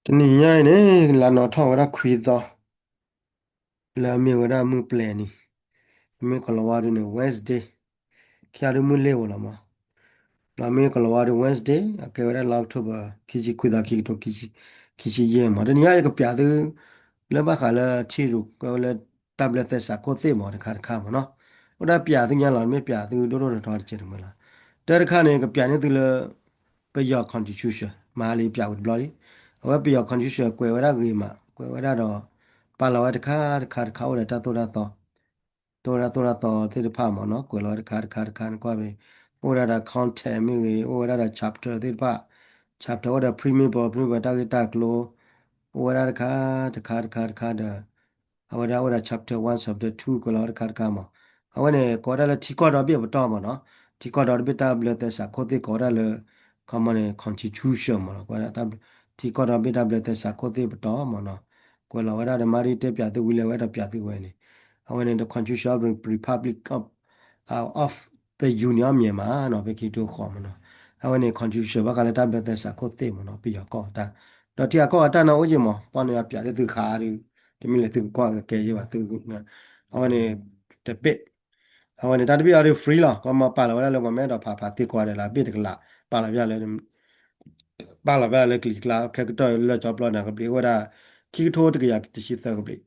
တနံၤညါအံၤန့ၣ် လါနီၣ်ထီၣ်ဝဲဒၣ်ခွံသီ လၢအမ့ၢ်ဝဲဒၣ်မုၢ်ပျဲၤနံၤ, မ့ၢ်ကိၤလၤဝါဒုန့ၣ် Wednesday, ခံဂၤဒုမုၢ်လ့ၤဝဲလီၤမး, ဒီးမ့ၢ်ကိၤလၤဝါဒု Wednesday အကဲဝဲဒၣ်လါ October ခံဆံခွံသီ ခံကထိခံဆံယဲၢ်မး. တနံၤညါအံၤကပျးသု လၢဘၣ်ဃးလၢထံရူၢ်ကီၢ်လၢ တၢ်ဘျၢသဲစးခိၣ်သ့ၣ်မးတခါတခါမးနီၤ, အိၣ်ဒၣ်ပျးသုညါလီၤ မ့ၢ်ပျးသုဒိၣ်ဒိၣ်ထီထီတကဲးတမှဲၤလီၤ. တၢ်တခါန့ၣ် ကပျးန့ၢ်သုလၢ ပယီၤ constitution မၤလံပျးဝံၤတဘျီလံ. အဝဲပယီၤ constitution ကွဲးဝဲဒၣ်ဂ့ၤမး ကွဲးဝဲဒၣ်ဒီး ပာ်လီၤဝဲတခါတခါတခါ အိၣ်ဒီးတၢ်သိၣ်တၢ်သီ သိၣ်ဝဲဒၣ်သိၣ်တၢ်သီသ့ၣ်တဖၣ်မးနီၤ, ကွဲးလီၤဝဲတခါတခါတခါန့ၣ်ကွၢ်ဖဲ အိၣ်ဝဲဒၣ်ဒီး content မ့ၢ်ဂ့ၤ အိၣ်ဝဲဒၣ်ဒီး chapter သ့ၣ်တဖၣ်, chapter အိၣ်ဒီး preamble, preamble တၢ်ဂ့ၢ်တၢ်ကျိၤ, အိၣ်ဝဲဒၣ်တခါတခါတခါတခါဒီး အဝဲဒၣ်အိၣ်ဒီး chapter one, chapter two ကွဲးလီၤဝဲတခါတခါမး. အဝဲန့ၣ် ကိးဝဲဒၣ်လၢထံကီၢ်ဒီဘ့ၣ်အပတီၢ်မးနီၤ, ထံကီၢ်ဒီတဘ့ၣ်တၢ်ဘျၢသဲစးခိၣ်သ့ၣ်ကိးဝဲဒၣ်လၢ ခီမီန့ၣ် constitution မးနီၤ, ထံကီၢ်ဒီဘ့ၣ်တၢ်ဘျၢသဲစးခိၣ်သ့ၣ်ပတီၢ်မးနီၤ, ကွဲးလီၤဝဲဒၣ်ဒီး မၤဒ်တဲပျးသုဝံၤလၢဝဲဒီးပျးသုဝဲန့ၣ်, အဝဲန့ၣ်ဒီး constitution of the Republic of, of the Union of Myanmar နီၤ, ဖဲခံကထိဃိးမးနီၤ, အဝဲန့ၣ် constitution ဘၣ်ဃးလၢတၢ်ဘျၢသဲစးခိၣ်သ့ၣ်မးနီၤ, ပယီၤကီၢ်တၢ်, ဒီးထံဂၤကီၢ်ဂၤတၢ်န့ၣ်အိၣ်က့ၤမး, ပီၣ်န့ၣ်အပျးလၢသုခါဒီး တမ့ၢ်လၢသုကကွၢ်ကကဲယ့ၢ်ဘၣ်သု, အဝဲန့ၣ် တဘ့ၣ် အဝဲန့ၣ် တၢ်တဘ့ၣ်အီၤဒုး free လီၤ, ကီမီပာ်လီၤဝဲဒၣ်လၢပှၤမ့ၢ်အဲၣ်ဒိးဖးဖးသ့ကွၢ်ဒီးလၢအဘ့ၣ်တကလး, ပာ်လီၤဘၣ်လၢ ပာ်လီၤဘၣ်လၢကလံၤကျါ ခဲကတီၢ်လၢကၠီပျီန့ၣ်ကဘျံးအိၣ်ဝဲဒၣ် ခံကထိတကယၤတဆံသၢကဘျံး,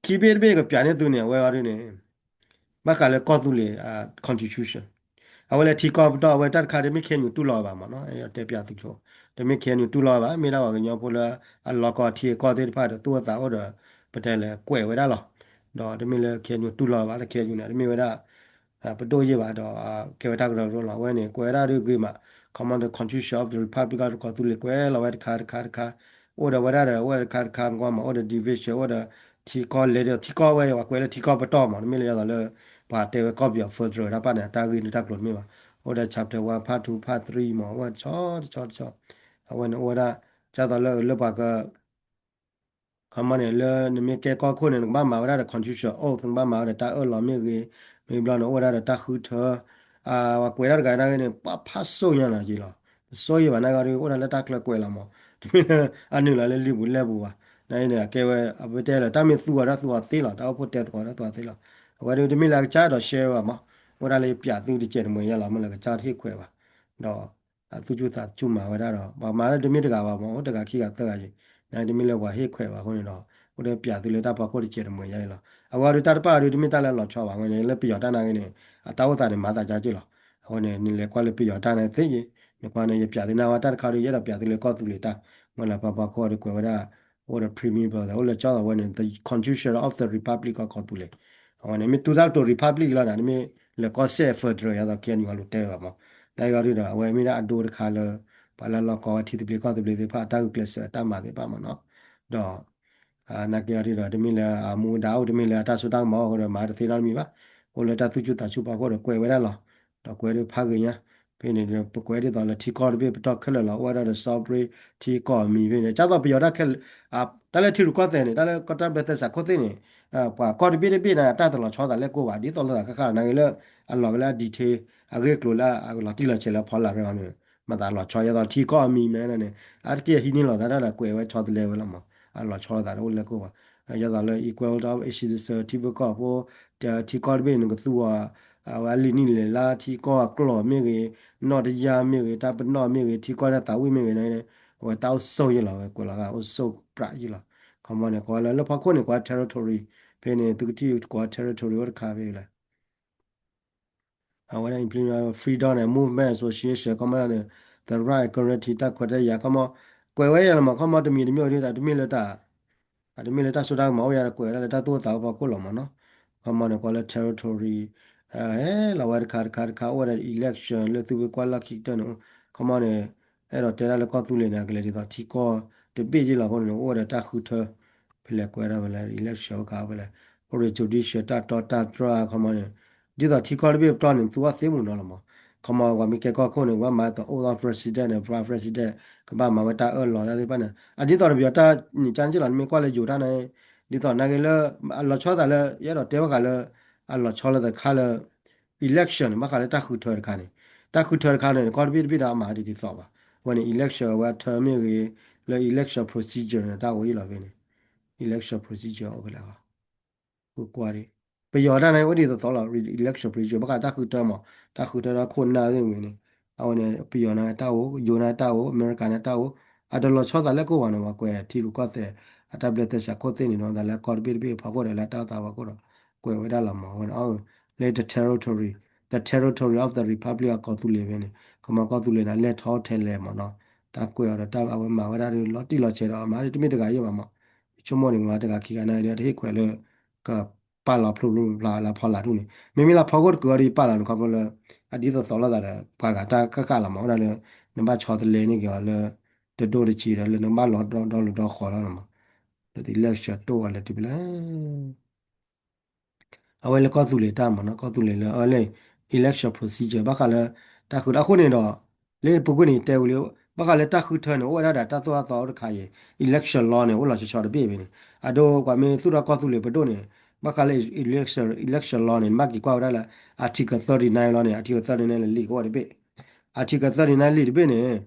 ဒီးခံဘ့ၣ်တဘ့ၣ်ကပျးန့ၢ်သုန့ၣ် အဝဲအီၤဒုးန့ၣ် ဘၣ်ဃးလၢကီၢ်သူလ့ၤ constitution, အဝဲလၢထံကီၢ်ပတီၢ် အဝဲတၢ်တခါတမ့ၢ် KNU တူၢ်လိာ်ဘၣ်မးနီၤ, တဲပျးသုကျိၤ, တမ့ၢ် KNU တူၢ်လိာ်ဘၣ်, မ့ၢ်ဒၣ်ပှၤကညီဖိလၢအလီၤကီထံကီၢ်သ့ၣ်တဖၣ်ဒီးသူၣ်အိၣ်သးအိၣ်ဒီး ပတဲလဲၤကွဲးဝဲဒၣ်လီၤ, ဒီးတမ့ၢ်လၢ KNU တူၢ်လိာ်ဘၣ်, လၢ KNU န့ၣ် တမ့ၢ်ဝဲဒၣ် ပဒိၣ်ယ့ၢ်ဘၣ်ဒီး ကဲဝဲတၢ်ကရၢကရိလီၤ, အဝဲန့ၣ် ကွဲးဝဲဒၣ်ဒုးဂ့ၤမး, ခီမီဒီး constitution of the Republic of ကီၢ်သူလ့ၤကွဲးလီၤဝဲတခါတခါတခါ, အိၣ်ဒီးဝဲဒၣ်ဒီး အိၣ်ဝဲတခါတခါ ကွၢ်မး အိၣ်ဒီး division အိၣ်ဒီး ထံကီၢ်လဲၤဒီး ထံကီၢ်ဝဲ ပှၤကွဲးလၢထံကီၢ်ပတီၢ်မး, တမ့ၢ်လၢယသိးလၢ ပှၤတဲဝဲကီၢ်ပယီၤ federal တၢ်ပၣ်န့ၣ် အတၢ်ဂ့ၢ်န့ၣ်တၢ်ကျိၤတမ့ၢ်ဘၣ်, အိၣ်ဒီး chapter one, part two, part three မး အိၣ်ဝဲတဆီတဆီတဆီ, အဝဲန့ၣ်အိၣ်ဝဲဒၣ် ဒ်သိးလၢလၢပှၤက ခီမီန့ၣ် လၢနမ့ၢ်ကဲကီၢ်ခိၣ်န့ၣ် နကဘၣ်မၤဝဲဒၣ်ဒီး constitution oath, နကဘၣ်မၤဝဲဒီးတၢ်အၢၣ်လီၤမ့ၢ်ဂ့ၤ, မ့ၢ်ဘျီန့ၣ် အိၣ်ဝဲဒၣ်ဒီးတၢ်ဃုထၢ, ပှၤကွဲးတၢ်တဂၤန့ၣ်ဂ့ၤန့ၣ် ပှၤဖးစိၣ်ညါနီၤက့လီၤ, တစိယ့ၢ်ဘၣ်န့ၣ်ဂ့ၤဒီး အိၣ်ဒၣ်လၢတၢ်ကျၢၤကွဲးလီၤမး, တမ့ၢ်လၢအနုာ်လီၤလၢလံာ်ပူၤလဲၢ်ပူၤဘၣ်, နအံၤန့ၣ် အကဲဝဲ အဝဲတဲလီၤ တၢ်မ့ၢ်သူအီၤဒၣ်သူအီၤသ့လီၤ, တၢ်အိၣ်ဖှိၣ်တဲသကိးဒၣ်သူအီၤသ့လီၤ, အဝဲဒၣ်တမ့ၢ်လၢအကစၢ်ဒီးရှဲဝဲဘၣ်မး, အိၣ်ဒၣ်လၢယပျးသုတကဲးတမှဲၤယဲလီၤ, မ့ၢ်လၢကစၢ်ဟ့ၣ်ခွဲးဘၣ်, ဒီး အသူၣ်ဆူၣ်သးဆူၣ်မၤဝဲဒၣ်ဒီး ပှၤမၤလၢတမ့ၢ်တဂၤဘၣ်မး အိၣ်တဂၤခံဂၤသၢဂၤယံၤ, နတမ့ၢ်လၢပှၤဟ့ၣ်ခွဲးဘၣ်အဃိန့ၣ်ဒီး အိၣ်ဒီးပျးသုလၢတၢ်ဖီခိၣ်တစဲးတမှဲၤယါအံၤလီၤ. အဝဲဒၣ်တၢ်တဖၣ်အံၤဒုးတမ့ၢ်တၢ်လၢအလီၤဆီဘၣ်, အဝဲန့ၣ်လၢပယီၤတၢ်နာ်ဂ့ၤန့ၣ် အတၢ်အိၣ်သးန့ၣ်မၤသးကါက့ၢ်လီၤ. အဃိန့ၣ် နလဲၤကွၢ်လၢပယီၤတၢ်နာ်သ့ယံၤ, နကွၢ်န့ၣ် ယပျးသုန့ၢ်ဝဲတၢ်တခါဒီး ယအဲၣ်ဒိးပျးသုလၢကီၢ်သူလ့ၤတၢ်, မ့ၢ်လၢပှၤဖီခိၣ်အံၤဒုးကွဲးဝဲဒၣ် အိၣ်ဒီး premium အိၣ်လၢကၠီသီးဝဲန့ၣ် the constitution of the Republic of ကီၢ်သူလ့ၤ, အဝဲန့ၣ် မ့ၢ်တူၢ်တၢ်ကတိၤ republic လီၤန့ၣ် တမ့ၢ်လဲၤကီၢ်စဲၣ် federal ယါသီး KNU အလိၤတဲဝဲဘၣ်မး, တၢ်ဂ့ၢ်အီၤဒုးဒီး အဝဲမ့ၢ်ဒၣ်အဒိတခါလၢ ပှၤလၢလီၢ်ကီဝဲထံသဘျ့ကီၢ်သဘျ့သ့ၣ်တဖၣ် တၢ်ဂုာ်ကျဲးစၢးတၢ်မၤသ့ၣ်တဖၣ်မးနီၤ, ဒီး နာ်က့အီၤဒုးဒီး တမ့ၢ်လၢအမူဒါအိၣ် တမ့ၢ်လၢအတၢ်စိတၢ်ကမီၤအဃိဒီး မၤတသ့နီတမံၤဘၣ်, အိၣ်လၢတၢ်သူၣ်ဆူၣ်သးဆူၣ်ဖီခိၣ်ဒီး ကွဲးဝဲဒၣ်လီၤ, ဒီးကွဲးဒုးဖးဂ့ၤညါ, ဖဲန့ၣ်ဒီး ပကွဲးဒ်သိးလၢထံကီၢ်တဘ့ၣ်ပတီၢ်ခဲလၢာ်လီၤ, အိၣ်ဝဲဒၣ်ဒီး sovereign ထံကီၢ်အမံၤဖဲန့ၣ် ကၢ်သိးပယီၤတၢ်ခဲလၢာ်, တၢ်လၢထံရူၢ်ကီၢ်သဲးန့ၣ် တၢ်လၢကီၢ်တၢ်ဘျၢသဲစးခိၣ်သ့ၣ်န့ၣ် ပှၤကီၢ်တဘ့ၣ်တဘ့ၣ်န့ၣ် တၢ်တလီၤဆီသးလဲၣ်ကိၢ်ဘၣ်, ဒ်သိးလိာ်သးဃၣ်ဃၣ်နာ်က့လၢ အလီၤကလၢအ detail အဂ့ၢ်အကျိၤလၢအလီၤတံၢ်လီၤဆဲးလၢအဖီလာ်ရၢန့ၣ် မၤသးလီၤဆီ ယါသီးထံကီၢ်အမံၤမ့ၢ်န့ၣ် အါတက့ၢ်ဟံးန့ၢ်လိာ်သးတၢ်ဒီးကွဲးဝဲဆီတလဲဝဲလီၤမး, အလီၤဆီလိာ်သးတအိၣ်လၢကိၢ်ဘၣ်, ယါသီးလၢ equal of citizen ထံဖိကီၢ်ဖိ ထံကီၢ်တဘ့ၣ်န့ၣ်ကသူအီၤ, အဝဲအလံာ်နံၣ်လဲၤလၢထံကီၢ်အကျိာ်မ့ၢ်ဂ့ၤ, နီၣ်တယါမ့ၢ်ဂ့ၤ, တၢ်ပနီၣ်မ့ၢ်ဂ့ၤ, ထံကီၢ်တၢ်သးဝံၣ်မ့ၢ်ဂ့ၤန့ၣ် အဝဲတၢ်အိၣ်ဆိၣ်ယ့ၢ်လီၤဝဲ ကွဲးလီၤဂာ်အိၣ်ဆိၣ်ပြးယ့ၢ်လီၤ, ခီမီန့ၣ် ကွၢ်လၢလၢဖီခိၣ်န့ၣ် ကွၢ် territory ဖဲန့ၣ် သုကထံၣ်ကွၢ် territory အိၣ်တခါဖဲလဲၣ် အဝဲဒၣ် implement freedom န့ၣ် movement association ခီမီန့ၣ် the right guarantee တၢ်ခွဲးတၢ်ယာ် ခီမီ ကွဲးဝဲယဲလီၤမး ခီမီတမံၤတမံၤအိၣ်ဒ် တမ့ၢ်လၢတၢ် အတမ့ၢ်လၢတၢ်စိတၢ်ကမီၤအိၣ်ယါဒီး ကွဲးဝဲဒၣ်လၢတၢ်သိၣ်တၢ်ကမီၤအိၣ်ယါဒီးကွဲးဝဲဒၣ်လၢတၢ်သူၣ်အိၣ်သးအိၣ်ဖီခိၣ်လီၤမးနီၤ, ခီမီန့ၣ် ကွၢ်လၢ territory ဟဲလီၤဝဲတခါတခါတခါ အိၣ်ဝဲဒၣ် election လၢသုဝ့ကွၢ်လီၢ်ခံကတၢၢ်န့ၣ် ခီမီန့ၣ် အဲၣ်ဒိးတဲဒၣ်လၢကီၢ်သူလ့ၤန့ၣ် ကလဲၤဒ်သိးထံကီၢ်တဘ့ၣ်ယ့ၢ်လီၤအဃိန့ၣ် အိၣ်ဝဲဒီးတၢ်ဃုထၢ ဖဲလဲၣ်ကွဲးဒၣ်ဖဲလဲၣ် election အိၣ်ခါဖဲလဲၣ် အိၣ်ဒီး judicial တၢ်တီတၢ်တြၢ်ခီမီန့ၣ် ဒ်သိးထံကီၢ်တဘ့ၣ်ပတီၢ်န့ၣ် သူအီၤသ့မုၢ်နီၤလီၤမး, ခီမီပှၤမ့ၢ်ကဲကီၢ်ခိၣ်န့ၣ် ကဘၣ်မၤဒ်သိး oath of president န့ၣ် vice president ကဘၣ်မၤဝဲတၢ်အၢၣ်လီၤတၢ်သ့ၣ်တဖၣ်န့ၣ် အဒ်သိးတပယီၤတၢ်န့ၣ်ကၢ်က့ၢ်လီၤ နမ့ၢ်ကွၢ်လၢယိၤတၢ်န့ၣ် ဒ်သိးနာ်က့လၢ အလီၤဆီသးလၢ ယအဲၣ်ဒိးတဲဘၣ်ဃးလၢ အလီၤဆီလၢတခါလၢ election န့ၣ် ဘၣ်ဃးလၢတၢ်ဃုထၢတခါန့ၣ် တၢ်ဃုထၢတခါန့ၣ် ကီၢ်တဘ့ၣ်တဘ့ၣ်ဒီးအမၤဒ်သိးဘၣ်, အဝဲန့ၣ် election အဝဲအထၢမ့ၢ်ဂ့ၤ, လၢ election procedure န့ၣ် တၢ်အိၣ်အံၤလီၤဖဲန့ၣ်, election procedure အိၣ်ဖဲလဲၣ်, ကွၢ်ဒံး, ပယီၤတၢ်န့ၣ် အိၣ်ဒ်သိးသိးလီၤ, election procedure ဘၣ်ဃးတၢ်ဃုထၢမး, တၢ်ဃုထၢဒီးခိၣ်နၢ်သ့ၣ်ဝဲန့ၣ်, အဝဲန့ၣ် ပယီၤန့ၣ်တၢ်အိၣ်, ယိၤန့ၣ်တၢ်အိၣ်, အမဲရကၤန့ၣ်တၢ်အိၣ်, အတလီၤဆီသးလၢကိၣ်ဘၣ်န့ၣ် ပှၤကွဲးထံရူၢ်ကီၢ်သဲး အတၢ်ဘျၢသဲစးခိၣ်သ့ၣ်န့ၣ်ဒီး သးလၢကီၢ်တဘ့ၣ်တဘ့ၣ်အဖီခိၣ်ဒီးလၢတၢ်အိၣ်သးဖီခိၣ်ဒီး ကွဲးဝဲဒၣ်လီၤမး, အဝဲန့ၣ် လၢ the territory, the territory of the Republic of ကီၢ်သူလ့ၤဖဲန့ၣ်, ကမၤကီၢ်သူလ့ၤန့ၣ် လဲၢ်ထီၣ်ထဲလဲၣ်မးနီၤ, တၢ်ကွဲးအီၤဒီးတၢ်အဝဲမၤဝဲဒၣ်ဒီး လီၤတံၢ်လီၤဆဲးဒီး အမၤဒ်တမ့ၢ်တဂၤယဲၢ်ဘၣ်မး, ဆိကမိၣ်န့ၣ် မၤတဂၤခံဂၤန့ၣ်ဒီး တဟ့ၣ်ခွဲးလၢ ကပာ်လီၤဖျိဖျိဖျါဖျါလၢဖီလာ်ထူၣ်န့ၣ်, မ့မ့ၢ်လၢဖီခိၣ်တကုၤအီၤဒီး ယပာ်လီၤန့ၣ် ခီဖျိလၢ အဒ်သိးသိးလိာ်သးဒီး ပှၤဂၤတၢ်ဃၣ်ဃၣ်လီၤမး, အိၣ်ဒၣ်လၢ နဘၣ်ဆီတလဲန့ၢ်က့ၤအီၤလၢ တဒိၣ်တဆံဒီး လၢနကဘၣ်လီၤဒီလူၤဒီဃီၤလီၤမး, ဒီးသု election တိၢ်အီၤလၢတုၤဖဲလဲၣ် အဝဲလၢကီၢ်သူလ့ၤတၢ်မးနီၤ, ကီၢ်သူလ့ၤလၢ အဝဲလၢ election procedure ဘၣ်ဃးလၢ တၢ်ဃုထၢအဃိန့ၣ်ဒီး လၢပူၤကွံာ်န့ၣ်တဲဝံၤလံ, ဘၣ်ဃးလၢတၢ်ဃုထၢန့ၣ် အိၣ်ဝဲဒၣ်ဒီးတၢ်သိၣ်တၢ်သီအိၣ်တခါအံၤ, election law န့ၣ် အိၣ်လီၤဆီဆီတဘ့ၣ်ဖဲန့ၣ်, အဒိ ပှၤမ့ၢ်သူၣ်ထီၣ်ကီၢ်သူလ့ၤပဒိၣ်န့ၣ်, ဘၣ်ဃးလၢ election, election law န့ၣ် နဘၣ်က့ၤကွၢ်ဝဲဒၣ်လၢ article thirty-nine လီၤန့ၣ်, article thirty-nine န့ၣ် လံာ်ကအိၣ်တဘ့ၣ်, article thirty-nine လံာ်တဘ့ၣ်န့ၣ်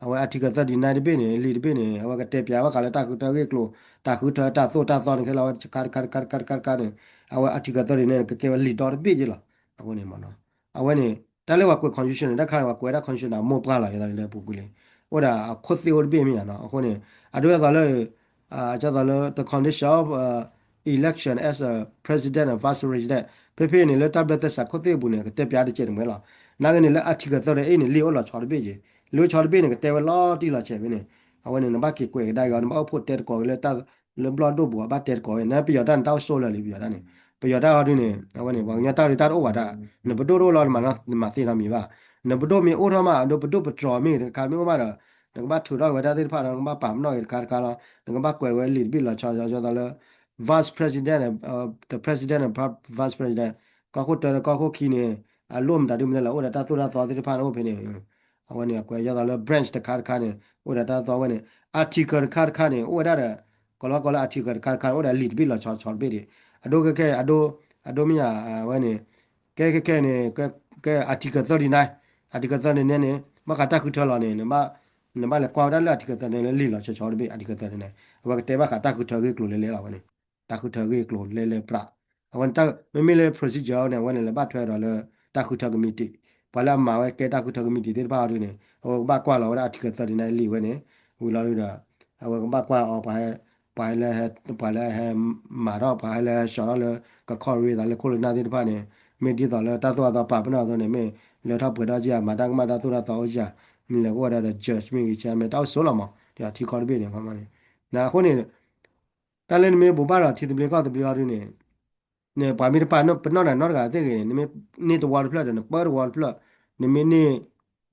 အဝဲ article thirty-nine တဘ့ၣ်န့ၣ် လံာ်တဘ့ၣ်န့ၣ် အဝဲကတဲပၠးဘၣ်ဃးလၢတၢ်ဃုထၢဂ့ၢ်ကျိၤ, တၢ်ဃုထၢတၢ်သိၣ်တၢ်သီန့ၣ် ခဲလၢာ်ဝဲတခါတခါတခါတခါန့ၣ်, အဝဲ article thirty-nine န့ၣ် ကကဲဝဲလံာ်ဒီတဘ့ၣ်က့လီၤ. အဃိန့ၣ်မးနီၤ, အဝဲန့ၣ် တၢ်လၢပှၤကွဲး constitution န့ၣ် တၢ်ခါန့ၣ် ပှၤကွဲးဒၣ် constitution န့ၣ် အမိၢ်ပှၢ်လီၤ ယသးလၢပူၤကွံာ်လံ, အိၣ်ဒၣ်အခိၣ်သ့ၣ်အိၣ်တဘ့ၣ်မ့ၢ်ယါနီၤ, အဃိန့ၣ် အဒိယသးလၢ ဒ်သိးလၢ the condition of election as a president and vice president ဖဲဖဲန့ၣ် လၢတၢ်ဘျၢသဲစးခိၣ်သ့ၣ်အပူၤန့ၣ် ကတဲပၠးတကဲးန့ၣ်မ့ၢ်လီၤ. နာ်က့န့ၣ် လၢ article thirty-eight န့ၣ် လံာ်အိၣ်လီၤဆီတဘ့ၣ်က့, လံာ်အိၣ်ဆီတဘ့ၣ်န့ၣ် ကတဲဝဲလီၤတံၢ်လီၤဆဲးဖဲန့ၣ်, အဝဲန့ၣ် နဘၣ်က့ၤကွဲးကဒါက့ၤအီၤ နဘၣ်အိၣ်ဖှိၣ်တဲသကိးက့ၤလၢ လၢဘျီၣ်ဒိၣ်ပူၤ ဘၣ်တဲသကိးဝဲ, နပယီၤတၢ်န့ၣ် တၢ်အိၣ်ဆိးလၢာ်လံ ပယီၤတၢ်န့ၣ်, ပယီၤတၢ်အီၤဒုန့ၣ် အဝဲန့ၣ် ပှၤကညီတၢ်ဒုးတၢ်တအိၣ်ဘၣ်တၢ်, နပဒိၣ်တအိၣ်လီၤ နမၤသ့နီတမံၤဘၣ်, နပဒိၣ်မ့ၢ်အိၣ်ထီၣ်မး အဒိ ပဒိၣ်ပတြီၤမ့ၢ်တခါမ့ၢ်အိၣ်မးဒီး နကဘၣ်ထုးထီၣ်ဝဲတၢ်သ့ၣ်တဖၣ်ဒီး နကဘၣ်ပာ်ပနီၣ်က့ၤတခါတခါလီၤ, နကဘၣ်ကွဲးဝဲလံာ်တဘ့ၣ်လီၤဆီ ဒ်သိးလၢ vice president, the president and vice president ကီၢ်ခိၣ်တၢဒီးကီၢ်ခိၣ်ခံန့ၣ် အလိၣ်မတၤဒုမတၤလဲၣ် အိၣ်ဒီးတၢ်သိၣ်တၢ်သီသ့ၣ်တဖၣ်န့ၣ်အိၣ်ဖဲန့ၣ်, အဝဲန့ၣ် အကွဲးဒ်သိးလၢ branch တခါတခါန့ၣ် အိၣ်ဒီးတၢ်သိၣ်တၢ်သီဝဲန့ၣ်, article တခါတခါန့ၣ် အိၣ်ဝဲဒၣ်ဒီး ကလီကလီ article တခါတခါန့ၣ် အိၣ်ဒီးလံာ်တဘ့ၣ်လီၤဆီဆီတဘ့ၣ်ဒံး, အဒိခဲခဲ အဒိ အဒိမ့ၢ်ယါ အဝဲန့ၣ် ကဲခဲခဲန့ၣ် ကဲ article thirty-nine, article thirty-nine န့ၣ် ဘၣ်ဃးတၢ်ဃုထၢလီၤန့ၣ် နဘၣ်လဲၤကွၢ်ဝဲဒၣ်လၢ article thirty-nine လၢလံာ်လီၤဆီဆီတဘ့ၣ် article thirty-nine အဝဲကတဲဘၣ်ဃးတၢ်ဃုထၢဂ့ၢ်ကျိၤလဲလဲလီၤဝဲန့ၣ်, တၢ်ဃုထၢဂ့ၢ်ကျိၤလဲလဲပြး, အဝဲန့ၣ် မ့မ့ၢ်လၢ procedure န့ၣ် အဝဲန့ၣ် လဲၤဘၣ်ထွဲဒီးလၢ တၢ်ဃုထၢကမံးတံာ်, ပှၤလၢအမၤဝဲကဲတၢ်ဃုထၢကမံးတံာ်သ့ၣ်တဖၣ်အီၤဒုန့ၣ် အဝဲကဘၣ်ကွၢ်လီၤဝဲဒၣ် article thirty-nine လံာ်ဝဲန့ၣ်, ဝံၤလီၤဒုဒီး အဝဲကဘၣ်ကွၢ်အီၤ ပှၤဟဲ ပှၤဟဲလၢ ပှၤလၢဟဲမၤထီၣ် ပှၤဟဲလၢဟဲဆှီထီၣ်လၢ ကခီၣ်ရ့သးလၢခိၣ်လၢနၢ်သ့ၣ်တဖၣ်န့ၣ် မ့ၢ်ဒ်သိးလၢတၢ်သိၣ်တၢ်သီပာ်ပနီၣ်အသိးန့ၣ် မ့ၢ်လၢထီၣ်ပှဲၤထီၣ်က့ၤ မၤတၢ်ကမၣ်တၢ်သိၣ်တၢ်သီအိၣ်က့ၤ, မ့ၢ်လဲၤကအိၣ်ဝဲဒၣ်ဒီး judge မ့ၢ်ဂ့ၤ ဆဲမ့ၢ်တၢ်အိၣ်ဆိးလီၤမး ဒီးထံကီၢ်တဘ့ၣ်န့ၣ် ခီမီန့ၣ်, အဃိန့ၣ် တၢ်လၢနမ့ၢ်ဘိးဘၣ်ဒီးထံသဘျ့ကီၢ်သဘျ့အီၤဒုန့ၣ် န့ၣ် ပှၤမ့ၢ်တပာ်ပနီၣ်နၤနီတဂၤသ့ၣ်ဂ့ၤန့ၣ် နမ့ၢ်န့ၢ်တဝီတဖျၢၣ်ဒီး နပၢတဝီတဖျၢၣ်, နမ့ၢ်န့ၢ်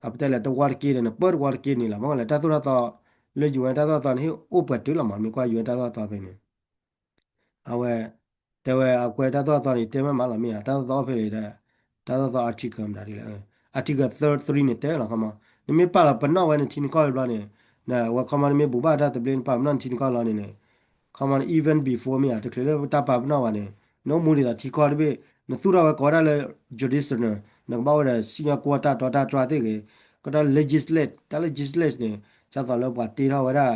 အပတဲလဲၣ် တဝီတက့ဒီး နပၢတဝီတက့န့ၣ်လီၤ. မ့ၢ်လၢတၢ်သိၣ်တၢ်သီ လၢ UN တၢ်သိၣ်တၢ်သီန့ၣ် ဟ့ၣ်အိၣ်ပှဲၤတုၤလီၤမး မ့ၢ်ကွၢ် UN တၢ်သိၣ်တၢ်သီဖဲန့ၣ် အဝဲ တဲဝဲအကွဲးတၢ်သိၣ်တၢ်သီန့ၣ် တဲမ့ၢ်မးလီၤမ့ၢ်ဧါ, တၢ်သိၣ်တၢ်သီအိၣ်ဖဲလဲၣ်ဒီး တၢ်သိၣ်တၢ်သီ article မတၤဒ်လဲၣ်, article thirty-three န့ၣ်တဲလီၤ ခီမီ, နမ့ၢ်ပာ်လီၤပနီၣ်ဝဲန့ၣ် ထံနကီၢ်တဘျီန့ၣ် အဝဲခီမီ နမ့ၢ်ဘိးဘၣ်တၢ်သဘျ့ နပာ်ပနီၣ်နထံနကီၢ်လီၤန့ၣ်န့ၣ် ခီမီ even before မ့ၢ်ဧါ တချုးလၢတၢ်ပာ်ပနီၣ်ဘၣ်န့ၣ် နအိၣ်မူဒ်သိးထံကီၢ်တဘ့ၣ် နသူၣ်ထီၣ်ဝဲကိးဝဲဒၣ်လၢ judicial န့ၣ် နကဘၣ်အိၣ်ဒီးစံၣ်ညီၣ်ကွီၢ်တၢ်တီတၢ်တြၢ်သ့ၣ်ဂ့ၤ, ကတီၢ် legislate တၢ်လၢ legislate န့ၣ် ဒ်သိးလၢပှၤတ့ထီၣ်ဝဲဒၣ်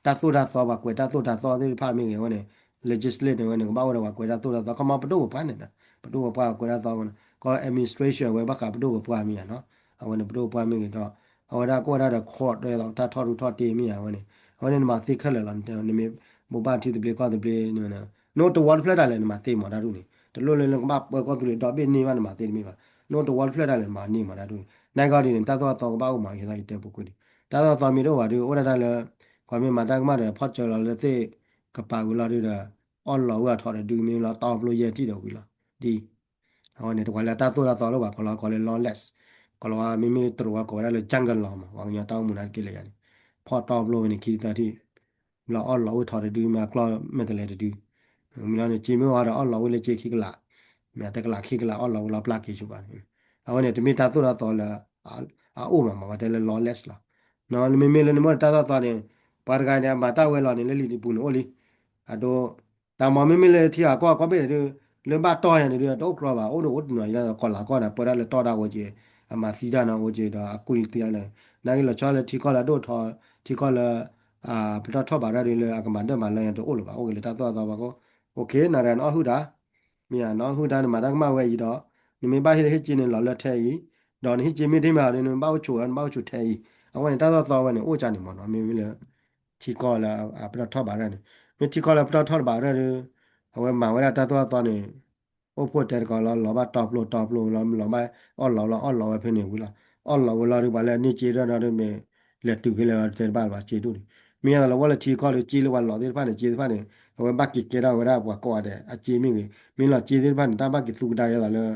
တၢ်သိၣ်တၢ်သီ ပှၤကွဲးတၢ်သိၣ်တၢ်သီသ့ၣ်တဖၣ်မ့ၢ်ဂ့ၤဝဲန့ၣ် legislate န့ၣ်ဝဲန့ၣ် ကဘၣ်အိၣ်ဒီးပှၤကွဲးတၢ်သိၣ်တၢ်သီ ခီမီပဒိၣ်ပပှၢ်န့ၣ် ပဒိၣ်ပပှၢ်ကွဲးတၢ်သီဝဲန့ၣ် ကီၢ် administration ဝဲဘၣ်ဃးပဒိၣ်ပပှၢ်မ့ၢ်ဧါနီၤ အဝဲန့ၣ်ပဒိၣ်ပပှၢ်မ့ၢ်ဂ့ၤဒီး အဝဲဒၣ်ကအိၣ်ဝဲဒၣ်ဒီး court တၢ်ထီၣ်ရူၢ်ထီၣ်တ့ၢ်မ့ၢ်ဧါဝဲန့ၣ် အဝဲန့ၣ်နမၤသ့ခဲလၢာ်လီၤ နမ့ၢ်ဘိးဘၣ်ထံသဘျ့ကီၢ်သဘျ့န့ၣ် နအိၣ်တဝီတဖျၢၣ်ဒၣ်လဲာ်နမၤသ့မးတၢ်ဒ်န့ၣ် တလိၣ်လၢနကဘၣ်ပၢကီၢ်သူလ့ၤဒီဘ့ၣ်န့ၢ်ဘၣ်နမၤသ့တမ့ၢ်ဘၣ် နအိၣ်တဝီတဖျၢၣ်ဒၣ်လဲာ်နမၤန့ၢ်မးတၢ်ဒ်န့ၣ် နကီၢ်ဒ်န့ၣ် တၢ်သိၣ်တၢ်သီကဘၣ်အိၣ်မး ယသးယတဲပူၤကွံာ်န့ၣ် တၢ်သိၣ်တၢ်သီမ့ၢ်တအိၣ်ဘၣ်ဒီး အိၣ်ဒၣ်တၢ်လၢ ပှၤမ့ၢ်မၤတၢ်ကမၣ်ဒီး ဖီၣ်စၢၤလီၤလၢသ့ၣ်ကပၤဝံၤလီၤဒုဒီး အီၣ်လီးဝံၤအထီၣ်တဒုမ့ၢ်လီၤတီၢ်ဖျိယဲၢ်ထံၣ်ဒီးဝံၤလီၤ ဒ် အဝဲန့ၣ် တကွၢ်လၢတၢ်သိၣ်တၢ်သီလၢပှၤကီၢ်လီၤကီၢ်လၢ lawless ကီၢ်လီၤဝါမ့မ့ၢ်တရူးဝဲကိးဝဲဒၣ်လၢ jungle law မး ပှၤကညီတၢ်အိၣ်မူနာ်တက့ၢ်လၢယၤန့ၣ် ဖီၣ်တီၢ်ဖျိဝဲန့ၣ်ခံသၢထံၣ် လီၤအီၣ်လီးဝံၤထီၣ်တဒုမ့ၢ်အကျီၢ်မဲာ်တဲးလဲးတဒု မ့ၢ်လီၤန့ၣ် စ့မ့ၢ်အီၤဒီးအီၣ်လီးဝံၤလၢစ့ခံကလး မ့ၢ်အတကလးခံကလးအီၣ်လီးဝံၤလီၤပျၢ်က့ၤဆူဘၣ်န့ၣ် အဝဲန့ၣ်တမ့ၢ်တၢ်သိၣ်တၢ်သီလၢ အအိၣ်မးမး ပှၤတဲလၢ lawless လီၤ နမ့မ့ၢ်လၢနမ့ၢ်တၢ်သိၣ်တၢ်သီန့ၣ် ပှၤတဂၤန့ၣ် အမၤတၢ်ဝဲလီၤန့ၣ် လၢလံာ်တပူၤန့ၣ်အိၣ်လံ အဒိ တၢ်မ့မ့ၢ်လၢထံဂၤကီၢ်ကီၢ်ဘ့ၣ်န့ၣ်ဒု လၢဘၣ်တီၢ်ယၤန့ၣ်ဒု တအိၣ်ကြီဘၣ် အိၣ်ဒိၣ်အိၣ်တနီၤယၤ ကီၢ်လၤကီၢ်န့ၣ် ပၢတၢ်လၢတီၢ်တၢ်အိၣ်က့ၤ အမၤသံတၢ်နီၣ်အိၣ်က့ၤဒီးအကွံာ်သံတၢ်လၢ နာ်က့လီၤဆီလၢထံကီၢ်လၢအဒိၣ်ထီၣ် ထံကီၢ်လၢ ပတီၢ်ထီၣ်ဘၣ်ရၢၢ်ဒုးလၢအကမၤဒၢၣ်မၤလၢညါတအိၣ်လၢၤဘၣ်, အိၣ်က့ၤလၢတၢ်သိၣ်တၢ်သီဘၣ်ကီ, အိၣ်ခ့ နၤတဂၤနအီၣ်ဟုၣ်တၢ်, မ့ၢ်ဧါ နအီၣ်ဟုၣ်တၢ် နမၤတၢ်ကမၣ်ဝဲအံၤဒီး နမ့ၢ်ဘၣ်ဟ့ၣ်လၢဟ့ၣ်က့န့ၣ် လီၤလၢထဲအံၤ, ဒီးနဟ့ၣ်က့မ့ၢ်တမ့ၢ်ဟီဒီး နဘၣ်အိၣ်ဆိး နဘၣ်အိၣ်ဆိးထဲအံၤ, အဝဲန့ၣ် တၢ်သိၣ်တၢ်သီဝဲန့ၣ် အိၣ်ကၢန့ၣ်မ့ၢ်နီၤ, မ့မ့ၢ်လၢ ထံကီၢ်လၢအပတီၢ်ထီၣ်ဘၣ်ရၢၢ်န့ၣ်, မ့ၢ်ထံကီၢ်လၢပတီၢ်ထီၣ်တဘၣ်ရၢၢ်ဒီး အဝဲမၤဝဲဒၣ်တၢ်သိၣ်တၢ်သီန့ၣ် အိၣ်ဖှိၣ်တဲတကိးလီၤ, လီၤဘၣ်တီပျိတီပျိလီၤ, လီၤဘၣ်အီၣ်လီၤလီၤ အီၣ်လီၤဝဲဖဲန့ၣ်ဝံၤလီၤ, အီၣ်လီၤဝဲလီၤဒုး ပှၤလၢအန့ၢ်က့ဒၣ်ဒီးမ့ၢ် လဲၤတုၤဖဲလဲၣ်တဲတဘၣ်ဘၣ်က့ဒိၣ်န့ၣ်, မ့ၢ်ယသိးလၢဝဲလၢထံကီၢ်ဒီး က့လၢပှၤလီၤသ့ၣ်တဖၣ်န့ၣ် က့သ့ၣ်တဖၣ်န့ၣ် အဝဲဘၣ်က့ၤကဲထီၣ်ဝဲဒၣ်ပှၤကိးဂၤဒဲးအက့မ့ၢ်ဂ့ၤ, မ့ၢ်လီၤက့သ့ၣ်တဖၣ်န့ၣ် တၢ်ဘၣ်က့ၤသူကဒါယသိးလၢ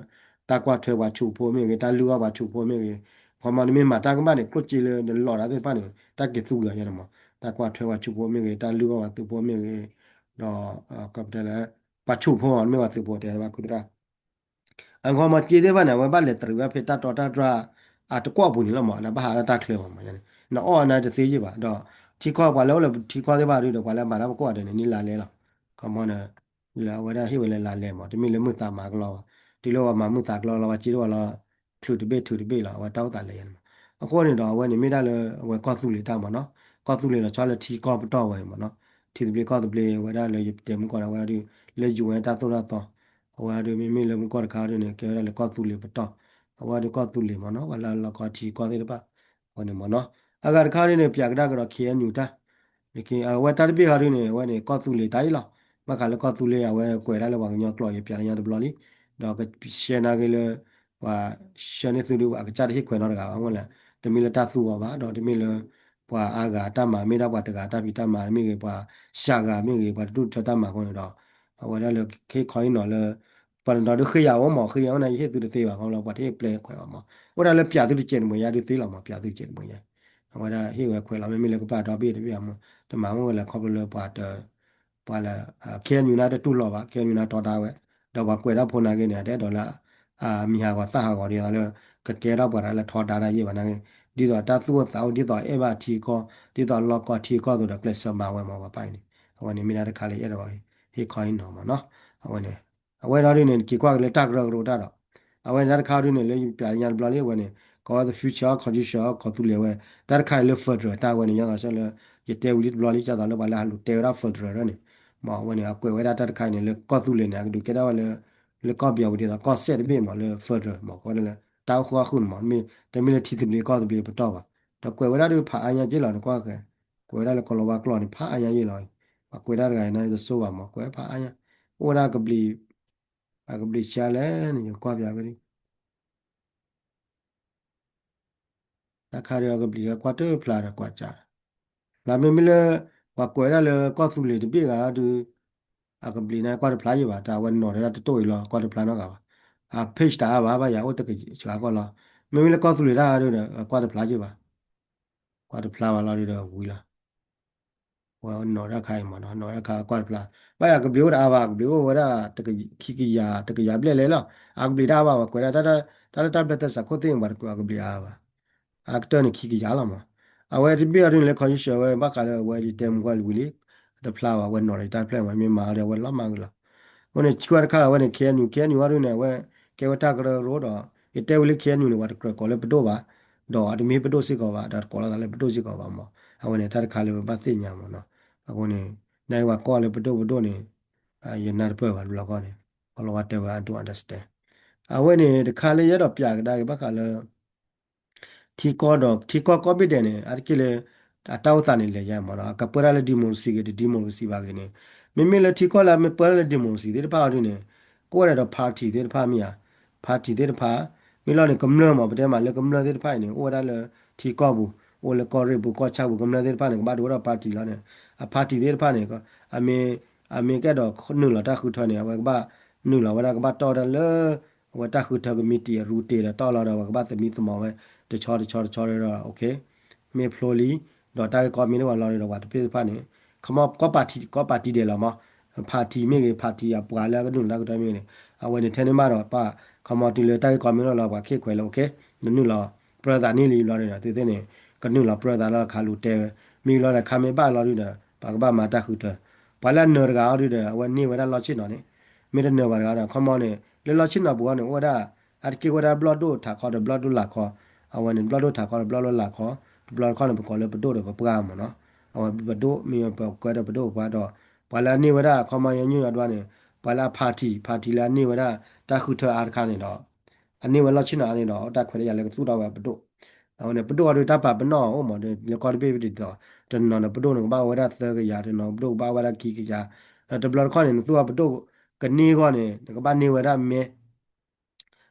တၢ်ကွၢ်ထွဲပှၤဆူးဖိမ့ၢ်ဂ့ၤ, တၢ်လုၢ်အီၣ်ပှၤဆူးဖိမ့ၢ်ဂ့ၤ, ခီမီနမ့ၢ်မၤတၢ်ကမၣ်န့ၣ် ကျိၣ်က့လၢနလီၤတၢ်သ့ၣ်တဖၣ်န့ၣ် တၢ်က့ၤသူကဒါယဲန့ၣ်မး, တၢ်ကွၢ်ထွဲပှၤဆူးဖိမ့ၢ်ဂ့ၤ, တၢ်လုၢ်အီၣ်ပှၤဆူးဖိမ့ၢ်ဂ့ၤ, ဒီး ကပတဲလၢ ပှၤဆူးဖိမ့ၢ်ပှၤဆူးဖိတဲဘၣ်ခုသရၣ် အခီမီက့သ့ၣ်တဖၣ်န့ၣ် အဝဲဘၣ်လဲၤတရံးဝဲဖဲတၢ်တီတၢ်တြၢ် အတကွီၢ်ပူၤန့ၣ်လီၤမး, နဘၣ်ဟးလၢတၢ်ချၢမးမး, နအီၣ်အနၢ်တသ့ယ့ၢ်ဘၣ်, ဒီးထံကီၢ်ပှၤလၢအိၣ်လၢထံကီၢ်သ့ၣ်တဖၣ်ဒုးဒီး ပှၤလၢမၤတၢ်ပကိးဂၤဒဲးန့ၣ် န့ၢ်လါလဲလီၤ, ခီမီန့ၣ် လၢအဝဲဒၣ်ဟ့ၣ်ဝဲလၢလါလဲမး, တမ့ၢ်လၢမုၢ်သးမၤကလီဘၣ်, တုၤလၢပှၤမၤမုၢ်သးကလီလီၤ ပှၤက့တအိၣ်လီၤ ချုးတဘ့ၣ်ထုးတဘ့ၣ်လီၤ, အဝဲတၢ်အိၣ်သးလဲယဲန့ၣ်မး, အဃိန့ၣ်ဒီး အဝဲန့ၣ်မ့ၢ်ဒၣ်လၢ အဝဲကီၢ်သူလ့ၤတၢ်မးနီၤ, ကီၢ်သူလ့ၤလီၤဆီလၢထံကီၢ်ပတီၢ်ဝဲမးနီၤ, ထံသဘျ့ကီၢ်သဘျ့ဝဲဒၣ်လၢယတဲမုၢ်ကီၢ်န့ၣ် အဝဲဒၣ်ဒုး လၢ ယူၣ်အ့ၣ် တၢ်သိၣ်တၢ်သီ, အဝဲဒၣ်ဒုး မ့မ့ၢ်လၢမုၢ်ကီၢ်တခါဒုးန့ၣ် ကဲဝဲဒၣ်လၢကီၢ်သူလ့ၤပတီၢ်, အဝဲဒၣ်ဒုးကီၢ်သူလ့ၤမးနီၤ, ပှၤလၢအလီၢ်ကီထံကီၢ်သ့ၣ်တဖၣ်, အဝဲန့ၣ်မးနီၤ, အဂၤတခါဒုးန့ၣ် ပၠးကဒါကဒီး ခ့ၣ်အဲၣ်ယူၣ် တၢ် အဝဲတၢ်တဘ့ၣ်ဟီဒုးန့ၣ် အဝဲန့ၣ် ကီၢ်သူလ့ၤတၢ်အံၤလီၤ, ဘၣ်ဃးလၢကီၢ်သူလ့ၤ အဝဲကွဲးဒၣ်လၢပှၤကညီကျိာ် ယပၠးလၢညါတဘျီလံ, ဒီးကရှဲနာ်က့လၢ ပှၤဆှၢန့ၢ်သုဒုး အကစၢ်တဟ့ၣ်ခွဲးနီတဂၤဘၣ်, အဝဲလၢ တမ့ၢ်လၢတၢ်သူအီၤဘၣ်, ဒီးတမ့ၢ်လၢ ပှၤအါဂၤတၢ်မၤ မ့ၢ်ဒၣ်ပှၤတဂၤတၢ်ဖံးတၢ်မၤမ့ၢ်ဂ့ၤ, ပှၤစှၤဂၤမ့ၢ်ဂ့ၤ, ပှၤတဒူၣ်တထၢတၢ်မၤအဃိန့ၣ်ဒီး အဝဲဒၣ်လၢခ့ခီအံၤနီၤလၢ ပှၤတနီၤဒုးဃ့ယၤအိၣ်မး, ဃ့ယၤအိၣ်န့ၣ် ယဟ့ၣ်သုတသ့ဘၣ်, ခီဖျိပှၤတဟ့ၣ်ပျဲခွဲးအီၤမး, အိၣ်ဒၣ်လၢပၠးသုတစဲးတမှဲၤညါဒုးသ့လီၤမး, ပၠးသုတစဲးတမှဲၤညါ, အဝဲဒၣ်ဟ့ၣ်ဝဲခွဲးလီၤ, မ့မ့ၢ်လၢကပာ်ဒီဘ့ၣ်တဘ့ၣ်အမး တမၤမုၢ်ဝဲလၢခီဖျိလၢပှၤတ ပှၤလၢ ခ့ၣ်အဲၣ်ယူၣ် န့ၣ်တတူၢ်လိာ်ဘၣ်, ခ့ၣ်အဲၣ်ယူၣ် န့ၣ်တီဒါဝဲ, ဒီးပှၤကွဲးတၢ်ဖိနာ်က့န့ၣ် အတအဲၣ်ဒိးလၢ အမံၤဟးဂီၤသၣ်ဟးဂီၤဒ်သိးလၢ ကကဲထီၣ်ပှၤတဂၤလၢထီဒါတၢ်ယ့ၢ်ဘၣ်နာ်က့, ဒ်သိးတၢ်သူၣ်အိၣ်သးအိၣ် ဒ်သိးအဲၣ်ဘၣ်ထံကီၢ် ဒ်သိးလီၢ်ကီထံကီၢ်အသိးဒီး ကျဲးစၢးမၤဝဲမး ပှၤပၢ်အံၤန့ၣ်, အဝဲန့ၣ်မ့ၢ်ဒၣ်တခါလၢယအဲၣ်ဒိးဟ့ၣ်ခီဟ့ၣ်နီၤမးနီၤ, အဝဲန့ၣ် အဝဲဒၣ်ဒုးန့ၣ် က့ၤကွၢ်က့ၤလၢတၢ်ကရၢကရိတၢ်ဒီး အဝဲန့ၣ်တၢ်တခါဒုးန့ၣ် လၢယပျးညါတဘျီလံ အဝဲန့ၣ် ကီၢ် the future constitution ကီၢ်သူလ့ၤဝဲ တၢ်တခါအံၤလၢ federal တၢ်ဝဲန့ၣ် ယသးလၢ ယတဲဝံၤလံတဘျီလံ ယသးလၢပှၤလၢဟးလူၤတဲဝဲဒၣ် federal န့ၣ်, မ့ၢ်အဝဲန့ၣ် အကွဲးဝဲဒၣ်တၢ်တခါအံၤန့ၣ် လၢကီၢ်သူလ့ၤန့ၣ် အကဒုးကဲထီၣ်ဝဲလၢ လၢကီၢ်ပယီၤပူၤဒ်သိး ကီၢ်စဲၣ်တဘ့ၣ်မး လၢ federal မး ကီးဝဲဒၣ်လၢ တၢ်အိၣ်ဃူအိၣ်ဃုာ်န့ၣ်မး တမ့ၢ်လၢထံသဘျ့ကီၢ်သဘျ့ပတီၢ်ဘၣ်, ဒီးကွဲးဝဲဒၣ်ဒုးဖးအါညါက့လီၤ နကွၢ်ဃဲ, ကွဲးဝဲဒၣ်လၢကီၢ်လီၤဝါကျိာ်န့ၣ် ဖးအါညါယ့ၢ်လီၤ, ပှၤကွဲးဒၣ်တဂၤအံၤန့ၣ် ယတဆိဘၣ်မး ကွဲးဖးအါညါ, အိၣ်ဝဲဒၣ်ကဘျံး အကဘျံးဆါလဲၣ်န့ၣ် ယကွၢ်ပၠးဝဲဒၣ် တၢ်ခါဒုးအကဘျံးဝဲကွၢ်တဖျါဒီးကွၢ်ကၢ်ဒီး, ဖျါမ့မ့ၢ်လၢ ပှၤကွဲးဒၣ်လၢကီၢ်သူလ့ၤတဘ့ၣ်ဂၤဒုး အကဘျံးန့ၣ်ကွၢ်တဖျါယ့ၢ်ဘၣ် တၢ်ဝဲနီၤဒၣ်တတိၢ်အံၤလီၤ ကွၢ်တဖျါနီတဂၤဘၣ်, အ page တအါဘၣ် ဘၣ်ယၤအိၣ်တကယၤစှၤကီၢ်လီၤ, မ့မ့ၢ်လၢကီၢ်သူလ့ၤတၢ်ဒုးဒီး ကွၢ်တဖျါယ့ၢ်ဘၣ်, ကွၢ်တဖျါဘၣ်လီၤဒုးဒီးဝံၤလီၤ ဝဲနီၤတၢ်ခါအံၤမးနီၤ နီၤတၢ်ခါကွၢ်တဖျါ, ဘၣ်ယၤကဘျံးအိၣ်တအါဘၣ် ကဘျံးအိၣ်ဝဲဒၣ် ခံကယၤ တကယၤဘျဲၣ်လဲၣ်လီၤ, အကဘျံးတအါဘၣ် ပှၤကွဲးဒၣ် တၢ်လၢတၢ်ဘျၢသဲစးခိၣ်သ့ၣ် ပှၤတကွဲးအကဘျံးအါဘၣ်, အကတၢၢ်န့ၣ်ခံကယၤလီၤမး, အဝဲတဘ့ၣ်အီၤဒုးန့ၣ်လၢ constitution ဝဲဘၣ်ဃးလၢအဝဲဒ်တဲမူကွၢ်ဝံၤလံ, တဖျါဘၣ် ဝဲနီၤလၢတၢ်ဖျၢၣ်မး မ့ၢ်မၤအီၤဒီးအဝဲလီၤမၢ်ဂ့ၤလီၤ, အဃိန့ၣ် ဆံးဝဲတခါလီၤ အဝဲန့ၣ် ခ့ၣ်အဲၣ်ယူၣ် ခ့ၣ်အဲၣ်ယူၣ် အီၤဒုးန့ၣ် အဝဲကဲဝဲတၢ်ကရၢကရိဒီး ယတဲဝံၤလၢ ခ့ၣ်အဲၣ်ယူၣ် န့ၣ် ပှၤတကြၢးကိးလၢပဒိၣ်ဘၣ်, ဒီးအတမ့ၢ်ပဒိၣ်စ့ၢ်ကီးဘၣ် ဒီးတကိးလီၤသးလၢပဒိၣ်စ့ၢ်ကီးဘၣ်မး, အဝဲန့ၣ် တၢ်တခါလၢပဘၣ်သ့ၣ်ညါမးနီၤ, အဃိန့ၣ် နဝဲကိးလၢပဒိၣ်ပဒိၣ်န့ၣ် ယနၢ်တပၢၢ်ဘၣ်တဘျီဃီန့ၣ်, ကီၢ်လီၤဝါတဲဝဲ I don't understand, အဝဲန့ၣ် တခါလၢယအဲၣ်ဒိးပၠးကဒါက့ၤဘၣ်ဃးလၢ ထံကီၢ်ဒီး ထံကီၢ်ကိးဘ့ၣ်ဒဲးန့ၣ် အါတက့ၢ်လၢ အတၢ်အိၣ်သးန့ၣ်လဲၤယါမးနီၤ အကပၢတၢ်လၢ democracy ဂ့ၤ တ democracy ဘၣ်ဂ့ၤန့ၣ်, မ့မ့ၢ်လၢထံကီၢ်လၢအမ့ၢ်ပၢတၢ်လၢ democracy သ့ၣ်တဖၣ်အီၤဒုးန့ၣ် ကအိၣ်ဝဲဒၣ်ဒီး party သ့ၣ်တဖၣ်မ့ၢ်ဧါ, party သ့ၣ်တဖၣ်, မ့ၢ်လီၤန့ၣ် ကမျၢၢ်မး ပတဲမးလၢကမျၢၢ်သ့ၣ်တဖၣ်အံၤန့ၣ် အိၣ်ဝဲဒၣ်လၢထံကီၢ်ပူၤ, အိၣ်လၢကီၢ်ရ့ၣ်ပူၤ ကီၢ်ဆၣ်ပူၤ ကမျၢၢ်သ့ၣ်တဖၣ်န့ၣ် ကဘၣ်ဒိဝဲဒၣ် party လီၤန့ၣ်, အ party သ့ၣ်တဖၣ်န့ၣ် အမ့ၢ် အမ့ၢ်ကအဲၣ်ဒိးနုာ်လီၤတၢ်ဃုထၢန့ၣ် အဝဲကဘၣ်နုာ်လီၤဝဲဒၣ် ကဘၣ်တီၢ်ဝဲဒၣ်လၢ အဝဲတၢ်ဃုထၢကမံးတံာ်အရူတ့ၢ်ဒီးတီၢ်လီၤဒီး ပှၤကဘၣ်သမံသမိးဝဲ တဆီတဆီတဆီဒီး okay မ့ၢ်ဖျိလံ ဒီးတၢ်ဂ့ၢ်ကီမ့ၢ်တအိၣ်လီၤဒီး ပှၤတဖုသ့ၣ်တဖၣ်န့ၣ် ခီမီ ကီၢ်ပၣ်တံၣ် ကီၢ်ပၣ်တံၣ်ဒဲးလီၤမး party မ့ၢ်ဂ့ၤ party အပှၤလၢအကနုာ်လီၤတၢ်ဃုထၢမ့ၢ်ဂ့ၤန့ၣ် အဝဲန့ၣ်ထဲန့ၣ်မးဒီး ပှၤခီမီတုၤလၢတၢ်ဂ့ၢ်ကီမ့ၢ်တအိၣ်လီၤ ပှၤခ့ၣ်ခွဲးလၢ okay နနုာ်လီၤပြၢသးန့ၢ်လံဘျီဒီး သုသ့ၣ်န့ၣ် ကနုာ်လီၤပြၢသးလၢခးလူၤတဲဝဲ မ့ၢ်ဘျီဒီး ခါမ့ၢ်ဘၣ်လီၤဒုးဒီး ပှၤကဘၣ်မၤတၢ်ဃုထၢ ပှၤလၢအနၢၤတဂၤအီၤဒုးဒီး အဝဲန့ၢ်ဝဲဒၣ်လီၢ်ဆ့ၣ်နီၤန့ၣ် မ့ၢ်တနၢၤဘၣ်တဂၤဒီး ခီမီန့ၣ် လၢလီၢ်ဆ့ၣ်နီၤပူၤအီၤန့ၣ် အိၣ်ဝဲဒၣ် အါတက့ၢ်အိၣ်ဝဲဒၣ်ဘျီၣ်ဒိၣ်ထးခီဒီးဘျီၣ်ဒိၣ်လာ်ခီ အဝဲန့ၣ် ဘျီၣ်ဒိၣ်ထးခီဒီးဘျီၣ်ဒိၣ်လာ်ခီ တဘျီတခီန့ၣ် ပကိးလၢပဒိၣ်ဒီးပပှၢ်မးနီၤ အဝဲပဒိၣ်မ့ၢ်ပကဲဒီးပဒိၣ်ပပှၢ်ဒီး ပှၤလၢအန့ၢ်ဝဲဒၣ် ခီမီ ယညိၣ်ယဒွါန့ၣ် ပှၤလၢအ party party လၢအန့ၢ်ဝဲဒၣ် တၢ်ဃုထၢအါတခါန့ၣ်ဒီး အန့ၢ်ဝဲလီၢ်ဆ့ၣ်နီၤအါန့ၣ်ဒီး တၢ်ခွဲးတၢ်ယာ်လၢကသူၣ်ထီၣ်ဝဲပဒိၣ် အဝဲန့ၣ် ပဒိၣ်အီၤဒုးတၢ်ပာ်ပနီၣ်အိၣ်မး လၢကီၢ်တဘ့ၣ်ဒ်သိး တနီၤန့ၣ် ပဒိၣ်န့ၣ်ကဘၣ်ဝဲဒၣ်သၢကယၤ တနီၤပဒိၣ်ကဘၣ်ဝဲဒၣ်ခံကယၤ တဘျီတခီၣ်န့ၣ် နသူၣ်ထီၣ်ပဒိၣ်ကန့ၢ်အဂီၢ်န့ၣ် နကဘၣ်န့ၢ်ဝဲဒၣ်မဲ ဒ်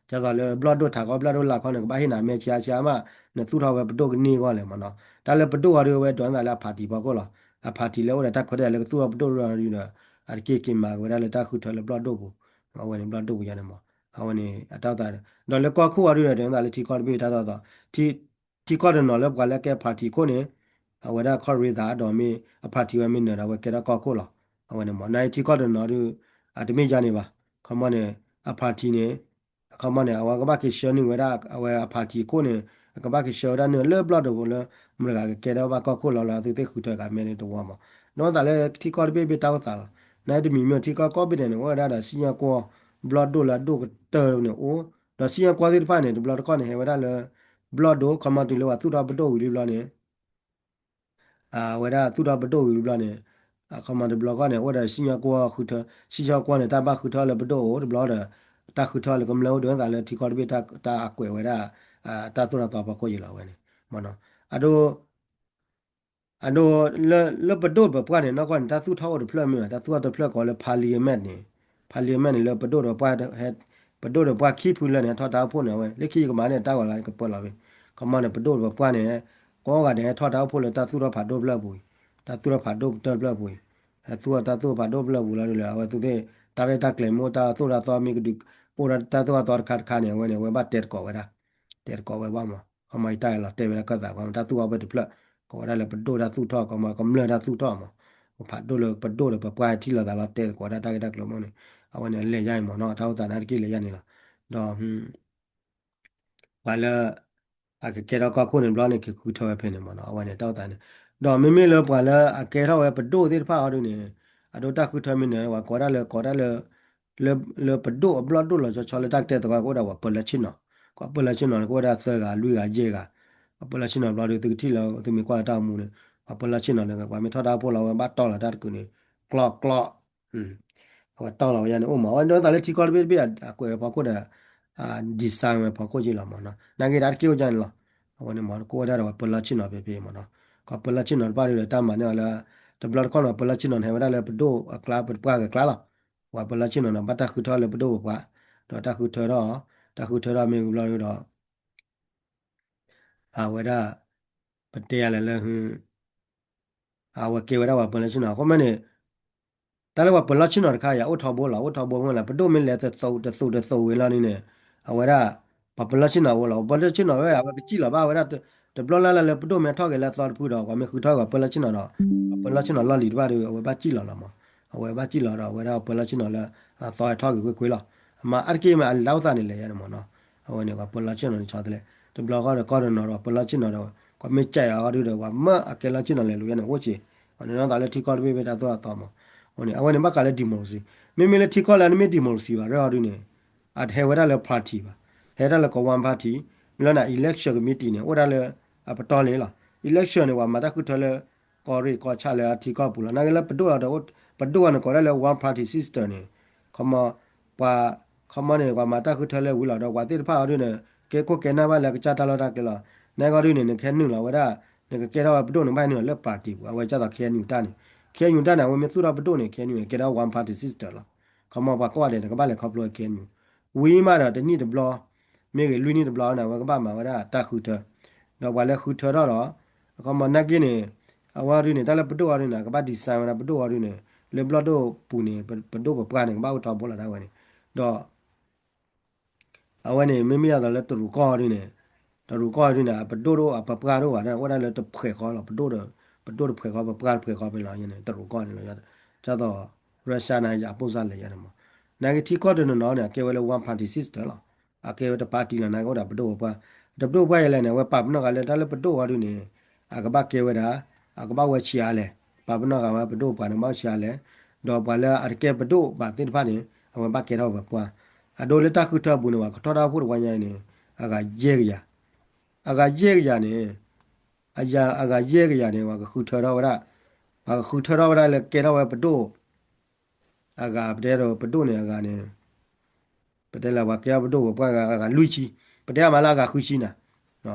သိးလၢဘျီၣ်ဒိၣ်ထးခီ ဘျီၣ်ဒိၣ်လါခီန့ၣ် ကဘၣ်ဟ့ၣ်နၤမဲဆံးအါဆံးအါမး နသူၣ်ထီၣ်ဝဲပဒိၣ်ကန့ၢ်အဂီၢ်လဲၣ်မးနီၤ တၢ်လၢပဒိၣ်အီၤဒုး အဝဲဒိးသးလၢအ party ဖီခိၣ်လီၤ အ party လၢအိၣ်ဒီးတၢ်ခွဲးတၢ်ယာ်လၢကသူၣ်ထီၣ်ပဒိၣ်ဒုးဒီး အတက့ၢ်က့ၤမၤက့ၤဝဲဒၣ်လၢတၢ်ဃုထၢလၢဘျီၣ်ဒိၣ်ပူၤ အဝဲန့ၣ်ဘျီၣ်ဒိၣ်ပူၤယါန့ၣ်မး အဝဲန့ၣ်အတၢ်အိၣ်သး ဒီးလၢကီၢ်ခိၣ်အီၤဒုးဒီး ဒိးသးလၢထံကီၢ်တဘ့ၣ်တၢ်သိၣ်သီ ထံကီၢ်တနီၤလၢပှၤလၢကဲ party ခိၣ်န့ၣ် အဝဲဒၣ်ခီၣ်ရ့သးဒီးမ့ၢ်အ party ဝဲမ့ၢ်နၢၤဒီး အဝဲကဲထီၣ်ကီၢ်ခိၣ်လီၤ အဝဲန့ၣ်မး နာ်က့ထံကီၢ်တနီၤဒုး အတမ့ၢ်ယါန့ၣ်ဘၣ် ခီမီန့ၣ် အ party န့ၣ် အခီမီန့ၣ် အဝဲကဘၣ်က့ၤဆှၢနုာ်ဝဲဒၣ် အဝဲအ party ခိၣ်န့ၣ် အကဘၣ်က့ၤဆှၢဝဲဒၣ်နုာ်လၢဘျီၣ်ဒိၣ်ပူၤလၢ မတၤတဂၤကကဲထီၣ်ဘၣ်ကီၢ်ခိၣ်လီၤလၢ အဝဲသ့ၣ်ဃုထၢက့ၤမဲန့ၣ်တဝီမး ဒိးသးလၢထံကီၢ်တဘ့ၣ်ဘ့ၣ်တၢ်အိၣ်သးလီၤ နာ်က့တမံၤမ့ၢ်ထံကီၢ်ကိးဘ့ၣ်ဒဲးန့ၣ် အိၣ်ဝဲဒၣ်ဒီးစံၣ်ညီၣ်ကွီၢ် ဘျီၣ်ဒိၣ်လၢအဒိၣ်ကတၢၢ်န့ၣ်အိၣ် ဒီးစံၣ်ညီၣ်ကွီၢ်သ့ၣ်တဖၣ်န့ၣ် တဘျီတခီၣ်န့ၣ် ဟဲဝဲဒၣ်လၢ ဘျီၣ်ဒိၣ် ခီမီတုၤလၢပှၤသူၣ်ထီၣ်ပဒိၣ်ဝံၤလံဘျီန့ၣ် အဝဲဒၣ်သူၣ်ထီၣ်ပဒိၣ်ဝံၤဘျီန့ၣ် အခီမီတဘျီခီၣ်န့ၣ် အိၣ်ဒီးစံၣ်ညီၣ်ကွီၢ်ဃုထၢ စံၣ်ညီၣ်ကွီၢ်န့ၣ် တၢ်ဘၣ်ဃုထၢလၢပဒိၣ်အိၣ်တဘျီဒီး တၢ်ဃုထၢလၢကမျၢၢ်အိၣ်ဒုးသးလၢထံကီၢ်တဘ့ၣ်တၢ်အကွဲးဝဲဒၣ် တၢ်သိၣ်တၢ်သီဖီခိၣ်ယံၤလီၤအဝဲန့ၣ် မးနီၤ အဒိ အဒိ လၢပဒိၣ်ပပှၢ်န့ၣ် နီၢ်ကီၢ်န့ၣ် တၢ်သူၣ်ထီၣ်အိၣ်တဖျၢၣ်မ့ၢ်ဘၣ် တၢ်သူၣ်ထီၣ်တဖျၢၣ်ကိးလၢ parliament န့ၣ် parliament န့ၣ် လၢပဒိၣ်ဒီးပှၢ် ပဒိၣ်ဒီးပှၢ်ခံဖုလၢန့ၣ် ဟဲထီၣ်တၢ်အိၣ်ဖှိၣ်န့ၣ် အဝဲ လၢခံကမၤန့ၣ် တၢ်ဝဲလီၤကပၢလီၤဖဲ ခီမီန့ၣ် ပဒိၣ်ဒီးပှၢ်န့ၣ် ကိးဂၤဒဲးဟဲထီၣ်တၢ်အိၣ်ဖှိၣ်လၢတၢ်သူၣ်ထီၣ်ဖးဒိၣ်ဖျၢၣ်ပူၤအံၤ တၢ်သူၣ်ထီၣ်ဖးဒိၣ်တဖျၢၣ်ပူၤအံၤ ဟဲသူၣ်ထီၣ်တၢ်သူၣ်ထီၣ်ဖးဒိၣ်ဖျၢၣ်ပူၤလီၤဒ်လဲၣ် အဝဲသူသ့ၣ် တၢ်ရဲၣ်တၢ်ကျဲၤမ့ၢ်အိၣ်တၢ်သိၣ်တၢ်သီမ့ၢ်ကဒုး အိၣ်ဒီးတၢ်သိၣ်တၢ်သီတခါတခါန့ၣ် အဝဲန့ၣ် အဝဲဘၣ်တဲသကိးဝဲဒၣ် တဲသကိးဝဲဘၣ်မး ခီမီယတၢ်အံၤလီၤတဲဝဲဒၣ်ခၢၣ်သး တၢ်သူၣ်ထီၣ်ဖဲတဖျၢၣ် ကိးဝဲဒၣ်လၢပဒိၣ်တၢ်သူၣ်ထီၣ် ခီမီကမျၢၢ်တၢ်သူၣ်ထီၣ်မး ပဖးဒိၣ်လၢပဒိၣ်ဒီးပပှၢ်ထံၣ်လိာ်သးလီၤတဲသကိးဝဲဒၣ်တၢ်ဂ့ၢ်တၢ်ကျိၤမ့ၢ်န့ၣ် အဝဲန့ၣ်အလဲၤယါအံၤမးနီၤ တၢ်အိၣ်သးနာ်က့လဲၤယါန့ၣ်လီၤ ဒီး ပှၤလၢ အကကဲထီၣ်ကီၢ်ခိၣ်န့ၣ်ဘျီန့ၣ် ကဃုထၢဝဲဖဲန့ၣ်မးနီၤ အဝဲန့ၣ်တၢ်အိၣ်သးန့ၣ် ဒီးမ့မ့ၢ်လၢပှၤလၢအကဲထီၣ်ဝဲပဒိၣ်သ့ၣ်တဖၣ်အီၤဒုးန့ၣ် အဒိတၢ်ဃုထၢမ့ၢ်နၢၤ ပှၤကိးဒၣ်လၢကိးဒၣ်လၢ လၢပဒိၣ်အဘျီၣ်ဒိၣ်လီၤဆီဆီလၢတၢ်ကတဲသကိးကအိၣ်ဒၣ်ပှၤပၢလၢဆ့ၣ်နီၤ ပှၤပၢလၢဆ့ၣ်နီၤန့ၣ် ကအိၣ်ဝဲဒၣ်သၢဂၤလွံၢ်ဂၤယဲၢ်ဂၤ ပှၤပၢလၢဆ့ၣ်နီၤဘျီဒုး သုကထံၣ်လၢသုမ့ၢ်ကွၢ်လၢတၢ်အိၣ်မူန့ၣ် ပှၤပၢလၢဆ့ၣ်နီၤန့ၣ် ပှၤမ့ၢ်ထီၣ်တၢ်အိၣ်ဖှိၣ်လီၤ အဝဲဘၣ်တီၢ်လီၤတၢ်တကုာ်န့ၣ် ကျီၢ်ကျီၢ် အဝဲတီၢ်လီၤဝဲယါန့ၣ်အိၣ်မး အဝဲဒိးသးလၢထံကီၢ်တဘ့ၣ်တဘ့ၣ်အကွဲးဝဲဖီခိၣ်ဒီး design ဝဲဖီခိၣ်က့လီၤမးနီၤ နာ်က့တၢ်တက့ၢ်အိၣ်ယါန့ၣ်လီၤ အဝဲန့ၣ်မး ကအိၣ်ဝဲဒၣ်ဒီးပှၤပၢလၢဆ့ၣ်နီၤဖဲဖဲမးနီၤ ပှၤပၢလၢဆ့ၣ်နီၤတဖၣ်ဒုးဒီးတၢ်မၤန့ၢ်အီၤလၢ တဘျီတခီၣ်န့ၣ် ပၢလၢဆ့ၣ်နီၤန့ၣ် ဟဲဝဲဒၣ်လၢပဒိၣ်အကျါ ပပှၢ်ကကျါလီၤ ပှၤပၢလၢဆ့ၣ်နီၤန့ၣ် ဘၣ်တၢ်ဃုထၢလၢပဒိၣ်ပပှၢ် ဒီးတၢ်ဃုထၢထီၣ် တၢ်ဃုထၢထီၣ်မ့ၢ်ဝံၤဘျီဒီး အဝဲဒၣ် ပတဲယၤလဲၣ်လၢ အဝဲကဲဝဲဒၣ်ပှၤပၢလၢဆ့ၣ်နီၤ အဃိမ့ၢ်န့ၣ် တၢ်လၢပှၤပၢလၢဆ့ၣ်နီၤတခါအံၤ အိၣ်ထီဘိလီၤ အိၣ်ထီဘိမ့ၢ်လၢ ပဒိၣ်မ့ၢ်လဲၤတသိးတသိးတသိးဝံၤလီၤန့ၣ်န့ၣ် အဝဲဒၣ် ပှၤပၢလၢဆ့ၣ်နီၤအိၣ်လီၤ ပှၤပၢလၢဆ့ၣ်နီၤဝဲ အဝဲကစံၣ်လီၤဘၣ်ဝဲဒၣ် တဘျီလၢ်လၢ်လၢပဒိၣ်မ့ၢ်ထီၣ်က့ၤလၢအသီတဖုဒီး ပှၤမ့ၢ်ဃုထၢပှၤပၢလၢဆ့ၣ်နီၤဒီး ပှၤပၢလၢဆ့ၣ်နီၤလီၢ်လံၤတဖၣ်ဒီး အဝဲဘၣ်စံၣ်လီၤလီၤမး အဝဲဘၣ်စံၣ်လီၤဒီး အဝဲဒၣ်ပှၤပၢလၢဆ့ၣ်နီၤလၢ အသီဟဲထီၣ်က့ၤကွ့ၢ်ကွ့ၢ်လီၤ အမၤအါတက့ၢ်မ့ၢ်အတၢ်အိၣ်သးန့ၣ်လဲၤယါန့ၣ်မးနီၤ အဝဲန့ၣ် ပှၤပၢလၢဆ့ၣ်နီၤန့ၣ်ဆီတလဲ တဘျီဃီဒီးကီၢ်တနီၤဒီး ပှၤပၢလၢဆ့ၣ်နီၤဒီး ပှၤမ့ၢ်ကဲအီၤဒုးဒီး ပှၤမၢအကဲလၢဆ့ၣ်နီၤလဲၤလူၤယါန့ၣ် အိၣ်က့ၤ အန့ၣ်ဒိးသးလၢထံကီၢ်တဘ့ၣ်ဘ့ၣ်တၢ်သိၣ်တၢ်သီမး အဝဲန့ၣ် အဝဲန့ၣ်ဘၣ်ဃးလၢ democracy မ့မ့ၢ်လၢထံကီၢ်လၢနမ့ၢ် democracy ဘၣ်ရၢအီၤဒုးန့ၣ် အတဟဲဝဲဒၣ်လၢ party ဘၣ် ဟဲဒၣ်လၢက one party မ့ၢ်လီၤန့ၣ် election committee န့ၣ် အိၣ်ဒၣ်လၢ အပတီၢ်လံလီၤ election န့ၣ် ပှၤမၤတၢ်ဃုထၢလၢ ကီၢ်ရ့ၣ်ကီၢ်ဆၣ်လၢအထံကီၢ်ပူၤလီၤ နာ်က့လၢပဒိၣ်လီၤဒီး ပဒိၣ်အီၤန့ၣ် ကိးဒၣ်လၢ one party system န့ၣ် ခီမီ ပှၤ ခီမီန့ၣ် ပှၤမၤတၢ်ဃုထၢလၢဝံၤလီၤဒီး ပှၤသ့ၣ်တဖၣ်အီၤဒုးန့ၣ် ကဲခိၣ်ကဲနၢ်ဘၣ်လၢကစၢ်တၢ်လီၢ်တၢ်ကျဲလီၤ နာ်က့အီၤဒုးန့ၣ် နကဟဲနုာ်လီၤဝဲဒၣ် နကကဲထီၣ်ဝဲပဒိၣ်န့ၣ် ဘၣ်နုာ်လီၤလၢ party ပူၤ အဝဲကၢ်သိး KNU တၢ်န့ၣ် KNU တၢ်န့ၣ် အဝဲမ့ၢ်သူၣ်ထီၣ်ပဒိၣ်န့ၣ် KNU န့ၣ် ကဲဒၣ် one party system လီၤ ခီမီ ပှၤကိးဂၤဒဲးန့ၣ် ကဘၣ်လဲၤခီဖျိဝဲ KNU ဝံၤမးဒီးတနံၣ်တဘျီ မ့ၢ်ဂ့ၤလွံၢ်နံၣ်တဘျီန့ၣ် အဝဲကဘၣ်မၤဝဲဒၣ်တၢ်ဃုထၢ ဒီးပှၤလၢဃုထၢထီၣ်ဒီး အခီမီနာ်က့န့ၣ် အဝဲအီၤဒုးန့ၣ် တၢ်လၢပဒိၣ်အီၤဒုးန့ၣ် အကဘၣ် design ဝဲဒၣ်ပဒိၣ်အီၤဒုးန့ၣ် လၢဘျီၣ်ဒိၣ်ပူၤန့ၣ် ပဒိၣ်ပပှၢ်န့ၣ် ကဘၣ်အိၣ်ထီဘိလီၤဒၣ်ဝဲန့ၣ် ဒီး အဝဲန့ၣ် မ့မ့ၢ်ယါသိးလၢတရူးကီၢ်ဒုးန့ၣ် တရူးကီၢ်ဒုးန့ၣ် အပဒိၣ်ဒိၣ်အပပှၢ်ဒိၣ်ဘၣ်ဒီး အိၣ်ဒၣ်လၢတဖှဲးဃီလီၤ ပဒိၣ်ဒီး ပဒိၣ်တဖှဲးဃီ ပပှၢ်တဖှဲးဃီဖဲလီၤန့ၣ် တရူးကီၢ်န့ၣ်လီၤ ဒ်သိး Russia န့ၣ် ယပိၢ်စၢ်လဲၤယါန့ၣ်မး နာ်က့ထံကီၢ်တနီၤနီၤန့ၣ် အကဲဝဲလၢ one party system လီၤ အကဲဝဲတ party လီၤ နာ်က့အိၣ်ဒၣ်ပဒိၣ်ပပှၢ် တပဒိၣ်ပှၢ်ယဲလဲၣ်န့ၣ် အဝဲပာ်ပနီၣ်ဂၤလၢတၢ်လၢပဒိၣ်အီၤဒုးန့ၣ် အကဘၣ်ကဲဝဲဒၣ် အကဘၣ်ဝဲဆံးအါလဲၣ် ပာ်ပနီၣ်ဂၤဝဲပဒိၣ်ပှၢ်န့ၣ် ကဘၣ်ဝဲဆံးအါလဲၣ် ဒီးပှၤလၢအတကဲပဒိၣ်ဘၣ်သ့ၣ်တဖၣ်န့ၣ် အဝဲဘၣ်ကဲထီၣ်ပပှၢ် အဒိလၢတၢ်ဃုထၢအပူၤန့ၣ် ပှၤကထီၣ်တၢ်အိၣ်ဖှိၣ်တဝီညါအံၤန့ၣ် အဂၤယဲၢ်ကယၤ အဂၤယဲၢ်ကယၤန့ၣ် အယၤအဂၤယဲၢ်ကယၤန့ၣ် ပှၤကဃုထၢထီၣ်ဝဲဒၣ်, ပှၤကဃုထၢထီၣ်ဝဲဒၣ်လၢကဲထီၣ်ဝဲပဒိၣ် အဂၤ ပတဲဒီးပဒိၣ်န့ၣ်အဂၤန့ၣ် ပတဲလၢပှၤကဲထီၣ်ပဒိၣ်ပှၤအဂၤလွံၢ်ဆံ, ပတဲမးလၢအဂၤဃုဆံနၤ,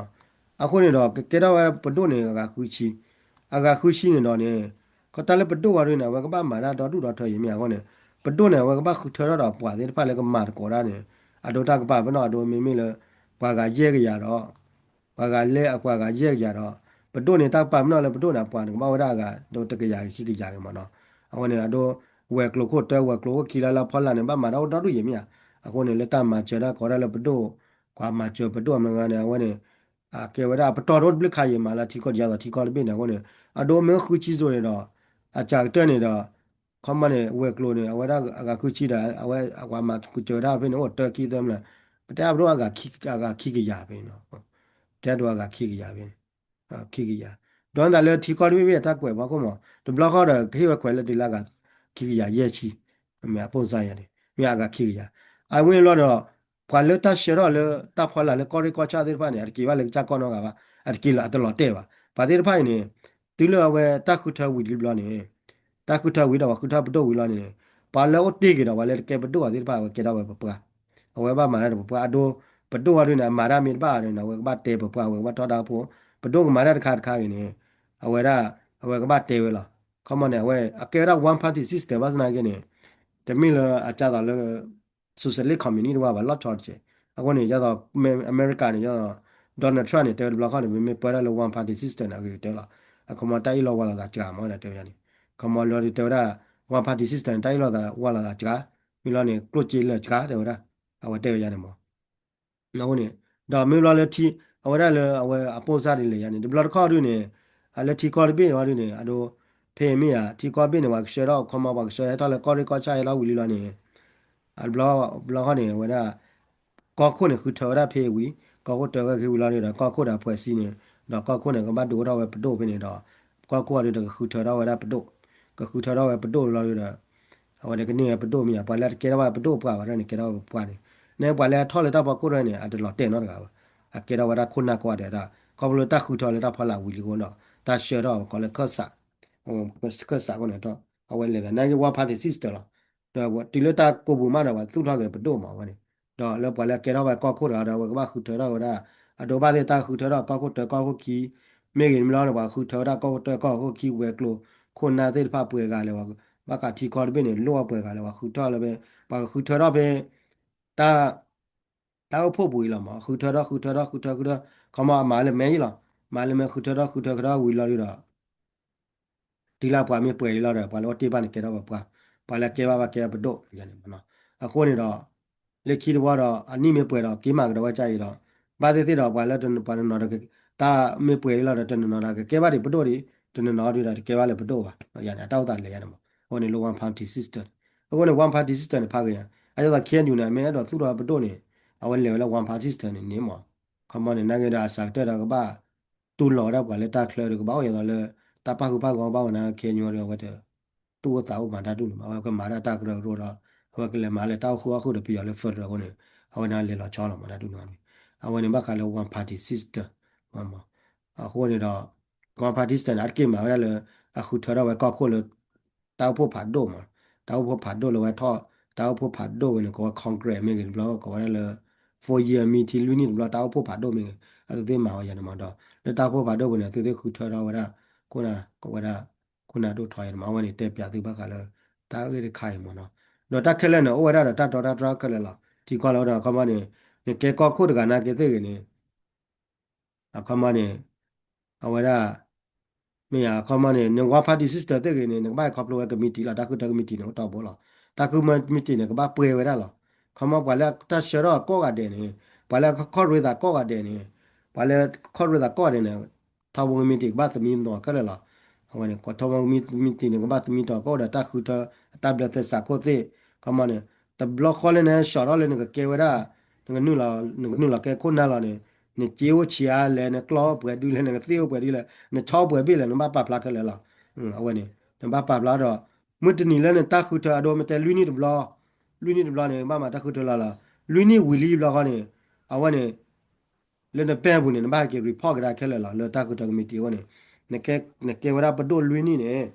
အဃိန့ၣ်ဒီး ကကဲထီၣ်ဝဲပဒိၣ်န့ၣ်အဂၤဃုဆံ, အဂၤဃုဆံန့ၣ်ဒီးန့ၣ် ခီတၢ်လၢပဒိၣ်ဝဲဒၣ်န့ၣ် အဝဲကဘၣ်မၤတၢ်ဒီဒူၣ်ဒီထၢအံၤမ့ၢ်အဃိန့ၣ် ပဒိၣ်န့ၣ် အဝဲကဘၣ်ဃုထၢထီၣ်ဒီးပှၤသ့ၣ်တဖၣ်လၢကမၤသကိးတၢ်န့ၣ် အဒိတၢ်ကပာ်ပနီၣ်အဒိ မ့မ့ၢ်လၢ ပှၤဂၤယဲၢ်ကယၤဒီး ပှၤဂၤလၢအပှၤဂၤယဲၢ်ကယၤဒီး ပဒိၣ်န့ၣ် တၢ်ကပာ်ပနီၣ်လၢပဒိၣ်န့ၣ် အပှၤန့ၣ် ကဘၣ်ဝဲဒၣ်အဂၤဒီးတကယၤဂ့ၤခံကယၤဂ့ၤမးနီၤ, အဃိန့ၣ် အဒိ ဝဲၤကျိၤခိၣ်တၢ ဝဲၤကျိၤခိၣ်ခံလၢလၢဖီလာ်န့ၣ် ဘၣ်မၤတၢ်အိၣ်ဒီဒူၣ်ယံၤမ့ၢ်ဧါ, အဃိန့ၣ် လၢတၢ်မၤစၢၤတၢ်ကီတၢ်လၢပဒိၣ် ပှၤမၤစၢၤပဒိၣ်အမဲာ်ညါန့ၣ် အဝဲန့ၣ် အကဲဝဲဒၣ်အပတီၢ်တအိၣ်တဘျုးခါယံၤမးလၢထံကီၢ်ဒ်သိးထံကီၢ်တဘ့ၣ်န့ၣ် အဃိန့ၣ် အဒိမ့ၢ်ဃုဆံစိၤန့ၣ်ဒီး အစှၤကတၢၢ်န့ၣ်ဒီး ခီမီန့ၣ် ဝဲၤကျိၤန့ၣ် အဝဲဒၣ်အဂၤဃုဆံဒီး အဝဲအပှၤမၤစၢၤတၢ်ဖဲန့ၣ် အိၣ်တၢခံသၢမးလၢ ပတဲအဒိအဂၤခံကယၤဖဲန့ၣ် တဲဒိအဂၤခံကယၤဖဲန့ၣ် ခံကယၤ, ဒီးနသးလၢထံကီၢ်တဘ့ၣ်ဘ့ၣ်အတၢ်ကွဲးဖီခိၣ်မး တဘျီဃီဒီး ကဟ့ၣ်ဝဲခွဲးလၢတုၤလၢအဂၤခံကယၤယဲၢ်ဆံ, မ့ၢ်အပိၢ်စါယၤန့ၣ် မ့ၢ်အဂၤခံကယၤ, အဝဲန့ၣ်လီၤဒီး ပှၤလၢတၢ်ဆှၢထီၣ်လၢတၢ်ဖီလာ်လၢကီၢ်ရ့ၣ်ကီၢ်ဆၣ်သ့ၣ်တဖၣ်န့ၣ် အတက့ၤဘၣ်လၢကစၢ်ကီၢ်နီတဂၤဘၣ်, အတက့ၤလီၤအတလီၤတဲာ်ဘၣ်, ပှၤသ့ၣ်တဖၣ်အံၤန့ၣ် တုၤလၢအဝဲတၢ်ဃုထၢဝံၤတဘျီန့ၣ် တၢ်ဃုထၢဝံၤဒီးပှၤဃုထၢပဒိၣ်ဝံၤလီၤန့ၣ် ပှၤလၢအိၣ်တ့ၢ်က့ၤဒီးပှၤလၢတကဲပဒိၣ်အီၤသ့ၣ်တဖၣ် အဝဲကဲထီၣ်ဝဲပပှၢ်, အဝဲဘၣ်မၤတၢ်ဒီးပပှၢ်အဒိ, ပဒိၣ်ဝဲဒၣ်န့ၣ် အမၤတၢ်မ့ၢ်တဘၣ်အီၤန့ၣ် အဝဲကဘၣ်တဲပပှၢ် အဝဲကဘၣ်ထီဒါဖိ, ပဒိၣ်ကမၤတၢ်တခါတခါဂ့ၤန့ၣ် အဝဲဒၣ် အဝဲကဘၣ်တဲဝဲလီၤ, ခီမီန့ၣ် အဝဲအကဲဝဲဒၣ် one party system ဘၣ်ဆၣ်သနာ်က့န့ၣ် တမ့ၢ်လၢအကၢ်သိးလၢ socialist communist တဝၢ်ဘၣ် လီၢ်ဆီတကဲး, အဃိန့ၣ် ဒ်သိး အမဲရကၤန့ၣ် ဒ်သိး Donald Trump န့ၣ် တဲဝဲတဘျီဃီန့ၣ် မ့မ့ၢ်ပၢတၢ်လၢ one party system န့ၣ် အဂ့ၤကတၢၢ်လီၤ, အခီမီတၢ်အ့ၣ်လိာ်ဝါလိာ်သးစှၤမး တဲဝဲန့ၣ်, ခီမီလီၤဒုးတဲဝဲဒၣ် one party system န့ၣ် တၢ်အ့ၣ်လိာ်သးဝါလိာ်သးစှၤ, မ့ၢ်လီၤန့ၣ် ကျိၣ်စ့လၢာ်စှၤ တဲဝဲဒၣ်, အဝဲတဲဝဲယါန့ၣ်မး အဃိန့ၣ် ဒီးမ့ၢ်ဘျီလၢထံ အဝဲဒၣ်လၢအဝဲအပိၢ်စါဒ်လဲၣ်ယါန့ၣ် တဘျီတခီၣ်ဒုန့ၣ် အလၢထံကီၢ်တဘ့ၣ်အီၤဒုန့ၣ် အဒိ ဖဲမ့ၢ်ယါ ထံကီၢ်တဘ့ၣ်န့ၣ် ပှၤကဆှၢထီၣ်ခီမီ ပှၤကဆှၢဟဲထီၣ်လၢကီၢ်ရ့ၣ်ကီၢ်ဆၣ်ဟဲထီၣ်ဝံၤလံလီၤန့ၣ် အဘျီ ဘျီဃီန့ၣ် အဝဲဒၣ် ကီၢ်ခိၣ်န့ၣ် ဃုထၢဝဲဒၣ်ဖဲဝံၤ ကီၢ်ခိၣ်တၢဝဲဖဲဝံၤလီၤဒုဒီး ကီၢ်ခိၣ်ဒီးအဖှဲးစံန့ၣ် ဒီးကီၢ်ခိၣ်န့ၣ် ကဘၣ်ဒုးအိၣ်ထီၣ်ဝဲပဒိၣ်ဖဲန့ၣ်ဒီး ကီၢ်ခိၣ်အီၤဒုဒီး ကဃုထၢထီၣ်ဝဲဒၣ်ပဒိၣ် ကဃုထၢထီၣ်ဝဲပဒိၣ်လီၤဒုဒီး အဝဲန့ၣ်ကန့ၢ်ဝဲပဒိၣ်မ့ၢ်ဧါ ပှၤလၢအတကဲထီၣ်ဝဲပဒိၣ်ပှၢ်ဘၣ်န့ၣ် ကဲထီၣ်ဝဲပှၢ်န့ၣ် န့ၣ်ပှၤလၢအထီၣ်လၢတၢ်ဖီခိၣ်တဖၣ်န့ၣ် အတလီၤတဲာ်နီတဂၤဘၣ် အကဲထီၣ်ဝဲဒၣ်ခိၣ်နၢ်ကိးဂၤဒဲးဒၣ် ခီဖျိလၢတၢ်ဃုထၢလၢတၢ်ဖီလာ်ဝံၤလံအဃိဒီး တၢ်ဆှၢထီၣ်အီၤကိးလၢခၢၣ်စး ခၢၣ်စးအဃိန့ၣ် အဝဲလဲၤသးနာ်က့ one party system လီၤ ဒီးတုၤလၢတၢ်ကိးပူၤမးဒီး ပှၤသူၣ်ထီၣ်က့ၤပဒိၣ်မးဝဲန့ၣ် ဒီးလၢပှၤလၢအကဲထီၣ်ဝဲကီၢ်ခိၣ်တဂၤဒီး အဝဲကဘၣ်ဃုထၢထီၣ်ဝဲဒၣ် အဒိဘၣ်သ့ၣ်တၢ်ဃုထၢထီၣ်ကီၢ်ခိၣ်တၢကီၢ်ခိၣ်ခံ မ့ၢ်ဂ့ၤမ့ၢ်လီၤန့ၣ် ပှၤဃုထၢဝဲဒၣ်ကီၢ်ခိၣ်တၢကီၢ်ခိၣ်ခံ ဝဲၤကျိၤခိၣ်နၢ်သ့ၣ်တဖၣ်ပှဲၤဂၤလဲၣ် ဘၣ်ဃးထံကီၢ်တဘ့ၣ်န့ၣ် လိၣ်အပှဲၤဂၤလဲၣ် ပှၤဃုထၢထီၣ်လၢဖဲ ပှၤကဃုထၢထီၣ်ဖဲ တၢ် တၢ်အိၣ်ဖှိၣ်ပူၤအံၤလီၤမး ဃုထၢထီၣ် ဃုထၢထီၣ် ဃုထၢ ဃုထၢ ခီမီအမၤလၢမဲအံၤလီၤ မၤလၢမဲ ဃုထၢထီၣ် ဃုထၢ ဃုထၢဝံၤလီၤဒုဒီး တုၤလၢပှၤမ့ၢ်ပှဲၤလံလီၤဒီး ပှၤလၢအိၣ်တ့ၢ်ဘၣ်န့ၣ် ကဲထီၣ်ပပှၢ် ပှၤလၢအကဲဘၣ်ဘၣ်ကဲပဒိၣ်န့ၣ်မးနီၤ အဃိန့ၣ်ဒီး လၢခံတဝီဒီး အနံၣ်မ့ၢ်ပှဲၤဒီး က့ၤမၤကဒီးဝဲကၢ်အံၤဒီး ဘၣ်သ့ၣ်သ့ၣ်ဒီး ပှၤလၢပှၤတနီၤဒီး တၢ်မ့ၢ်ပှဲၤလံလီၤဒီး တနီၤနီၤဒီး ကကဲဘၣ်ဒံးပဒိၣ်ဒံး တနီၤနီၤဒုဒီး တကဲဘၣ်လၢပဒိၣ်ဘၣ် ယါန့ၣ် အတၢ်အိၣ်သးလဲၤယါန့ၣ်မး အဃိန့ၣ် လၢ one party system အဃိန့ၣ် one party system န့ၣ် ဖးဂ့ၤယါ အဒ်သိး KNU န့ၣ် မ့ၢ်အဲၣ်ဒိးသူၣ်ထီၣ်ပဒိၣ်န့ၣ် အဝဲလဲၤဝဲလၢ one party system န့ၣ်န့ၣ်မး ခီမီန့ၣ် နာ်က့ဒီး အစှၤကတၢၢ်ဒီးကဘၣ် တူၢ်လိာ်ဝဲဒၣ်ပှၤလၢတၢ်ချၢဒီး ကဘၣ်အိၣ်ယါသိးလၢ တၢ်ပာ်ဃုာ်ပာ်ဂီၤဘၣ်ဝဲန့ၣ် KNU ဒီး အဝဲတ သူၣ်အိၣ်သးအိၣ်မၤတၢ်ဒ်န့ၣ်ဘၣ် အဝဲကမၤဒၣ်တၢ်ကရၢကရိဒီး အဝဲကလဲၤမၤလၢတၢ်အိၣ်ဃုာ်အီၣ်ဃုာ်ဒီးပယီၤလၢ federal အဃိန့ၣ် အဝဲန့ၣ်လဲၤလီၤဆီလီၤမၤတၢ်ဒ်န့ၣ် အဝဲန့ၣ်ဘၣ်ဃးလၢ one party system အဃိန့ၣ်ဒီး one party system န့ၣ် အတက့ၢ်မၤဝဲဒၣ်လၢ အဃုထၢထီၣ်ဝဲကီၢ်ခိၣ်လၢ တၢ်အိၣ်ဖှိၣ်ဖးဒိၣ်မး တၢ်အိၣ်ဖှိၣ်ဖးဒိၣ်လၢဝဲထီၣ် တၢ်အိၣ်ဖှိၣ်ဖးဒိၣ်ဝဲန့ၣ် ကိးဝဲ Congress မ့ၢ်ဂ့ၤတဘျီ ကိးဝဲဒၣ်လၢ four year meeting လွံၢ်နံၣ်တဘျီ တၢ်အိၣ်ဖှိၣ်ဖးဒိၣ်မ့ၢ်ဂ့ၤ အသုသ့ၣ်မၤဝဲယါန့ၣ်မးဒီး လၢတၢ်အိၣ်ဖှိၣ်ဖးဒိၣ်ပူၤန့ၣ် အသုသ့ၣ်ဃုထၢထီၣ်ဝဲဒၣ် ခိၣ်နၢ် ကိးဝဲဒၣ် ခိၣ်နၢ်ဒိၣ်ထီယါန့ၣ်မး အဝဲန့ၣ်တဲပၠးသုဘၣ်ဃးလၢ တၢ်ဂ့ၢ်တခါအံၤမးနီၤ ဒီးတၢ်ခဲလၢာ်န့ၣ် အိၣ်ဝဲဒၣ်ဒီးတၢ်တီတၢ်တြီခဲလၢာ်လီၤ ထံကီၢ်လၢအိၣ်ဒီး အခီပညီန့ၣ် နကဲကီၢ်ခိၣ်တဂၤနာ်က့သ့ၣ်ဂ့ၤန့ၣ် အခီပညီန့ၣ် အဝဲဒၣ် မ့ၢ်အခီပညီန့ၣ် န one party system သ့ၣ်ဂ့ၤန့ၣ် နကဘၣ်ဟဲခီဖျိဝဲ committee လီၤ တၢ်ဃုထၢ committee န့ၣ် အိၣ်တ့ၢ်ဘိလီၤ တၢ်ဃုထၢ committee န့ၣ် ကဘၣ်ပှဲၤဝဲဒၣ်လီၤ ခီပညီ ပှၤလၢတၢ်ဆှၢထီၣ်ကိးဂၤဒဲးန့ၣ် ပှၤလၢခီၣ်ရ့သးကိးဂၤဒဲးန့ၣ် ပှၤလၢခီၣ်ရ့သးကိးဂၤဒဲးန့ၣ် ထီဘိ committee ကဘၣ်သမံသမိးခဲလၢာ်လီၤ အဝဲန့ၣ် ထီဘိ committee န့ၣ် ကဘၣ်သမံသမိးကအိၣ်ဒီးတၢ်ဃုထၢ အတၢ်ဘျၢသဲစးခိၣ်သ့ၣ် ခီပညီန့ၣ် တဘျီဃီလၢနဟဲဆှၢထီၣ်လၢနကကဲဝဲဒၣ် နကနုာ်လီၤ နကနုာ်လီၤကဲခိၣ်နၢ်လီၤန့ၣ် နစ့အိၣ်ဆံးအါလဲၣ် နကျီၢ်အိၣ်ပှဲၤဒုလဲၣ် နကသ့ၣ်အိၣ်ပှဲၤဒုလဲၣ် နဆီအိၣ်ပှဲၤဘ့ၣ်လဲၣ် နဘၣ်ပာ်ဖျါခဲလၢာ်လီၤ အဝဲန့ၣ် နဘၣ်ပာ်ဖျါဒီး မုၢ်တနံၤလၢနတၢ်ဃုထၢအဒိ မ့ၢ်တဲလွံၢ်နံၣ်တဘျီ လွံၢ်နံၣ်တဘျီန့ၣ် ဘၣ်မၤတၢ်ဃုထၢလီၤလီၤ လွံၢ်နံၣ်ဝံၤလံဘျီဃီန့ၣ် အဝဲန့ၣ် လၢနပဲပူၤန့ၣ် နဘၣ်က့ၤ report ကဒါခဲလၢာ်လီၤ. လၢတၢ်ဃုထၢကမံးတံာ်အဃိန့ၣ် နကဲဝဲဒၣ်ပဒိၣ်လွံၢ်နံၣ်န့ၣ်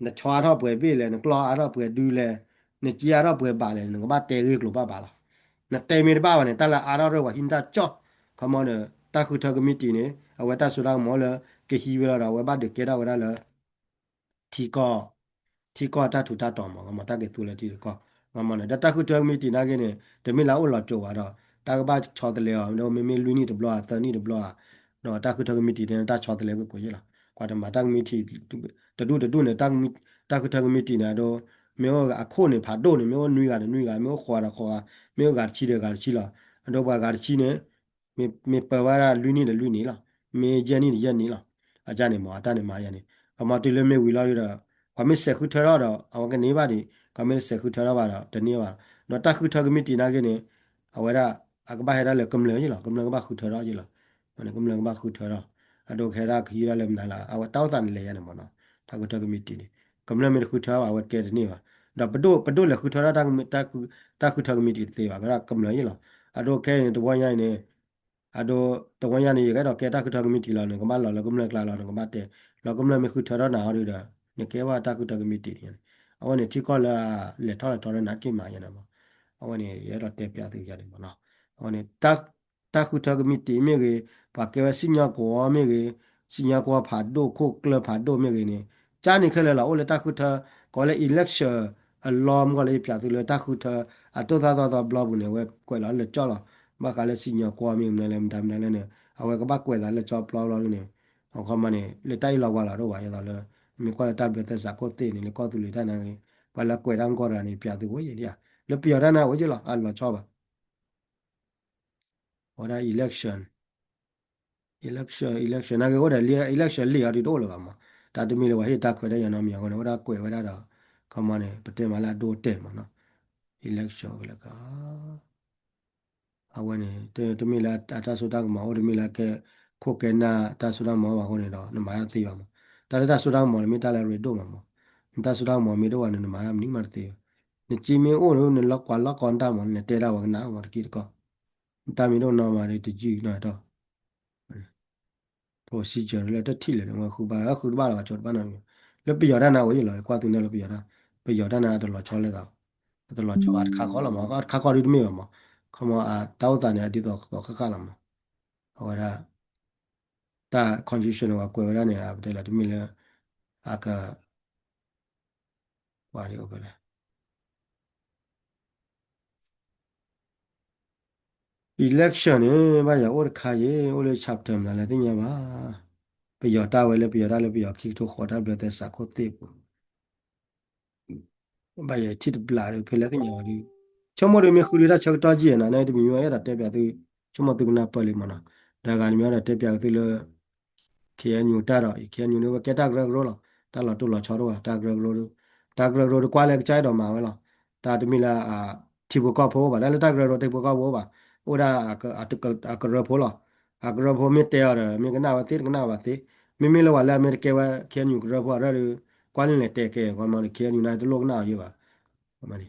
နဆီအါထီၣ်ပှဲၤဘ့ၣ်လဲၣ်, နကျီအါထီၣ်ပှဲၤဒုလဲၣ်, နစ့အါထီၣ်ပှဲၤဘးလဲၣ်, နကဘၣ်တဲဂ့ၢ်ကျိၤဘၣ်ဘၣ်လီၤ. နတဲမ့ၢ်တဘၣ်ဘၣ်န့ၣ် တၢ်လၢအါထီၣ်ရၢၢ်ပှၤဟံးနတၢ်ကၠီၣ်, ခီမီဒီး တၢ်ဃုထၢကမံးတံာ်န့ၣ် အဝဲတၢ်စိတၢ်ကမီၤလၢကဟံးဝဲလီၤဒီး အဝဲဘၣ်ဒုးကဲထီၣ်ဝဲဒၣ်လၢ ထံကီၢ် ထံကီၢ်တၢ်ထူးတၢ်တီၤမး, ကမီတၢ်က့ၤသူလၢထံတကီၢ်, ကမီန့ၣ် ဒီးတၢ်ဃုထၢကမံးတံာ်နာ်က့န့ၣ် တမ့ၢ်လၢအအိၣ်လီၤစိၤဘၣ်ဒီး တၢ်ကဘၣ်ဆီတလဲအီၤ မ့မ့ၢ်လွံၢ်နံၣ်တဘျီဧါ သၢနံၣ်တဘျီဧါ, ဒီးတၢ်ဃုထၢကမံးတံာ်န့ၣ် တၢ်ဆီတလဲကွ့ၢ်ကွ့ၢ်ယ့ၣ်လီၤ. ကွၢ်တမၤတၢ်ကမံးတံာ် တဒူၣ်တဒူၣ်န့ၣ် တၢ်ဃုထၢကမံးတံာ်န့ၣ် အဒိ မ့ၢ်အိၣ်အခိၣ်န့ၣ် ဖးဒိၣ်န့ၣ် မ့ၢ်အိၣ်နွံဂၤဒီးနွံဂၤ, မ့ၢ်အိၣ်ဃိးဒီးဃိးဂၤ, မ့ၢ်အိၣ်ဂၤတဆံဒီးဂၤတဆံလီၤ. အဒိပှၤဂၤတဆံန့ၣ် မ့ၢ်ပၢဝဲဒၣ်လွံၢ်နံၣ်ဒီးလွံၢ်နံၣ်လီၤ. မ့ၢ်ယဲၢ်နံၣ်ဒီးယဲၢ်နံၣ်လီၤ. အကၢ်န့ၣ်မး အတၢ်န့ၣ်မၤယဲန့ၣ် ပမၤတုၤလၢမ့ၢ်ဝံၤလီၤဒီး ပှၤမ့ၢ်စဲးဃုထၢထီၣ်ဒီး အဝဲကန့ၢ်ဘၣ်ဒံး, ပှၤမ့ၢ်တစဲးဃုထၢထီၣ်ဘၣ်ဒီး တန့ၢ်ဘၣ်. ဒီးတၢ်ဃုထၢကမံးတံာ်နာ်က့န့ၣ် အဝဲဒၣ် အကဘၣ်ဟဲဒၣ်လၢကမျၢၢ်ယ့ၣ်လီၤ. ကမျၢၢ်ကဘၣ်ဃုထၢထီၣ်ယ့ၣ်လီၤ. ကမျၢၢ်ကဘၣ်ဃုထၢထီၣ် အဒိကဟဲဒၣ်ကဟံးဒၣ်လၢမနုၤလၢ အဝဲတၢ်အိၣ်သးန့ၣ်လဲၤယဲန့ၣ်မးနီၤ. တၢ်ဃုထၢကမံးတံာ်န့ၣ် ကမျၢၢ်မ့ၢ်တဃုထၢဘၣ် အဝဲကဲတန့ၢ်ဘၣ်. ဒီးပဒိၣ်ပဒိၣ်လဲၤဃုထၢထီၣ်တၢ်ဃုထၢကမံးတံာ်တသ့ဘၣ်, ကဲဒၣ်ကမျၢၢ်ယ့ၣ်လီၤ. အဒိခဲအံၤန့ၣ် တဝီညါအံၤန့ၣ် အဒိ တဝီညါန့ၣ် ယကအဲၣ်ဒိးကဲတၢ်ဃုထၢကမံးတံာ်လီၤန့ၣ် ကဘၣ်လီၤလၢကမျၢၢ်ကျါလီၤ နကဘၣ်တဲ လီၤကမျၢၢ်မ့ၢ်ဃုထၢထီၣ်နၤအီၤဒီး နကဲဘၣ်တၢ်ဃုထၢကမံးတံာ်န့ၣ် အဝဲန့ၣ်ထံကီၢ်လၢအလဲၤထီၣ်လဲၤထီဒီးနၤက့ၤမးယဲန့ၣ်မး. အဝဲန့ၣ် ယအဲၣ်ဒိးတဲပျးသုယၤန့ၣ်မးနီၤ. အဝဲန့ၣ် တၢ်ဃုထၢကမံးတံာ်မ့ၢ်ဂ့ၤ, ပှၤကဲဝဲစံၣ်ညီၣ်ကွီၤမ့ၢ်ဂ့ၤ, စံၣ်ညီၣ်ကွီၤဖးဒိၣ် ခိၣ်ကျၢၢ်ဖးဒိၣ်မ့ၢ်ဂ့ၤန့ၣ် ကၢ်န့ၣ်ခဲလၢာ်လီၤ. အိၣ်လၢတၢ်ဃုထၢ ကိးလၢ election အလီၢ်မ့ၢ်ဂ့ၤလၢ ယပျးသုလၢတၢ်ဃုထၢ အတိၢ်သၣ်သီသီဘျီပူၤန့ၣ် အဝဲကွဲးလီၤလၢကၠီလီၤ. ဘၣ်ဃးလၢစံၣ်ညီၣ်ကွီၤမ့ၢ်မနုၤလဲၣ် မတၤမနုၤလဲၣ်န့ၣ် အဝဲကဘၣ်ကွဲးသးလၢကၠီပျီဘျီဒ်န့ၣ် အခီမးန့ၣ် လၢတၢ်အံၤလီၤဝါလီၤဒိၣ်ဘၣ် ယသိးလၢ မ့ၢ်ကွၢ်လၢတၢ်ဘျၢသဲစးခိၣ်သ့ၣ်န့ၣ် လၢကီၢ်သူလ့ၤတၢ်နာ်ဂ့ၤ ပှၤလၢကွဲးတၢ်မကီတဂၤန့ၣ် ပျးသုဝဲယဲၢ်ဒၣ် လၢပယီၤတၢ်နာ်ဝဲယဲၢ်လီၤ အလီၤဆီဘၣ် ဝဲဒၣ် election, election, election နာ်က့အိၣ်ဒီး election လံာ်အီၤဒုးတအိၣ်လၢၤဘၣ်မး, တၢ်တမ့ၢ်လၢပှၤဟ့ၣ်တၢ်ခွဲးတၢ်ယာ်နီတမံၤအဃိန့ၣ် အိၣ်ဒၣ်ကွဲးဝဲဒၣ်ဒီး ခီမီန့ၣ် ပတဲမးလၢအဒိအတဲာ်မးနီၤ, election ဝဲလၢက အဝဲန့ၣ် တမ့ၢ်လၢအတၢ်စိတၢ်ကမီၤအိၣ် တမ့ၢ်လၢအကဲခိၣ်ကဲနၢ်တၢ်စိတၢ်ကမီၤအိၣ်ဘၣ်အဃိန့ၣ်ဒီး နမၤတၢ်တသ့ဘၣ်မး, တၢ်လၢတၢ်စိတၢ်ကမီၤန့ၣ် မ့ၢ်တၢ်လၢအရ့ဒိၣ်မးမး, နတၢ်စိတၢ်ကမီၤမ့ၢ်ဒိၣ်ဘၣ်န့ၣ် နမၤတၢ်မနုၤမးတသ့ဘၣ်, နစ့မ့ၢ်အိၣ်န့ၣ် နလီၤကွၢ်လီၤကီနတၢ်မး နတဲဒၣ်ပှၤကနၣ်မးတက့ၢ်တကီၢ်, နတၢ်မ့ၢ်ဒိၣ်နီၢ်မးဒီးတယုၢ်နီၢ်တီၢ် procedure လၢတထံၣ်လၢၤန့ၣ် ဝဲဃုဘၣ် ဃုတဘၣ်လၢၤဘၣ် ကၠိတဘၣ်နီတမံၤ, လၢပယီၤတၢ်နာ်ဝဲယဲၢ်လီၤ ကွၢ်သုန့ၣ်လၢပယီၤတၢ်, ပယီၤတၢ်နာ်တလီၤဆီလၢသး, တလီၤဆီဘၣ်တခါဃီလီၤမး တခါဃီဒုတမ့ၢ်ဘၣ်မး, ခီမီ တၢ်အိၣ်သးန့ၣ် အဒ်သိးသိးဃၣ်ဃၣ်လီၤမး, အဝဲဒၣ် တၢ် constitution န့ၣ် ပှၤကွဲးဝဲဒၣ်န့ၣ် ပတဲလီၤတမ့ၢ်လၢ အက ပှၤဒ်အိၣ်ဖဲလဲၣ် election န့ၣ် ဘၣ်ယၤအိၣ်တခါယဲၢ် အိၣ်လၢ chapter မနုၤလဲၣ်သ့ၣ်ညါဘၣ်, ပယီၤတၢ်ဝဲလၢပယီၤတၢ်လၢပယီၤခံကထိဃိးတၢ်ဘျၢသဲစးခိၣ်သ့ၣ်ပူၤ ဘၣ်ယဲၢ်ထံၣ်တဘျးဒီးဖဲလဲၣ်သ့ၣ်ညါဝဲဒုး, ဆိကမိၣ်ဒုးမ့ၢ်ဃုဒုးတၢ်ဆၢကတီၢ်ယံာ်နၤ နတမံၤမ့ၢ်အဲၣ်ဒိးတဲပျးသု, ဆိကမိၣ်သုကနၢ်ပၢၢ်လံမးနီၤ, ဒီးဂၤတမံၤအဲၣ်ဒိးတဲပျးကသုလၢ ခ့ၣ်အဲၣ်ယူၣ်တၢ်ဒီး ခ့ၣ်အဲၣ်ယူၣ်န့ၣ် ဝဲကဲတၢ်ကရၢကရိလီၤ, တၢ်လီၤတိၢ်လီၤဆီတအိၣ်ဘၣ် တၢ်ကရၢကရိ, တၢ်ကရၢကရိတကွၢ်လၢကစၢ်အဲၣ်ဒိးမၤဝဲလီၤ, တၢ်တမ့ၢ်လၢ ထံဖိကီၢ်ဖိအိၣ်ဘၣ် တၢ်လၢတၢ်ကရၢကရိထံဖိကီၢ်ဖိအိၣ်ဘၣ်, အိၣ်ဒၣ် အကရၢဖိလီၤ, အကရၢဖိမ့ၢ်တဲအီၤဒီး မ့ၢ်ကနၣ်ဝဲသ့တကနၣ်ဘၣ်သ့, မ့မ့ၢ်လၢပှၤလၢအမ့ၢ်တကဲဝဲ ခ့ၣ်အဲၣ်ယူၣ်ကရၢဖိအရၢၢ်ဒီး ကွၢ်လၢလဲၤတဲကဲ ခီမီန့ၣ် ခ့ၣ်အဲၣ်ယူၣ်န့ၣ် တလိၣ်ကနၣ်အီၤယဲၢ်ဘၣ်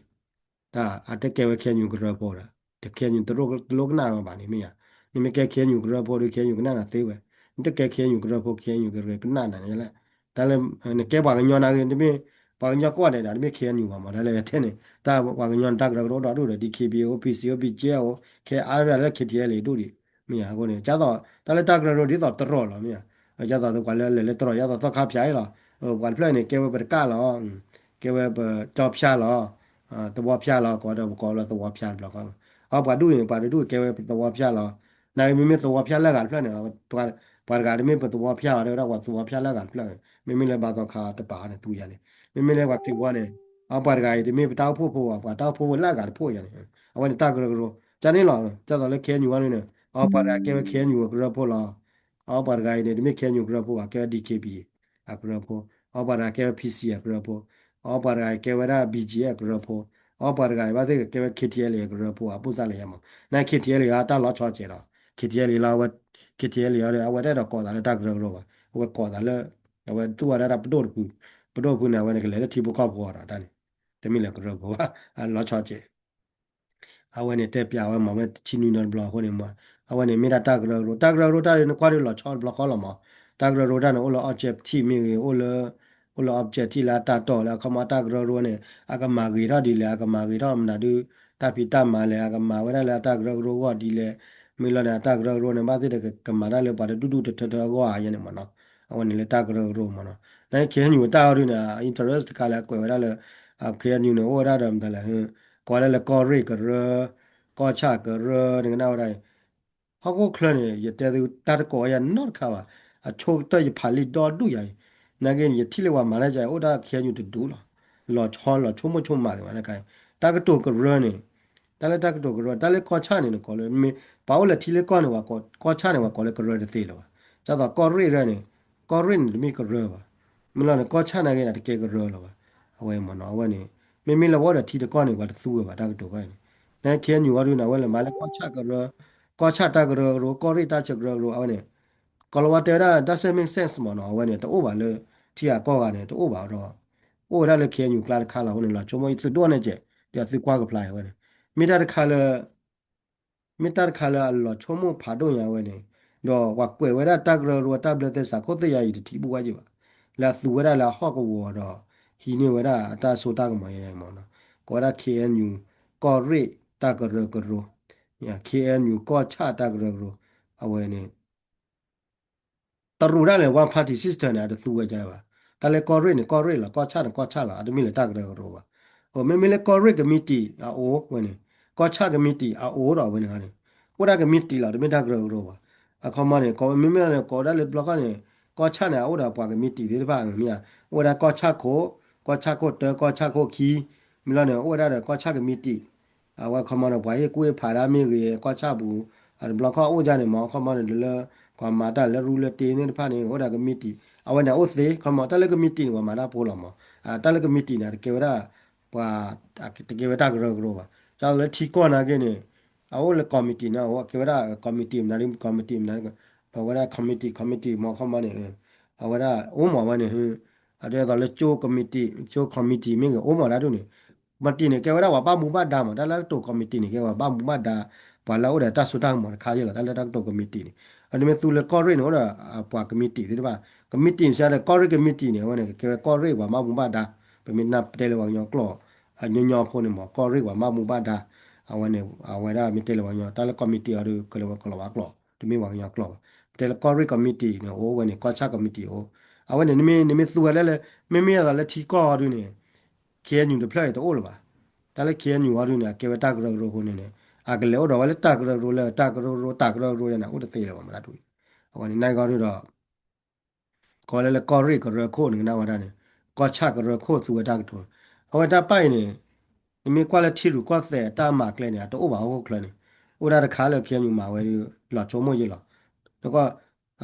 တၢ်အတကဲဝဲ ခ့ၣ်အဲၣ်ယူၣ်ကရၢဖိဒီး တခ့ၣ်အဲၣ်ယူၣ်တလိၣ်ကနၣ်ဝဲဘၣ်န့ၣ်မ့ၢ်ဧါ, နမ့ၢ်ကဲ ခ့ၣ်အဲၣ်ယူၣ်ကရၢဖိဒီး ခ့ၣ်အဲၣ်ယူၣ်ကနၣ်နၤသ့ဝဲ, နတကဲ ခ့ၣ်အဲၣ်ယူၣ်ကရၢဖိ ခ့ၣ်အဲၣ်ယူၣ်ကရၢကနၣ်နၤန့ၣ်လဲၣ်, တၢ်လၢ နကဲပှၤကညီနာ်ဂ့ၤ တမ့ၢ် ပှၤကညီကိးဂၤဒဲးဒီး တမ့ၢ် ခ့ၣ်အဲၣ်ယူၣ်ဘၣ်မး တၢ်လၢယတဲန့ၣ် တၢ်ပှၤကညီန့ၣ် တၢ်ကရၢကရိအိၣ်ဒီဒူၣ်ဒီး DKBA အိၣ် PC အိၣ် BGF အိၣ် ခဲအါဘၣ်လၢ KTLA ဒူၣ်ဒံး မ့ၢ်ဧါအဃိန့ၣ် ဒ်သိး တၢ်လၢတၢ်ကရၢကရိဒ်သိးတြီၢ်လီၤ မ့ၢ်ဧါ, ဒ်သိးပှၤလၢလဲၤလၢတြီၢ် ဒ်သိးသီခါဖၠးအံၤလီၤ, ပှၤတဖျၢၣ်န့ၣ် ကဲဝဲပတကၣ်လီၤ, ကဲဝဲပကၠီဖၠးလီၤ, သဝီဖၠးလီၤ ကိးဒီးပကိးလၢသဝီဖၠးတဘျီဃီ, အပှၤဒူၣ်န့ၣ် ပှၤတဒူၣ်ကဲဝဲပသဝီဖၠးလီၤ, နာ်ဂ့ၤ မ့မ့ၢ်သဝီဖၠးလၢအဂၤတဖျၢၣ်န့ၣ် ပှၤတဂၤတမ့ၢ်ပသဝီဖၠးအီၤ တဲဝဲဒၣ်ပှၤသဝီဖၠးလၢအဂၤတဖျၢၣ်, မ့မ့ၢ်လၢဘၣ်သီခါတပၤန့ၣ် သူယၤန့ၣ်, မ့မ့ၢ်လၢပှၤခရံာ်ဖိန့ၣ် အပှၤတဂၤအံၤ တမ့ၢ်ပတၢ်အိၣ်ဖှိၣ်ဖိဘၣ် ပှၤတၢ်အိၣ်ဖှိၣ်ဖိလၢအဂၤတဖှိၣ်ယၤန့ၣ်, အဝဲန့ၣ်တၢ်ကရၢကရိ, ကန့ၣ်လီၤ, ဒ်သိးလၢ ခ့ၣ်အဲၣ်ယူၣ် ဝဲန့ၣ် အပှၤတဂၤကဲဝဲ ခ့ၣ်အဲၣ်ယူၣ် အကရၢဖိလီၤ, အပှၤတဂၤအံၤန့ၣ် တမ့ၢ် ခ့ၣ်အဲၣ်ယူၣ် ကရၢဖိဘၣ် ကဲဝဲ DKBA အကရၢဖိ, အပှၤတဂၤကဲဝဲ PC အကရၢဖိ, အပှၤတဂၤအံၤကဲဝဲဒၣ် BGF အကရၢဖိ, အပှၤတဂၤအံၤဘၣ်သ့ၣ်ကဲဝဲ KTLA အကရၢဖိ အပိၢ်စၢ်လၢယဲမး, နာ် KTLA အတၢ်လီၤဆီကဲးဒီး KTLA လီၤ, KTLA အီၤဒီး အဝဲတအဲၣ်ဒိးကိးသးလၢတၢ်ကရၢကရိဘၣ်, အဝဲကိးသးလၢ အဝဲသူၣ်ဝဲဒၣ်တၢ်ပဒိၣ်တဖု, ပဒိၣ်တဖုန့ၣ် အဝဲန့ၣ်ကလဲၤလၢထံဖိကီၢ်ဖိအီၤဒီးတၢ်န့ၣ်, တမ့ၢ်လၢကရၢကရိဘၣ်, အလီၤဆီကဲး အဝဲန့ၣ်တဲပျးဝဲမၤဝဲတဆံနွံနီတဘျီအဃိန့ၣ်မး, အဝဲန့ၣ်မ့ၢ်ဒၣ်တၢ်ကရၢကရိ, တၢ်ကရၢကရိတၢ်န့ၣ် နကွၢ်ဒ်လီၤဆီတဘျီဃီလီၤမး. တၢ်ကရၢကရိတၢ်န့ၣ် အိၣ်လၢ objective မ့ၢ်ဂ့ၤ, အိၣ်လၢ အိၣ်လၢ objective လၢအတၢ်တီၢ်လၢအခီမး တၢ်ကရၢကရိန့ၣ် အကမၤဂ့ၤထီၣ်ဒ်လဲၣ်, အကမၤဂ့ၤထီၣ်မနုၤဒုး တၢ်ဖံးတၢ်မၤလဲၣ်, အကမၤဝဲဒၣ်လၢအတၢ်ကရၢကရိအဂီၢ်ဒ်လဲၣ်. မ့ၢ်လီၤန့ၣ် အတၢ်ကရၢကရိန့ၣ် ဘၣ်သ့ၣ်တကမၤတၢ်လၢပှၤတဒူၣ်ဒူၣ်တထၢထၢအဂီၢ်ဧါယဲန့ၣ်မးနီၤ. အဝဲန့ၣ်လၢတၢ်ကရၢကရိမးနီၤ. န KNU တၢ်အီၤဒုးန့ၣ် interest တခါလၢအကွဲးဝဲဒၣ်လၢ KNU န့ၣ် အိၣ်ဝဲဒၣ်ဒီးမတၤလဲၣ်, ကိးဝဲဒၣ်လၢကီၢ်ရ့ၣ်ကရၢ, ကီၢ်ဆၣ်ကရၢ နကနၣ်ဝဲဒၣ်အံၤ ဟီၣ်ခိၣ်ချၢန့ၣ် ယတဲသုတၢ်တကိးဝဲယၤနီတခါဘၣ်. အဆိကတၢၢ်ယဖးလံာ်ဒီဒူၣ်ယၤအံၤ, နာ်က့န့ၣ် ယထံၣ်လၢပှၤမၤတၢ်ယၤ အိၣ်ဒၣ် KNU တဒူၣ်လီၤ. လီၤဆီလီၤဆိကမိၣ်ဆိကမးက့ၤဝဲတခါ, တၢ်ကတိၤကရၢန့ၣ်, တၢ်လၢတၢ်ကတိၤကရၢ, တၢ်လၢကီၢ်ဆၣ်န့ၣ် နကိးလၢ မ့ၢ်ပှၤအိၣ်လၢထံလၢကီၢ်န့ၣ် ပှၤကိး ကီၢ်ဆၣ်န့ၣ် ပှၤကိးလၢကရၢတသ့လၢၤဘၣ်. ဒ်သိးကီၢ်ရ့ၣ်ဒၣ်န့ၣ်, ကီၢ်ရ့ၣ်န့ၣ်တမ့ၢ်ကရၢဘၣ်. မ့ၢ်လီၤန့ၣ် ကီၢ်ဆၣ်နာ်က့န့ၣ် တကဲကရၢလၢၤဘၣ်. အဝဲမ့ၢ်နီၤ အဝဲန့ၣ် မ့မ့ၢ်လၢပအိၣ်ဒီးထံတကီၢ်န့ၣ် ပှၤတသူဝဲဘၣ်တၢ်ကတိၤဘၣ်န့ၣ်. န KNU အီၤဒုးန့ၣ် အဝဲလဲၤမၤလၢကီၢ်ဆၣ်ကရၢ, ကီၢ်ဆၣ်တၢ်ကရၢကရိ, ကီၢ်ရ့ၣ်တၢ်ဆၢကရၢကရိ အဝဲန့ၣ် ကိၤလၤဝါတဲဝဲဒၣ် doesn't make sense မ့ၢ်နီၤ. အဝဲန့ၣ် တအိၣ်ဘၣ်လၢ ထံဂၤကီၢ်ဂၤန့ၣ် တအိၣ်ဘၣ်ဒီး အိၣ်ဝဲဒၣ်လၢ KNU ကျါတခါလီၤ. အဝဲန့ၣ် လီၤဆိကမိၣ်သုဒိၣ်န့ၢ်ကဲး, ဒီးသုကွၢ်ကဖျါအဝဲန့ၣ် မ့ၢ်တၢ်တခါလၢ မ့ၢ်တၢ်တခါလၢအလီၤဆိကမိၣ်ဖးဒိၣ်ညါဝဲန့ၣ်, ဒီးပှၤကွဲးဝဲဒၣ်တၢ်ကရၢကရိတၢ်ဘျၢသဲစးခိၣ်သ့ၣ်ယါအံၤ တထံၣ်ဘူၣ်ဝဲက့ၤဘၣ်, လၢအသူဝဲဒၣ်လၢအဟီၣ်ကဝီၤဒီး ဟံးန့ၢ်ဝဲဒၣ်အတၢ်စိတၢ်ကမီၤယဲမ့ၢ်နီၤ. ကိးဝဲဒၣ် KNU ကီၢ်ရ့ၣ်တၢ်ကရၢကရိ, KNU ကီၢ်ဆၣ်တၢ်ကရၢကရိ, အဝဲန့ၣ် တရူးဒၣ်လဲာ် one party system န့ၣ် အတသူဝဲကဘၣ်. တၢ်လၢကီၢ်ရ့ၣ်န့ၣ် ကီၢ်ရ့ၣ်လီၤ, ကီၢ်ဆၣ်န့ၣ် ကီၢ်ဆၣ်လီၤ, အတမ့ၢ်လၢတၢ်ကရၢကရိဘၣ်. မ့မ့ၢ်လၢကီၢ်ရ့ၣ်ကမံးတံာ်အအိၣ်ဝဲန့ၣ်, ကီၢ်ဆၣ်ကမံးတံာ်အအိၣ်ဒီးဝဲန့ၣ်န့ၣ်, အိၣ်ဒၣ်ကမံးတံာ်လီၤ, တမ့ၢ်တၢ်ကရၢကရိဘၣ်. အခီမ့ၢ်န့ၣ် ကိးမ့မ့ၢ်လၢန့ၣ် ကိးဒၣ်လၢတဘျီဃီန့ၣ် ကီၢ်ဆၣ်န့ၣ် အအိၣ်ဒီးပှၤကမံးတံာ်သ့ၣ်တဖၣ်မ့ၢ်ဧါ, အိၣ်ဝဲဒၣ်ကီၢ်ဆၣ်ခိၣ်, ကီၢ်ဆၣ်ခိၣ်တၢ ကီၢ်ဆၣ်ခိၣ်ခံ, မ့ၢ်လီၤန့ၣ် အိၣ်ဝဲဒၣ်ဒီးကီၢ်ဆၣ်ကမံးတံာ် အဝဲခီမ့ၢ်န့ၣ် ပှၤဟ့ၣ်ကူၣ်ဟ့ၣ်ဖးဒၣ်မ့ၢ်ဂ့ၤ ကီၢ်ဆၣ်ပူၤ, အတဘျီခီၣ်အိၣ်ဒၣ်န့ၣ်မ့ၢ် ခီမ့ၢ်န့ၣ် လၢ ပှၤမၤတၢ်လၢရူလၢတ့သ့ၣ်တဖၣ်န့ၣ် အိၣ်ဒၣ်ကမံးတံာ်, အဝဲန့ၣ်အိၣ်သ့, ခီမ့ၢ်တၢ်လၢကမံးတံာ်န့ၣ် ပှၤမၤတၢ်ဖိလီၤမ့ၢ်, တၢ်လၢကမံးတံာ်န့ၣ် တကဲဝဲဒၣ် ပှၤ တကဲဝဲတၢ်ကရၢကရိဘၣ်. ဒ်သိးလၢထံကီၢ်နာ်က့န့ၣ် အအိၣ်လၢ committee န့ၣ် အကဲဝဲဒၣ် committee မနုၤ committee မနုၤ ပဝဲဒၣ် committee committee မ့ၢ်ခီမ့ၢ်န့ၣ် အဝဲဒၣ်အိၣ်မ့ၢ်ဝဲန့ၣ် အဒ်သိးလၢကၠိ committee ကၠိ committee မ့ၢ်ဂ့ၤ အိၣ်မ့ၢ်ဒၣ်ဒ်န့ၣ် committee န့ၣ် ကဲဝဲဒၣ်ပှၤဘၣ်မူဘၣ်ဒါမ့ၢ် တၢ်လၢကတိၤ committee န့ၣ် ကဲဝဲပှၤဘၣ်မူဘၣ်ဒါ ပှၤလၢအအိၣ်ဒီးတၢ်စိတၢ်ကမီၤတခါယဲလီၤ တၢ်လၢတၢ်ကတိၤ committee န့ၣ်. အဒ်မ့ၢ်သူလၢကီၢ်ရ့ၣ်န့ၣ် အိၣ်ဒီးပှၤ committee သ့ၣ်တဖၣ် committee မ့ၢ်စ့ၢ်ဒီး ကီၢ်ရ့ၣ် committee န့ၣ် အဝဲန့ၣ် ကဲဝဲကီၢ်ရ့ၣ်ပှၤဘၣ်မူဘၣ်ဒါ ပမ့ၢ်နၢ်တဲလၢပှၤကညီကျိာ် အညီညီဖိန့ၣ်မ့ၢ် ကီၢ်ရ့ၣ်ပှၤဘၣ်မူဘၣ်ဒါ အဝဲန့ၣ် အဝဲဒၣ်မ့ၢ်တဲလၢပှၤကညီ တၢ်လၢ committee အီၤဒီး ကလၢပှၤကလီၤဝါကျိာ် တမ့ၢ်ပှၤကညီကျိာ်ဘၣ်. တဲလၢကီၢ်ရ့ၣ် committee န့ၣ် အိၣ်ဝဲန့ၣ် ကီၢ်ဆၣ် committee အိၣ် အဝဲန့ၣ် နမ့ၢ် နမ့ၢ်သူဝဲလၢလၢ မ့မ့ၢ်အသိးလၢထံကီၢ်အီၤဒုန့ၣ် KNU တဖျၢၣ်အံၤတအိၣ်လၢၤဘၣ်. တၢ်လၢ KNU အီၤဒုန့ၣ် အကဲဝဲတၢ်ကရၢကရိအဃိန့ၣ်န့ၣ် အကလဲၤအိၣ်ဒီးဝဲလၢတၢ်ကရၢကရိလၢ တၢ်ကရၢကရိ တၢ်ကရၢကရိယဲန့ၣ် အိၣ်တသ့လၢၤဘၣ်မတၤတဝံၤ အဝဲန့ၣ် နဂီၢ်ဒုဒီး ကိးလၢလၢကီၢ်ရ့ၣ်ကရၢခိၣ်န့ၣ် ကနၣ်ဝဲဒၣ်န့ၣ် ကီၢ်ဆၣ်ကရၢခိၣ်သူဝဲတၢ်ကတိၤ အဝဲတၢ်ပၢ်အံၤန့ၣ် နမ့ၢ်ကွၢ်လၢထံရူၢ်ကီၢ်သဲးတၢ်မၤကျဲန့ၣ် အတအိၣ်ဘၣ်ဟီၣ်ခိၣ်ချၢန့ၣ် အိၣ်ဒၣ်တခါလၢ KNU မၤဝဲဒု လီၤဆိကမိၣ်ယဲလီၤ. ဒီးကီၢ်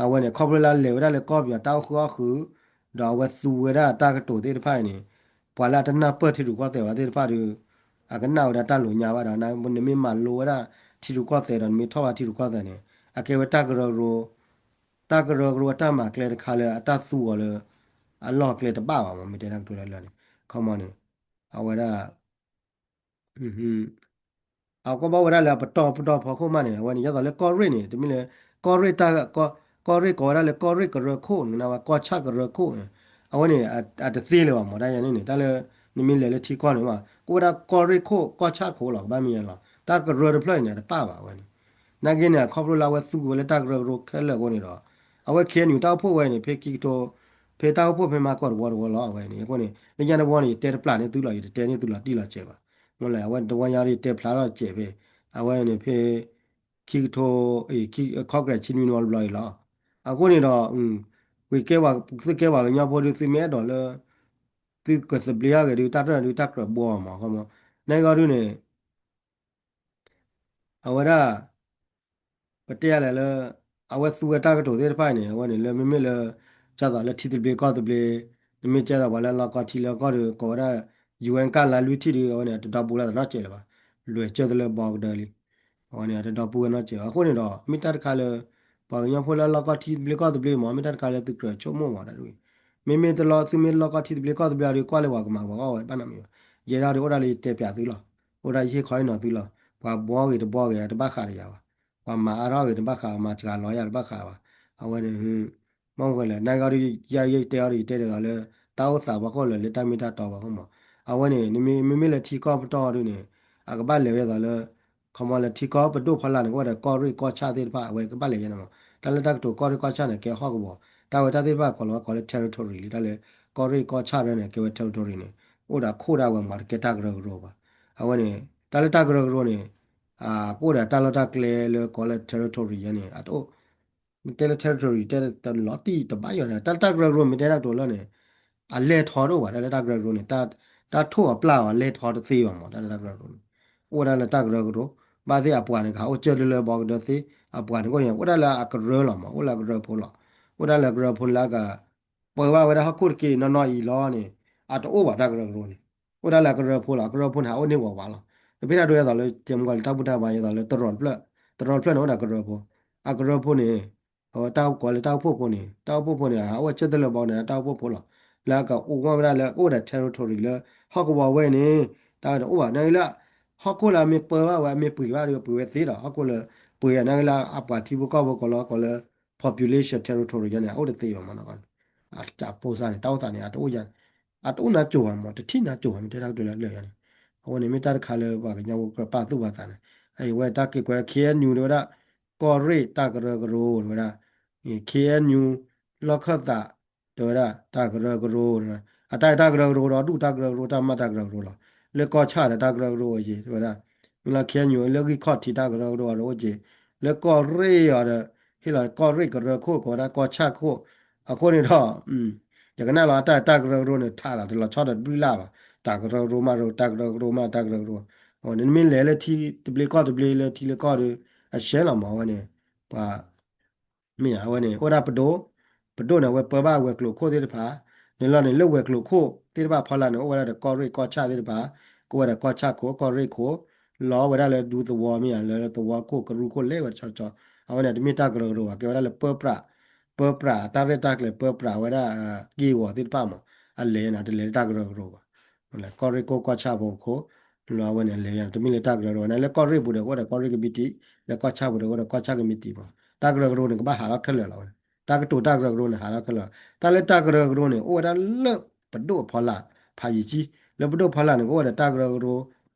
အဝဲန့ၣ် ခီဖျိလၢအလဲၤဝဲဒၣ်လၢကီၢ်ပယီၤတၢ်အိၣ်ဃုာ်အီၣ်ဃုာ် ဒီးအဝဲသူဝဲဒၣ်တၢ်ကတိၤသ့ၣ်တဖၣ်အံၤန့ၣ် ပှၤလၢအတနၢ်ပၢၢ်ထံရူၢ်ကီၢ်သဲးဘၣ်သ့ၣ်တဖၣ်ဒီး အကနၣ်ဝဲဒၣ်တၢ်လိၤညါဘၣ်ဒီး နမ့ၢ်မၤလိဝဲဒၣ်ထံရူၢ်ကီၢ်သဲးဒီး နမ့ၢ်ထီၣ်ဘၣ်ထံရူၢ်ကီၢ်သဲးန့ၣ် အကဲဝဲတၢ်ကရၢကရိ တၢ်ကရၢကရိအတၢ်မၤကျဲတခါလၢအတၢ်သူအီၤလၢ အလီၢ်ကျဲတဘၣ်ဘၣ်မ့ၢ် မ့ၢ်တဲတၢ်ကတိၤလၢလၢန့ၣ် ခီမီန့ၣ် အဝဲဒၣ် အကဘၣ်ဝဲဒၣ်လၢအပတီၢ်ပတီၢ်ဖီခိၣ်မးန့ၣ် အဝဲန့ၣ် ဒ်သိးလၢကီၢ်ရ့ၣ်န့ၣ် တမ့ၢ်လၢ ကီၢ်ရ့ၣ်တၢ် ကီၢ်ရ့ၣ်ကိးဝဲဒၣ်လၢကီၢ်ရ့ၣ်ကရၢခိၣ်န့ၣ် ကနၣ်ဝဲကီၢ်ဆၣ်ကရၢခိၣ်န့ၣ် အဝဲန့ၣ် အတသ့လၢၤဘၣ်မ့ၢ် တၢ်ယၤန့ၣ်န့ၣ် တၢ်လၢ နမ့ၢ်လဲၤလၢထံကီၢ်န့ၣ်မး ကအိၣ်ဝဲဒၣ်ကီၢ်ရ့ၣ်ခိၣ် ကီၢ်ဆၣ်ခိၣ်လီၤ ကဘၣ်မ့ၢ်ယဲလီၤ တၢ်ကရၢတဖျၢၣ်အံၤန့ၣ် အတပၣ်ဘၣ်ဝဲန့ၣ် နာ်က့န့ၣ် ခီဖျိလၢအဝဲသူဝဲလၢတၢ်ကရၢကရိခဲလၢာ်အဃိန့ၣ်ဒီး အဝဲ KNU တၢ်အိၣ်ဖှိၣ်ဝဲန့ၣ် ဖဲခံကထိ ဖဲတၢ်အိၣ်ဖှိၣ်ဖဲမၤကီၢ်တဝီတဝီလီၤ အဝဲန့ၣ် အဃိန့ၣ် လၢညါတဝီန့ၣ် ယတဲတပျၢ်န့ၢ်သုလီၤ ယတတဲန့ၢ်သုလီၤတံၢ်လီၤဆဲးဘၣ် မ့ၢ်လၢအဝဲတဝီညါဒီးယတဲဖျါထီၣ်စဲးဖဲ အဝဲန့ၣ်ဖဲ ခံကထိ ခီကရဲးဆံနွံနဝီတဘျီအံၤလီၤ အဃိန့ၣ်ဒီး ဝံၤကဲဝဲ သုကဲဝဲကညီဖိဒုး သုမ့ၢ်အဲၣ်ဒိးလၢ သုကသဘျ့အဂ့ၢ်ဒုး တၢ်တရၢၢ်ဒုး တၢ်ကြၢးဘှီမး ခီမီ နဂီၢ်ဒုးန့ၣ် အဝဲဒၣ် ပတဲယၤလဲၣ်လၢ အဝဲသူဝဲတၢ်ကတိၤသ့ၣ်တဖၣ်အံၤန့ၣ် အဝဲန့ၣ်လၢမ့မ့ၢ်လၢ ကၢ်သိးလၢထံသဘျ့ကီၢ်သဘျ့ နမ့ၢ်ကဲသိးပှၤလၢလီၢ်ကီၢ်ထံလၢကီၢ်ဒီး ကိးဝဲဒၣ် ယူၣ်အဲၣ် ကၢ်လါလွံၢ်ထံၣ်ဒီး အဝဲန့ၣ် အတဒီပုၢ်ဝဲၢ်သးနီတစဲးလၢၤဘၣ် လွဲၢ်ကၢၢ်သလၢဘီကဒၢလံ အဝဲန့ၣ် အတဒီပုၢ်ဝဲၢ်နီတစဲးဘၣ် အဃိန့ၣ်ဒီး မ့ၢ်တၢ်တခါလၢ ပှၤကညီဖိလၢလီၢ်ကီၢ်ထံသဘျ့ကီၢ်သဘျ့မး မ့ၢ်တၢ်တခါလၢသုကြၢးဆိကမိၣ်မးတၢ်တဝံၤ မ့မ့ၢ်တလီၢ် သုမ့ၢ်လီၢ်ကီၢ်ထံသဘျ့ကီၢ်သဘျ့ဒီး ကွၢ်လၢပှၤကမၤပှၤအီၣ်ဝဲတဘၣ်နီတမံၤဘၣ် ယဲဒၣ်ဒီးအိၣ်ဒၣ်လၢယတဲပျးသုလီၤ အိၣ်ဒၣ်ယဟ့ၣ်ခီဟ့ၣ်နီၤသုလီၤ ပှၤဘှီဂ့ၤတဘှီဂ့ၤ အတဘၣ်ဃးဒီးယၤဘၣ် ပှၤမၤအါထီၣ်ဂ့ၤတဘၣ်ဃး မၤစှၤလီၤယၤတဘၣ်ဃးဘၣ်. အဝဲန့ၣ် မ့ၢ်ဝဲလဲၣ် နာ်က့အီၤဒ် ယဲယတဲအီၤဒ်ယတဲဒ်သိးလၢ တၢ်အိၣ်သးဖီခိၣ်လၢ လၢတၢ်မ့ၢ်တၢ်တီဖီခိၣ်မး. အဝဲန့ၣ် နမ့မ့ၢ်လၢထံကီၢ်ပတီၢ်ဒ်န့ၣ် အကဘၣ်လဲၤဝဲဒ်သိးလၢ ခီမီလၢထံကီၢ်ပဒိၣ်ဖီလာ်န့ၣ် ကအိၣ်ဝဲဒီးကီၢ်ရ့ၣ်ကီၢ်ဆၣ်သ့ၣ်တဖၣ် အဝဲကဘၣ်လဲၤယဲန့ၣ်မး. တၢ်လၢတၢ်ကတိၤကီၢ်ရ့ၣ်ကီၢ်ဆၣ်န့ၣ် ကဲဟီၣ်ကဝီၤ တၢ်ဝဲတၢ်သ့ၣ်တဖၣ်ကီးလီၤ ကိးလၢ territory လံ တၢ်လၢကီၢ်ရ့ၣ်ကီၢ်ဆၣ်ရၢန့ၣ် ကဲဝဲ territory န့ၣ် အိၣ်ဒီးခိၣ်ဒၣ်ဝဲမး တကဲတၢ်ကရၢကရိဘၣ်. အဝဲန့ၣ် တၢ်လၢတၢ်ကရၢကရိန့ၣ် ကအိၣ်ဒီးတၢ်လီၢ်တၢ်ကျဲလၢကိးလၢ territory ယဲန့ၣ် အတအိၣ် မ့ၢ်တဲလၢ territory တဲတလီၤတံၢ်တဘၣ်ယီၤန့ၣ် တၢ်လၢတၢ်ကရၢကရိမ့ၢ်တဲတၢ်ကတိၤလၢန့ၣ် အလဲၤထီၣ်တအိၣ်ဘၣ် တၢ်လၢတၢ်ကရၢကရိန့ၣ် တၢ်ထိၣ်အပျၢ်အီၤလဲၤထီၣ်တသ့ဘၣ်မး တၢ်လၢတၢ်ကရၢကရိန့ၣ် အိၣ်ဝဲဒၣ်လၢတၢ်ကရၢကရိ ဘၣ်သ့ၣ်အပှၤန့ၣ် ကဟးအိၣ်ကၢၢ်လၢလၢဘီကဒၢသ့ အပှၤန့ၣ်ကအိၣ် အိၣ်ဒၣ်လၢအကရၢလီၤမး အိၣ်လၢအကရၢဖိလီၤ. အိၣ်ဒၣ်လၢအကရၢဖိလၢအက ပၢဘၣ်ဝဲဒၣ်ဟီၣ်ခိၣ်တက့ၢ်နီၢ်နီၢ်အံၤလီၤန့ၣ် အတအိၣ်ဘၣ်တၢ်ကရၢကရိန့ၣ် အိၣ်ဒၣ်လၢအကရၢဖိလီၤ အကရၢဖိန့ၣ် ဟးအိၣ်န့ၢ်ဝးဝးလီၤ. တမ့ၢ်ဒၣ်ဒ်သိးလၢ ကဲမုၢ်ကီၤလံ တၢ်ဘူၣ်တၢ်ဘါ ဒ်သိးလၢတရီးတဖျၢၣ် တရီးတဖျၢၣ်န့ၣ် အိၣ်ဒီးကရၢဖိ အကရၢဖိန့ၣ် အဝဲတၢ်အိၣ်ကိးလၢတၢ်အိၣ်ဖှိၣ်ဖိန့ၣ် တၢ်အိၣ်ဖှိၣ်ဖိန့ၣ် အအိၣ်ကၢၢ်တလၢဘီန့ၣ် တၢ်အိၣ်ဖှိၣ်ဖိလီၤ. လၢအကအိၣ်ဝဲဒၣ်လၢအိၣ်ဒီး territory လၢ ဟီၣ်ကဝီၤဝဲန့ၣ် တၢ်ဝဲတအိၣ်ဘၣ် နာ်က့လၢ ဟီၣ်ခိၣ်လၢအမ့ၢ်ပၢဘၣ်ဝဲ အမ့ၢ်ပှ့ၤဘၣ်ဒီး ပှ့ၤဝဲသ့ဒီး ဟီၣ်ခိၣ်လၢ ပှ့ၤနာ်က့လၢအပှၤထံဖိကီၢ်ဖိကိးလီၤ ကိးလၢ population territory ယဲန့ၣ် အအိၣ်တသ့ဘၣ်မးနီၤ အပိစါန့ၣ် တၢ်အိၣ်သးန့ၣ် အတအိၣ်ယၤ အတအိၣ်နါစိၤဘၣ်မး တထံၣ်နါစိၤဘၣ် မ့ၢ်တဲတၢ်ကတိၤလၢလၢာ်ယဲန့ၣ် အဝဲန့ၣ်မ့ၢ်တၢ်တခါလၢပှၤကညီဖိကြၢးပာ်သူၣ်ပာ်သးန့ၣ် အဝဲတၢ်က့ၤကွဲး K N U တဲဝဲဒၣ် ကီၢ်ရ့ၣ်တၢ်ကရၢကရိ တဲဝဲဒၣ် K N U လီၢ်ခၢၣ်သး တဲဝဲဒၣ် တၢ်ကရၢကရိ အတၢ်တၢ်ကရၢကရိဒီးဒူၣ်တၢ်ကရၢကရိ တၢ်မၤတၢ်ကရၢကရိလီၤ. လၢကီၢ်ဆၣ်ဒီးတၢ်ကရၢကရိအိၣ်က့ၤ တဲဝဲဒၣ် မ့ၢ်လၢ K N U လၢဂံၢ်ခီၣ်ထံးတၢ်ကရၢကရိအီၤဒီးအိၣ်က့ၤ လၢကီၢ်ရ့ၣ်အီၤဒီး ဟ့ၣ်လီၤကီၢ်ရ့ၣ်ကရၢခိၣ် ကိးဝဲဒၣ်ကီၢ်ဆၣ်ခိၣ် အဃိန့ၣ်ဒီး ယကနၣ်လီၤအတၢ်တၢ်ကရၢကရိန့ၣ် ထးလီၤတလီၤဆီဒီးတဘျုးလၢ်ဘၣ် တၢ်ကရၢကရိမး တၢ်ကရၢကရိမး တၢ်ကရၢကရိ နမ့ၢ်လဲၤလၢထံတဘျ့ကီၢ်တဘျ့လၢထံလၢကီၢ်ဒီး အရှဲလီၤမး အဝဲန့ၣ် ပှၤ မ့ၢ်အဝဲန့ၣ် အိၣ်ဒၣ်ပဒိၣ်, ပဒိၣ်န့ၣ် အဝဲပၢဘၣ်ဝဲၤကျိၤခိၣ်သ့ၣ်တဖၣ်, န့ၣ်လီၤန့ၣ် လၢဝဲၤကျိၤခိၣ်သ့ၣ်တဖၣ်ဖီလာ်န့ၣ် အိၣ်ဝဲဒၣ်ဒီးကီၢ်ရ့ၣ်ကီၢ်ဆၣ်သ့ၣ်တဖၣ်, ကအိၣ်ဝဲဒၣ်ကီၢ်ဆၣ်ခိၣ် ကီၢ်ရ့ၣ်ခိၣ်, လီၤဝဲဒၣ်လၢဒူသဝီမ့ၢ်ဧါ လၢသဝီခိၣ်ကရူၢ်ခိၣ်လဲၤဝဲတဆီတဆီ, အဝဲန့ၣ်တမ့ၢ်တၢ်ကရၢကရိဘၣ် ကဲဝဲဒၣ်လၢပၢပြး, ပၢပြး တၢ်ရဲၣ်တၢ်ကျဲၤပၢပြးဝဲဒၣ် က့ၢ်ဂီၤသ့ၣ်တဖၣ်မး, အလဲၤန့ၣ် တလဲၤလၢတၢ်ကရၢကရိဘၣ် ကီၢ်ရ့ၣ်ခိၣ်ကီၢ်ဆၣ်ဖိခိၣ်, လီၤအဝဲန့ၣ် လဲၤတမ့ၢ်လၢတၢ်ကရၢကရိ နလၢကီၢ်ရ့ၣ်ပူၤဒီး ကအိၣ်ဒီးကီၢ်ရ့ၣ်ကမံးတံာ်, လၢကီၢ်ဆၣ်ပူၤဒီး ကအိၣ်ဒီးကီၢ်ဆၣ်ကမံးတံာ်မး, တၢ်ကရၢကရိန့ၣ် ကဘၣ်ဟးထီၣ်ခဲလၢာ်လီၤဝဲ, တၢ်ကတိၤတၢ်ကရၢကရိန့ၣ် ဟးထီၣ်ခဲလၢာ်, တၢ်လၢတၢ်ကရၢကရိန့ၣ် အိၣ်ဝဲဒၣ်လၢပဒိၣ်အဖီလာ်, ဖးယံာ်ကံ, လၢပဒိၣ်ဖီလာ်န့ၣ် ကအိၣ်ဝဲဒီးတၢ်ကရၢကရိ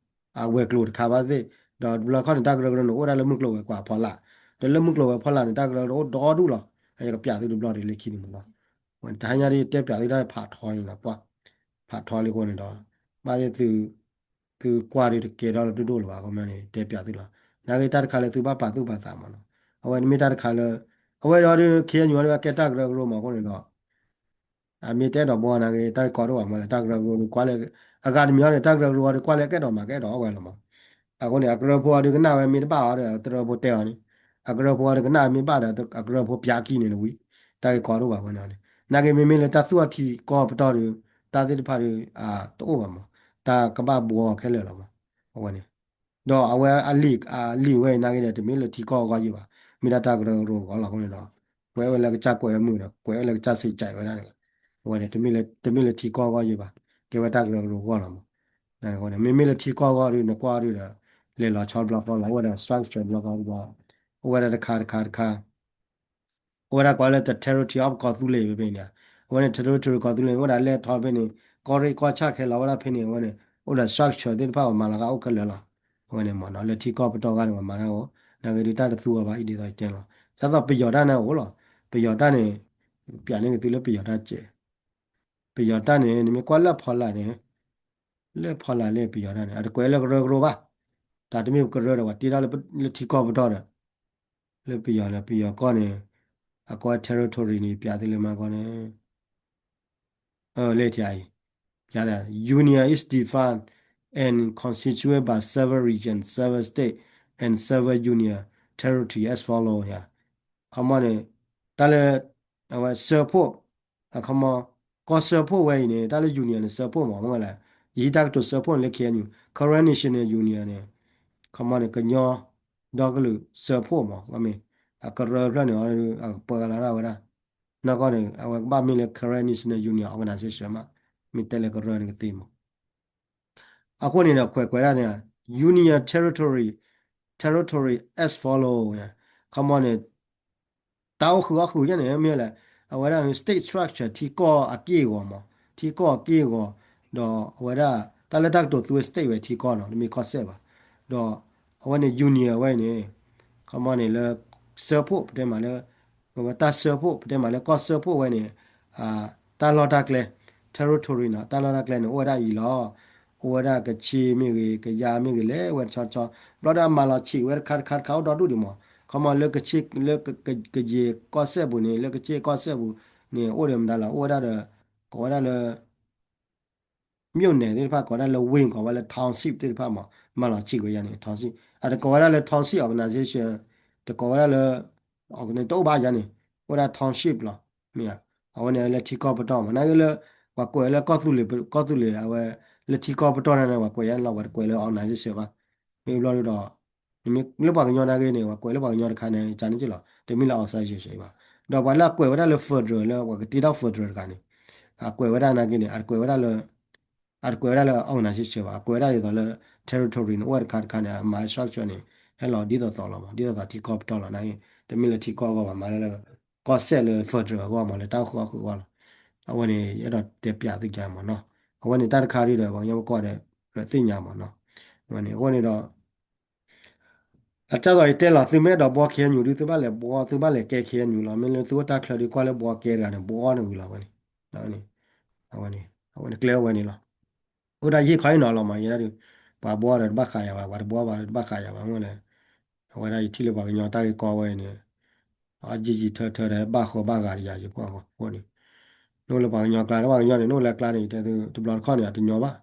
အဝဲၤကျိၤတခါဘၣ်သ့ၣ်, ဒီးတဘျီခီန့ၣ် တၢ်ကရၢကရိန့ၣ် အိၣ်ဝဲဒၣ်လၢမုၢ်ကျိၤဝဲၤကွာ်အဖီလာ်, ဒီးလၢမုၢ်ကျိၤဝဲၤဖီလာ်န့ၣ် တၢ်ကရၢကရိအိၣ်ဒီဒူၣ်လီၤ, ယကပျးသုတဘျီဒီးလၢခံန့ၣ်မးလီၤ, တဟါညါဒ်တဲပျးသုတၢ်ဖးထီန့ၣ်လီၤ, ဖးထီလံအဃိန့ၣ်ဒီး ဘၣ်သ့ၣ်သု သုကွၢ်ဒီးတကဲထီၣ်လၢဒိၣ်ဒိၣ်လၢၤဘၣ် အဃိမ့ၢ်န့ၣ် တဲပျးသုလီၤ, နာ်က့တၢ်တခါလၢသုဘၣ်ပာ်သူၣ်ပာ်သးမးလီၤ, အဝဲန့ၣ်မ့ၢ်တၢ်တခါလၢ အဝဲဒီး ခ့ၣ်အဲၣ်ယူၣ် အဝဲကဲတၢ်ကရၢကရိမးအဃိန့ၣ်ဒီး အမ့ၢ်တအဲၣ်ဒိးဘှီနာ်က့ တၢ်ကီဒိၣ်ဘၣ်မးလၢ တၢ်ကရၢကရိန့ၣ် ကွၢ်လၢ အဂၤတမံၤအံၤန့ၣ် တၢ်ကရၢကရိအံၤဒီး ကွၢ်လၢကအဲၣ်ဒိးမၤကအဲၣ်ဒိးအီၣ်ဝဲလီၤမး, အဃိန့ၣ် အကရၢဖိအံၤဒီးကနၣ်ဝဲမ့ၢ်တဘၣ်အီၤဒီး ကရၢဖိတဲအီၤန့ၣ်, အကရၢဖိအံၤဒီးကနၣ်မ့ၢ်ဘၣ်ဒီး အကရၢဖိပျးကံန့ၣ်တဝံၤ, တၢ်ဂ့ၢ်ကီဒိၣ်ဘၣ်ဝဲန့ၣ်, နာ်က့မ့မ့ၢ်လၢတၢ်သူၣ်ထီၣ်ထံကီၢ်ပတီၢ်ဒီး တၢ်သ့ၣ်တဖၣ်ဒီး တအိၣ်ဘၣ်မး, တၢ်ကဘၣ်ဘှီခဲလၢာ်လီၤမး, အဝဲန့ၣ် ဒီးအဝဲအလံာ် အလံာ်ဝဲအံၤနာ်က့ဒီး တမ့ၢ်လၢထံကီၢ်အဂီၢ်ယံၤဘၣ်, မ့ၢ်ဒၣ်တၢ်ကရၢကရိအဂီၢ်လီၤအဃိန့ၣ်ဒီး ကွဲးဝဲလၢကစၢ်ကွဲးဝဲမုာ်ဒီး ကွဲးဝဲလၢကစၢ်စံးကဲးဝဲဒၣ်န့ၣ်လီၤ, အဝဲန့ၣ် တမ့ၢ်လၢထံကီၢ်အဂီၢ်ယံၤဘၣ်, ကဲဝဲတၢ်ကရၢကရိအဂီၢ်လီၤမး, မ့မ့ၢ်လၢထံကီၢ်အဂီၢ်ဒီး နကွၢ်ဒီး လဲၤလီၤဆီတဘျီဃီလီၤ, အိၣ်ဝဲဒၣ် structure တဘျီဃီတဘျီ, အိၣ်ဝဲဒၣ်တခါတခါတခါ အိၣ်ဝဲဒၣ်ကိးလၢ the territory of ကီၢ်သူလ့ၤဖဲန့ၣ်, အဝဲန့ၣ် territory ကီၢ်သူလ့ၤ အိၣ်ဝဲဒၣ်လဲၣ်ထီၣ်ဖဲန့ၣ်, ကီၢ်ရ့ၣ်ကီၢ်ဆၣ်ခဲလၢာ်ဝဲဒၣ်ဖဲန့ၣ်, အဝဲန့ၣ် အိၣ်ဒီး structure သ့ၣ်တဖၣ်ပှၤမၤလီၤဃာ်အိၣ်ခဲလၢာ်လီၤ, အဝဲန့ၣ်မ့ၢ်နီၤ လၢထံကီၢ်ပတီၢ်ဂၤန့ၣ် ပှၤမၤတၢ်အိၣ်, နာ်က့ဒုးတၢ်တသူအီၤဘၣ် အံၤဒ်သိးတဲလီၤ, ဒ်သိးပယီၤတၢ်န့ၣ်အိၣ်လီၤ, ပယီၤတၢ်န့ၣ် ပျးန့ၢ်က့ၤသုလၢပယီၤတၢ်စဲး, ပယီၤတၢ်န့ၣ် နမ့ၢ်ကွၢ်လၢဖီလာ်န့ၣ်, လၢဖီလာ်လၢပယီၤတၢ်န့ၣ် အတကွဲးလၢကရၢကရိဘၣ်, တၢ်တမ့ၢ်ကရၢဒီး ပှၤတ့ထီၣ်လၢထံကီၢ်ပတီၢ်ဒီး လၢပယီၤလၢပယီၤကီၢ်န့ၣ်, အကီၢ် territory န့ၣ် ပျးသုလၢမၤကီၢ်န့ၣ်, လၢထံအံၤ, ပျးလၢ Union is defined and constituted by seven regions, seven states, and seven union territory as follow န့ၣ်, ခီမီန့ၣ်, တၢ်လၢ, အဝဲစၢဖှိၣ် အခီမီ, ကီၢ်စၢဖှိၣ်ဝဲအံၤန့ၣ် တၢ်လၢ union န့ၣ် စၢဖှိၣ်မး မ့ၢ်ဝဲလဲၣ်, ယဟံးတၢ်ကတိၤစၢဖှိၣ်န့ၣ်လၢ K N U, Karen National Union န့ၣ်, ခီမီန့ၣ် ကညီဒီကလုာ်စၢဖှိၣ်မး ဝဲမ့ၢ်, အကရၢဖျၢၣ်န့ၣ် အကပၢလီၤဒၣ်ဝဲဒၣ်, နီၢ်ကီၢ်န့ၣ် အဝဲကဘၣ်မ့ၢ်လၢ Karen National Union Organization မး, မ့ၢ်တဲလၢကရၢန့ၣ်ကသ့မး အဃိန့ၣ်ဒီး ကွဲးကွဲးဒၣ်န့ၣ် Union Territory, Territory as follow န့ၣ်, ခီမီန့ၣ် တၢ်အိၣ်ဃုာ်အီၣ်ဃုာ်ယဲန့ၣ် မ့ၢ်လဲၣ်, အဝဲဒၣ် state structure ထံကီၢ်အက့ၢ်အဂီၤမး, ထံကီၢ်အက့ၢ်အဂီၤ, ဒီးအဝဲဒၣ် တၢ်လၢတၢ်ကတိၤသူ state ဝဲထံကီၢ်နီၤ, တမ့ၢ်ကီၢ်စဲၣ်ဘၣ်. ဒီးအဝဲန့ၣ် union ဝဲန့ၣ် ခီမီန့ၣ်လၢ စၢဖှိၣ် ပတဲမးလၢ တၢ်စၢဖှိၣ် ပတဲမးလၢကီၢ်စၢဖှိၣ်ဝဲန့ၣ် တၢ်လီၢ်တၢ်ကျဲ territory နီၤ, တၢ်လီၢ်တၢ်ကျဲန့ၣ် အိၣ်ဝဲဒၣ်အံၤလီၤ. အိၣ်ဝဲဒၣ်ကခ့ၣ်မ့ၢ်ဂ့ၤ ကယါမ့ၢ်ဂ့ၤ လဲၤဝဲတဆီဆီ, ဘျီဒီးအမၤလီၤဆံးဝဲတခါတခါတခါအိၣ်ဒီဒူၣ်ဒံးမး, ခီမီလၢကခ့ၣ် လၢကယဲၢ်ကီၢ်စဲၣ်ပူၤန့ၣ် လၢကခ့ၣ်ကီၢ်စဲၣ်ပူၤန့ၣ် အိၣ်ဒီးမတၤလီၤ, အိၣ်ဝဲဒၣ်ဒီး ကိးဝဲဒၣ်လၢ မြို့နယ် သ့ၣ်တဖၣ် ကိးဝဲဒၣ်လၢ wing ကိးဝဲလၢ township သ့ၣ်တဖၣ်မး, မၤလီၤဆံးဝဲယါန့ၣ် township အတကိးဝဲဒၣ်လၢ township organization, တကိးဝဲဒၣ်လၢ တအိၣ်ဘၣ်ယါန့ၣ် အိၣ်ဝဲဒၣ် township လီၤ. မ့ၢ်ဧါ, အဝဲန့ၣ်လၢထံကီၢ်ပတီၢ်မး, နာ်က့လၢ ပှၤကွဲးလၢကီၢ်သူလ့ၤ ကီၢ်သူလ့ၤ အဝဲ လၢထံကီၢ်ပတီၢ်န့ၣ် ပှၤကွဲးယါန့ၣ်လီၤ, ပှၤတကွဲးလၢ organization ဘၣ်. မ့ၢ်ဘျီဒီး နမ့ၢ်လၢပှၤကညီနာ်က့န့ၣ် ပှၤကွဲးလၢပှၤကညီတခါန့ၣ် ကန့ၣ်က့လီၤ, တမ့ၢ်လၢ organization ဘၣ်. ဒီးပှၤလၢအကွဲးဝဲဒၣ်လၢ federal လၢပှၤကတ့ထီၣ် federal တဂၤန့ၣ် အကွဲးဝဲဒၣ်နာ်က့န့ၣ် အတကွဲးဝဲဒၣ်လၢ အတကွဲးဝဲဒၣ်လၢ organization ဘၣ်, အကွဲးဝဲဒၣ်ဒ်သိးလၢ territory န့ၣ် အိၣ်ဝဲတခါတခါန့ၣ် အမၤ structure န့ၣ် ဟဲလီၤဒ်သိးသိးလီၤမး, ဒ်သိးသိးထံကီၢ်ပတီၢ်လီၤနာ်က့, တမ့ၢ်လၢထံကီၢ်အဂီၢ်ဘၣ်, မၤလၢ ကီၢ်စဲၣ်လၢ federal အဂီၢ်မး, လၢတၢ်အိၣ်ဃုာ်အီၣ်ဃုာ်အဂီၢ်လီၤ. အဝဲန့ၣ် အဲၣ်ဒိးတဲပျးသုကါမးနီၤ, အဝဲန့ၣ်တၢ်တခါဒ်ဒီး ပှၤကညီပကီၢ်ဒီး ရသ့ၣ်ညါမးနီၤ, အဝဲန့ၣ် အဃိန့ၣ်ဒီး အတၢ်သိးယတဲလီၤ သုမ့ၢ်အဲၣ်ဒိးဘှီ KNU ဒုး သုဘၣ်လဲၤဘှီ, သုဘၣ်လဲၤကဲ KNU လီၤ, မ့ၢ်လၢသုအိၣ်တၢ်ချၢဒုး ကွၢ်လၢဘှီကဲတဂၤန့ၣ် ဘှီန့ၣ်ဝံၤလီၤဝဲန့ၣ်, အဝဲန့ၣ် အဝဲန့ၣ် ကျဲအိၣ်ဝဲန့ၣ်လီၤ. အိၣ်ဒၣ်ယဟ့ၣ်ခီဟ့ၣ်နီၤလီၤမး, ယဲဒၣ်ဒုး ပှၤဘှီဒီးတဘၣ်ဃးယၤဘၣ်, ပှၤတဘှီဘၣ်ဒီးတဘၣ်ဃးယၤဘၣ်, မ့ၢ်လဲၣ်, အဝဲဒၣ်ယထံၣ်လၢပှၤကညီတၢ်ဂ့ၢ်ကီဝဲအံၤန့ၣ် အယံာ်ယံာ်ထၢထၢဒီး ဘၣ်ဃီဘၣ်ဂၤတယၤယပှၤဃိန့ၣ်, နအိၣ်လၢပှၤကညီကျါ လၢပှၤကညီန့ၣ် နအိၣ်လၢကျါန့ၣ် ယတဲသု တဘျီတခီၣ်န့ၣ် အတညီဘၣ်,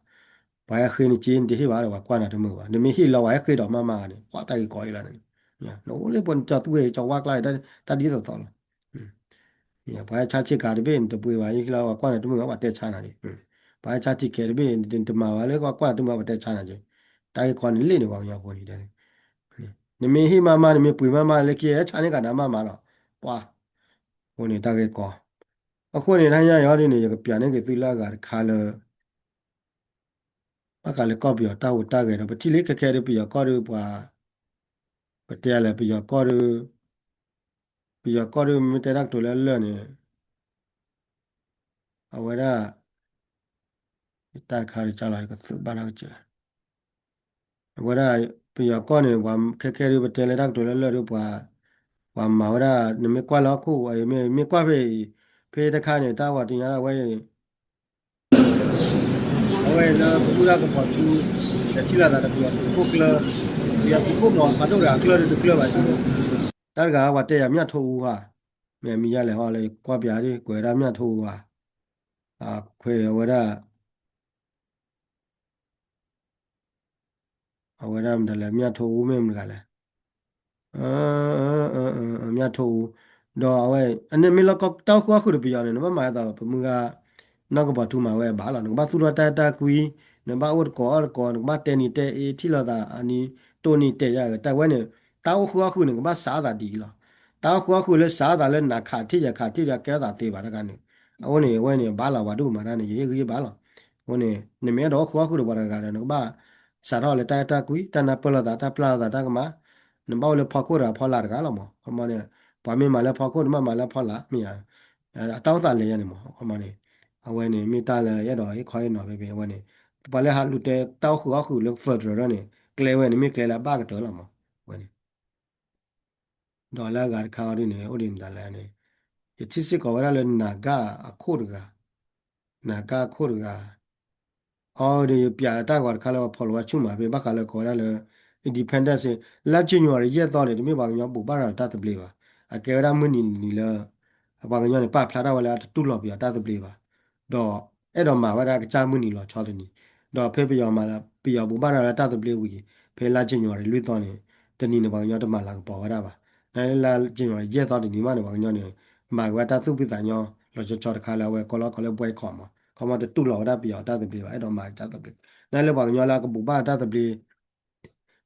ပှၤဟဲဃ့နက့ နတဟ့ၣ်ဘၣ်ဒီး ပှၤကွၢ်နၤတမုာ်ဘၣ်, နမ့ၢ်ဟ့ၣ်လီၤ ပှၤဟဲဃ့ဒီးမၤမၤဂၤန့ၣ် ပှၤတၢ်ဂ့ၢ်ကီအံၤလီၤန့ၣ်, နအိၣ်လၢပှၤကညီသူဝဲကီဝါကျါ တၢ်ဒ်သိးသိးလီၤ. ပှၤဟဲဆါဆ့ကၤတဘ့ၣ် နတပှ့ၤဘၣ် ဟ့ၣ်လီၤ ပှၤကွၢ်နၤတမုာ်ဘၣ် ပှၤတဲဆါနၤဒံး, ပှၤဟဲဆါ ticket တဘ့ၣ် နတမၤဘၣ်လၢ ပှၤကွၢ်နၤတမုာ်ဘၣ် ပှၤတဲဆါနၤက့, တၢ်ဂ့ၢ်ကီန့ၣ်လ့ၣ်န့ၣ် ပှၤကညီဖိန့ၣ် နမ့ၢ်ဟ့ၣ်မၤမၤ နမ့ၢ်ပှ့ၤမၤမၤလၢခံ ဟဲဆါန့ၢ်ကနၤမၤမၤဒီး ပှၤ, အဃိန့ၣ်တၢ်ဂ့ၢ်ကီ, အဃိန့ၣ် တၢ်ညါယၤဒ်န့ၣ် ယကပျးန့ၢ်က့ၤသုလၢအဂၤတခါလၢ ဘၣ်ဃးလၢကီၢ်ပယီၤတၢ်ဟူးတၢ်ဂဲၤဒီး ပထံၣ်လံခဲခဲဒုး ပယီၤကီၢ်ဒုးပှၤ, ပတဲလဲၣ်ပယီၤကီၢ်ဒုး, ပယီၤကီၢ်ဒုးမ့ၢ်တဲတၢ်ကတိၤလၢအလၢာ်န့ၣ် အဝဲဒၣ် တၢ်တခါဒုးကၢ်လီၤ ယကသုးဘၣ်တၢ်ကစၢၢ်, အဝဲဒၣ် ပယီၤကီၢ်န့ၣ် ပှၤခဲခဲဒုး ပတဲလၢတၢ်ကတိၤလၢလၢာ်ဒုး ပှၤ, ပှၤမၤဝဲဒၣ် နမ့ၢ်ကွၢ်လၢဟီၣ်ခိၣ် မ့ၢ်ကွၢ်ဖဲအံၤ, ဖဲတခါန့ၣ် တၢ်ဝဲတညါဒၣ်ဝဲအံၤ အဝဲလၢပမုၢ်လၢ်ကပီၤထူ, ယထံၣ်လိာ်သးဒီးပယီၤသုးခိၣ်ကျၢၢ်, ပယီၤသုးခိၣ်မီၤဖးဒိၣ်တဂၤကျၢၢ်ဒုးတကျၢၢ်ဘၣ်, တၢ်တဂၤပှၤတဲယၤ မြထိုးဦးဧါ, မ့ၢ်မံၤယါလဲၣ်ဟီလၢယကွၢ်ပျးဒ် ကွဲးဝဲဒၣ် မြထိုးဦးဧါ, အခွဲးအဝဲဒၣ် အဝဲဒၣ်မတၤလဲၣ် မြထိုးဦး မ့ၢ်မတၤလဲၣ်, မြထိုးဦး, ဒီးအဝဲ အန့ၣ်မ့ၢ်လၢတၢ်အိၣ်ဃုာ်အီၣ်ဃုာ်ဒီးပယီၤန့ၣ် နဘၣ်မၤအသးပမုၢ်ဂၤ နီၢ်ကပီၤထူမၤဝဲဘၣ်လီၤ, နကဘၣ်သူၣ်ထီၣ်တၢ်အဲၣ်တၢ်ကွံ, နဘၣ်အိၣ်တကိးအီၣ်တကိး, နကဘၣ်တဲနံၤတဲအ့ ထံၣ်လိာ်သးအနံၤ တိၢ်နံၤတဲယၤဂ့ၤ တၢ်ဝဲန့ၣ် တၢ်အိၣ်ဃုာ်အီၣ်ဃုာ်န့ၣ် ကဘၣ်စးအသးဒ်အံၤလီၤ, တၢ်အိၣ်ဃုာ်အီၣ်ဃုာ်လၢစးအသးလၢနၤခးထံၣ်ယၤခးထံၣ်ဒီးကဲထီၣ်သးသ့ဘၣ်တခါန့ၣ်, အဃိန့ၣ် အဝဲန့ၣ် ဘၣ်လီၤပှၤဒိၣ်မးတၢ်န့ၣ် ယဟ့ၣ်ဂံၢ်ဘၣ်လီၤ, အဃိန့ၣ် နမ့ၢ်အဲၣ်ဒိးအိၣ်ဃုာ်အီၣ်ဃုာ်ဒီးပှၤတဂၤဒီး နကဘၣ်စးထီၣ်လၢတၢ်အဲၣ်တၢ်ကွံ တၢ်နၢ်ပၢၢ်လိာ်သး တၢ်ပျၢ်လိာ်သး တၢ်ကမၣ်, နဘၣ်အိၣ်လၢဖီခိၣ်တဂၤဖီလာ်တဂၤလီၤမး, ခီမီန့ၣ် ပှၤမ့ၢ်မၤလၢဖီခိၣ် နဘၣ်မၤလၢဖီလာ် မ့ၢ်ဧါ, အတၢ်အိၣ်သးလဲၤယါန့ၣ်မး ခီမီန့ၣ်, အဝဲန့ၣ်မ့ၢ်တၢ်လၢအဲၣ်ဒိးဟ့ၣ်ခီဟ့ၣ်နီၤဖဲဖဲအဝဲန့ၣ်, ပှၤလၢဟးလူၤတဲတၢ်အိၣ်ဃုာ်အီၣ်ဃုာ်လၢ federal န့ၣ် ကျဲဝဲန့ၣ်မ့ၢ်ကျဲလၢအဘၣ်ကတၢၢ်လီၤမး, အဝဲန့ၣ် ဒီးလၢအဂၤတခါအံၤဒ်န့ၣ် အိၣ်ဒံးမတၤလဲၣ်န့ၣ်, ယထံၣ်စ့ၢ်ကီးဝဲဒၣ်လၢနၤဂၣ်အခိၣ်တဂၤ, နၤဂၣ်အခိၣ်တဂၤ, အီၤဒီးယပျးတၢ်ဂီၤတခါလၢ ပှၤဖီၣ်လီၤဝဲဆူၣ်မးဖဲဘၣ်ဃးလၢကိးဝဲဒၣ်လၢ independence လါ January ယဲၢ်သီန့ၣ် တမ့ၢ်ပှၤကညီဘူၣ်ဘၣ်ရၤတၢ်သဘျ့ဘၣ်, အကဲဝဲဒၣ်မုၢ်နံၤနံၤလၢ ပှၤကညီန့ၣ် ပာ်ဖျါထီၣ်ဝဲလၢအတတူၢ်လိာ်ပယီၤတၢ်သဘျ့ဘၣ်, ဒီးအဲၣ်ဒိးမၤဝဲဒၣ်ကစၢ်မုၢ်နံၤလီၤဆီတနံၤ, ဒီးဖဲပယီၤမၤလၢ ပယီၤဘူၣ်ဘၣ်ရၤလၢတၢ်သဘျ့ဝံၤ, ဖဲလါ January လွံၢ်သီန့ၣ် တနံၤန့ၣ် ပှၤကညီတမၤလၤကပီၤဝဲဒၣ်ဘၣ်, နလါ January ယဲၢ်သီတနံၤမးန့ၣ် ပှၤကညီန့ၣ် မၤက့ၤဝဲတၢ်သူၣ်ဖှံသးညီ လီၤဆီဆီတခါလၢအဝဲကိးလီၤကိးလၢ boycott မး, ခီမီတတူၢ်လိာ်ဝဲဒၣ်ပယီၤတၢ်သဘျ့ဘၣ် အဲၣ်ဒိးမၤတၢ်သဘျ့, နလၢပှၤကညီလၢအကဘူၣ်ဘၣ်တၢ်သဘျ့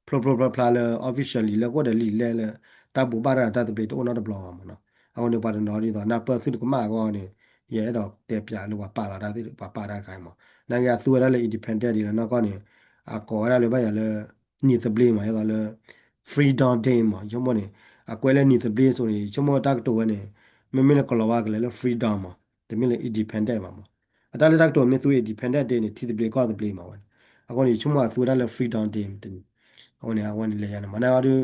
ဖျိဖျိဖျါဖျါလၢ officially လၢကအိၣ်ဒီးလံာ်လဲၢ်လၢ တၢ်ဘူၣ်ဘၣ်ရၤတၢ်သဘျ့တအိၣ်နီတဘျီဘၣ်မးနီၤ, အဃိန့ၣ် ပှၤတနီၤဒ်သိး နၢ်ပၢၢ်သုတကမၣ်အဂီၢ်န့ၣ် ယအဲၣ်ဒိးတဲပျးလၢပှၤပာ်လီၤတၢ်သ့ၣ် ပှၤပာ်တၢ်တခါအံၤမး, နာ်က့အသူဝဲဒၣ်လၢ independent ဒ်လၢနီၢ်ကီၢ်န့ၣ် အကိးဝဲဒၣ်လၢဘၣ်ယၤလၢ နံၣ်သဘျ့မး ယဲသိးလၢ Freedom Day မး ယဆိကမိၣ်န့ၣ် အကွဲးလၢနံၤသဘျ့အသိးန့ၣ် ယဆိကမိၣ်တၢ်ကတိၤဝဲန့ၣ် မ့မ့ၢ်လၢကလီၤဝါကလဲၤလၢ freedom မး, တမ့ၢ်လၢ independent ဘၣ်မး. အတၢ်လၢတၢ်ကတိၤမ့ၢ်သူ independent ဒ့န့ၣ် ထံသဘျ့ကီၢ်သဘျ့မးဝဲန့ၣ်. အဃိန့ၣ် ယဆိကမိၣ်အသူဝဲဒၣ်လၢ freedom ဒ့တနံၤ. အဃိန့ၣ် အဝဲန့ၣ်လဲၤယါန့ၣ်မး နအီၤဒုး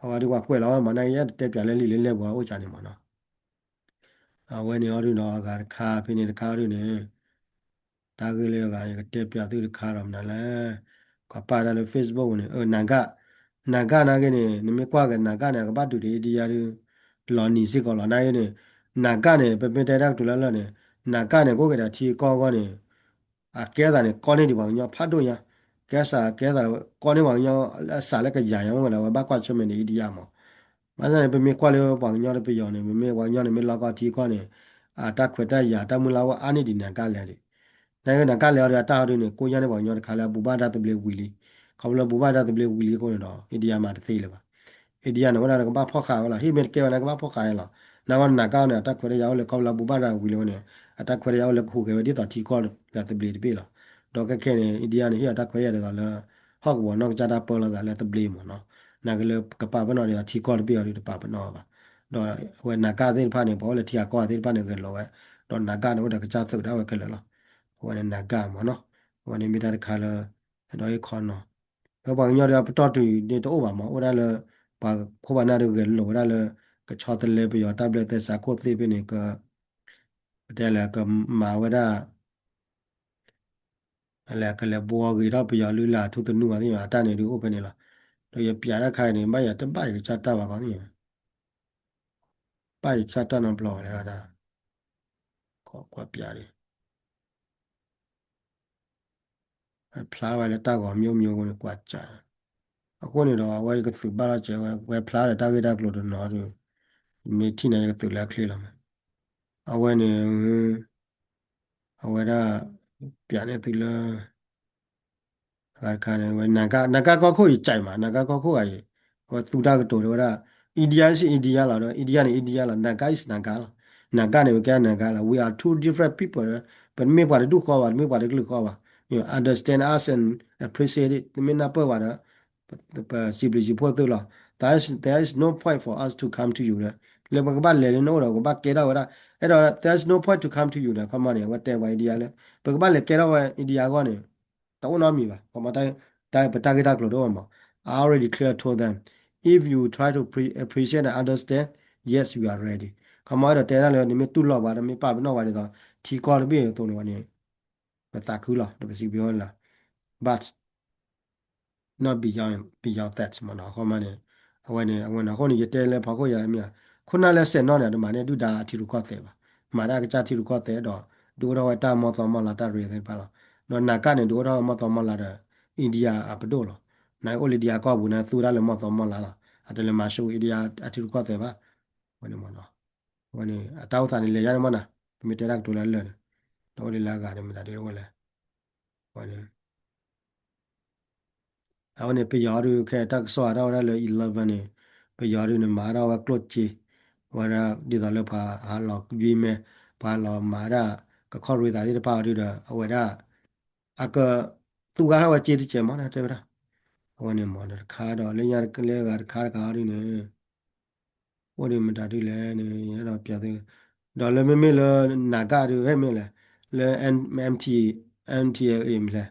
အဝဲဒုးပှၤကွဲးလီၤဝဲမး နယဲတတဲပၠးလၢလံာ်လၢလဲၢ်ပှၤအိၣ်ကန့ၣ်မးနီၤ. အဝဲန့ၣ်အီၤဒုးဒီးအဂၤတခါ ဖဲန့ၣ်တခါအီၤဒုးန့ၣ် တၢ်ဂ့ၢ်လၢအဂၤန့ၣ် ကတဲပၠးသုတခါဒီးမနုၤလဲၣ်, ကွၢ်ပာ်တၢ်လၢ Facebook န့ၣ် နၤဂၣ်, နၤဂၣ်နာ်က့န့ၣ် နမ့ၢ်ကွၢ်က့ၤနၤဂၣ်န့ၣ် အကဘၣ်ဒုးဒီး India ဒုး လီၤနံၤစ့ၢ်ကီးလီၤ. နာ်က့န့ၣ် နၤဂၣ်န့ၣ် ပမ့ၢ်တဲတၢ်ကတိၤလၢလၢ်န့ၣ် နၤဂၣ်န့ၣ် ကအိၣ်က့ၤဒီးထံကီၢ်အဂီၢ်န့ၣ် အကဲသးန့ၣ် ကီန့ၢ်ဒံးပှၤကညီဖးဒိၣ်ညါ, ကဲစးကဲသး ကီန့ၢ်ပှၤကညီအစးလၢကယၤညါမ့ၢ်ဝဲဒၣ် အဝဲဘၣ်ကွၢ်ဆၢၣ်မဲာ်န့ၣ် India မး. ဘၣ်ဆၣ်န့ၣ် ပမ့ၢ်ကွၢ်လၢပှၤကညီတပယီၤန့ၣ် ပမ့ၢ်ပှၤကညီန့ၣ် မ့ၢ်လီၤကီထံကီၢ်န့ၣ် အတၢ်ခွဲးတၢ်ယာ်တၢ်မုၢ်လၢ်အိၣ်အါန့ၢ်ဒံးနၤဂၣ်လဲၣ်ဒံး. နၤဂၣ်လဲၣ်အီၤဒီးအတၢ်အီၤဒုးန့ၣ် ကိညါန့ၢ်ပှၤကညီတခါလၢအဘူးဘၣ်တၢ်သဘျ့ဝံၤလံ. ခီဖျိလၢဘူးဘၣ်တၢ်သဘျ့ဝံၤလံအဃိန့ၣ်ဒီး India မၤတသ့လၢၤဘၣ်. India န့ၣ် ဝဲဒၣ်ကဘၣ်ဖီၣ်ဃာ်ဝဲလီၤ. ဟ့ၣ်မ့ၢ်တကဲဝဲန့ၣ် ကဘၣ်ဖီၣ်ဃာ်ဝဲလီၤ. နဝဲနၤဂၣ်န့ၣ် အတၢ်ခွဲးတၢ်ယာ်အိၣ်လၢခီဖျိလၢဘူးဘၣ်တၢ်ဝံၤလံအဃိန့ၣ် အတၢ်ခွဲးတၢ်ယာ်အိၣ်လၢကဟူးဂဲၤဝဲဒ်သိးထံကီၢ်လၢသဘျ့တဘ့ၣ်လီၤ. ဒီးခဲခဲန့ၣ် India န့ၣ် ဟ့ၣ်အတၢ်ခွဲးတၢ်ယာ်ဒ်သိးလၢ ဟီၣ်ကဝီၤနီၢ်ကစၢ်တၢ်ပၢလီၤသးလၢသဘျ့မးနီၤ. နကလၢကပာ်ပနီၣ်ဒီးထံကီၢ်တဘ့ၣ်အီၤဒုးတပာ်ပနီၣ်ဘၣ်. ဒီးအဝဲနၤဂၣ်သ့ၣ်တဖၣ်န့ၣ် ပှၤအိၣ်လၢထံဂၤကီၢ်ဂၤသ့ၣ်တဖၣ်န့ၣ် ဂဲၤလိာ်ဝဲ, ဒီးနၤဂၣ်န့ၣ် အိၣ်ဒီးကစၢ်သုးဒၣ်ဝဲခဲလၢာ်လီၤ. အဝဲန့ၣ်နၤဂၣ်မးနီၤ. အဝဲန့ၣ်မ့ၢ်တၢ်တခါလၢ အဲၣ်ဒိးဟ့ၣ်ခီနီၤ. လၢပှၤကညီဒီးအပတီၢ်တုၤန့ၣ်တအိၣ်ဘၣ်မး အိၣ်ဒၣ်လၢ ပှၤခိၣ်ပှၤနၢ်ဒုးဂဲၤလိာ်ဝဲဒၣ်လၢ ကဆီတလဲပယီၤတၢ်ဘျၢသဲစးခိၣ်သ့ၣ်ဖဲန့ၣ် က ပတဲလဲၣ် ကမၤဝဲဒၣ် အလဲၤကလဲၤဘှီဂ့ၤထီၣ်ပယီၤလုၢ်လၢ်ထူသနူဘၣ်သ့ၣ်ညါ အတၢ်န့ၣ်ဒုးအိၣ်ဖဲန့ၣ်လီၤ. ဒီးယပျးတၢ်ခါအံၤန့ၣ် ဘၣ်ယၤတဘၣ်ယကစၢ်တၢ်ဘၣ်ကီသ့ၣ်ညါ, ဘၣ်ယကစၢ်တၢ်နီတဘျီဘၣ်လၢဒၣ် ကကွၢ်ပျးဒံး ဖျါဝဲလၢတၢ်ဂီၤမံၤမံၤအဃိန့ၣ် ကွၢ်ကး, အဃိန့ၣ်ဒီး အဝဲကသုးဘၣ်ထီၣ်ကဲးဝဲ ဝဲဖျါဒီးတၢ်ဂ့ၢ်တၢ်ကျိၤတနီၤဒီး မ့ၢ်ထံၣ်န့ၣ် ယကသုးလၢအချ့လီၤမး. အဝဲန့ၣ် အဝဲဒၣ် ပျးန့ၢ်သုလၢ အဂၤတခါန့ၣ် ဝဲ Naga, Naga ကီၢ်ခိၣ် ယကးမး Naga ကီၢ်ခိၣ်ဂၤအံၤ အဝဲသူတၢ်ကတိၤတဲဝဲဒၣ် India is India လီၤဒီး India န့ၣ် India လီၤ Naga is Naga လီၤ. Naga န့ၣ် ဝဲကဲ Naga လီၤ we are two different people ပတမ့ၢ်ပှၤတဒူၣ်ဃီဘၣ် တမ့ၢ်ပှၤတကလုာ်ဃီဘၣ် you know, understand us and appreciate it တမ့ၢ်နၢ်ပၢၢ်ဝဲဒီး ပစံးဘျုးစံးဖှိၣ်သုလီၤ. There is, there is no point for us to come to you လၢပကဘၣ်လဲၤလၢနအိၣ်ဒီး ကဘၣ်ကဲထီၣ်ဝဲဒၣ် အဲၣ်ဒိး there is no point to come to you ဒီး ခီမီန့ၣ် အဝဲတဲပှၤ India လၢ ပကဘၣ်လဲၤကဲထီၣ်ဝဲ India အဂီၢ်န့ၣ် တအိၣ်နီတမံၤဘၣ်. ခီမီ တၢ်ပတၢ်ဂ့ၢ်တၢ်ကျိၤတအိၣ်မး I already clear told them if you try to pre- appreciate and understand, yes, we are ready. ခီမီ အဲၣ်ဒိးတဲဒၣ်လၢ နမ့ၢ်တူၢ်လိာ်ပှၤ နမ့ၢ်ပာ်ပနီၣ်ပှၤဒ်သိး ထံကီၢ်တဘ့ၣ်အသိးန့ၣ်ဝဲန့ၣ် ပသးခုလီၤ ဒီးပစံးဘျုးဝဲလီၤ but not beyond, beyond that မးနီၤ အဃိမးန့ၣ် အဝဲန့ၣ် အဝဲန့ၣ်အဃိန့ၣ် ယတဲလၢဖီခိၣ်ယၤမ့ၢ် ခိၣ်နၢ်လၢစဲးနီၣ်န့ၣ် တမၤန့ၢ်ဒုၣ်ဒါအထံရူၢ်ကီၢ်သဲးဘၣ် မၤတၢ်ကစၢ်ထံရူၢ်ကီၢ်သဲးဒီး ဒုးအိၣ်ထီၣ်ဝဲတၢ်မီၢ်သီမီၢ်လါတၢ်ရ့သ့ၣ်တဖၣ်လီၤ. ဒီး Naga န့ၣ် ဒုးအိၣ်ထီၣ်ဝဲမီၢ်သီမီၢ်လါဒီး India အပဒိၣ်လီၤ. နအိၣ်လၢ India ကီၢ်ပူၤန့ၣ် သူဝဲဒၣ်လၢမီၢ်သီမီၢ်လါလီၤ. အတလဲၤမၤၡိ India အထံရူၢ်ကီၢ်သဲးဘၣ် ဝဲန့ၣ်မးနီၤ ဝဲန့ၣ် အတၢ်အိၣ်သးန့ၣ်လဲၤယါန့ၣ်မးနီၤ ပမ့ၢ်တဲတၢ်ကတိၤလၢအလၢာ်န့ၣ် ဒီးအိၣ်လၢလၢအဂၤန့ၣ် မတၤဒ်လဲၣ်ဝဲလဲၣ် ဝဲန့ၣ် အဝဲန့ၣ် ပယီၤဒုးခဲတၢ်ကစီၣ်အါထီၣ်ဝဲဒၣ်လၢ eleven န့ၣ် ပယီၤဒုးန့ၣ် မၤထီၣ်ဝဲကျိၣ်စ့ ဝဲဒၣ်ဒ်သိးလၢပှၤဟးလီၤယွံမဲ ပှၤလီၤမၤဒၣ် ကခီၣ်ရ့သးသ့ၣ်တဖၣ်အီၤဒုးဒီး အဝဲဒၣ် အက သူၣ်ဂၢ်ထီၣ်ဝဲစ့တကဲးမး တဲဝဲဒၣ် အဝဲန့ၣ်မး တခါဒီး လၢညါလၢအဂၤတခါတခါအီၤဒုးန့ၣ် အိၣ်ဒံးမတၤဒ်လဲၣ်န့ၣ် အဲၣ်ဒိးပျးသု ဒီးလၢမ့မ့ၢ်လၢ Naga ဒုး ဟဲမ့ၢ်လဲၣ် လၢ MT MTLA မ့ၢ်လဲၣ်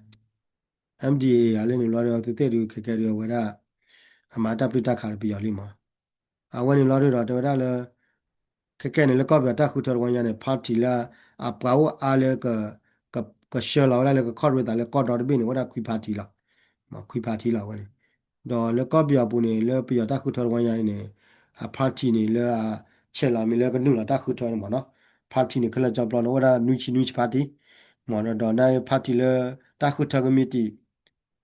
MDAA အလၢန့ၣ်ဘျီဒီး သုသ့ၣ်ဒုး ခဲကဲဒုး အဝဲဒၣ် အမၤတၢ်ပျုၢ်တၢ်ခးဒီးပယီၤလံမး အဝဲန့ၣ်ဘျီဒုးဒီး တဲဝဲဒၣ်လၢ ခဲကဲန့ၣ် လၢကီၢ်ပယီၤတၢ်ဃုထၢတဝီညါန့ၣ် party လၢအပှၤအိၣ်အါလၢ ကဆှၢလီၤဝဲဒၣ်လၢကခီၣ်ရ့သးလၢကီၢ်ဒီတဘ့ၣ်န့ၣ် အိၣ်ဒၣ်ခွံ party လီၤ. ခွံ party လီၤဝဲန့ၣ် ဒီးလၢကီၢ်ပယီၤပူၤန့ၣ် လၢပယီၤတၢ်ဃုထၢတဝီညါအံၤန့ၣ် အ party န့ၣ် လၢအဆဲးလီၤမ့ၢ်လၢကနုာ်လီၤတၢ်ဃုထၢန့ၣ်မးနီၤ party န့ၣ် ခဲလၢာ်ကၠီပျီန့ၣ် အိၣ်ဝဲဒၣ်နွံဆံနွံဆံ party မးဒီး ဒီးန့ၣ် party လၢတၢ်ဃုထၢကမံးတံာ်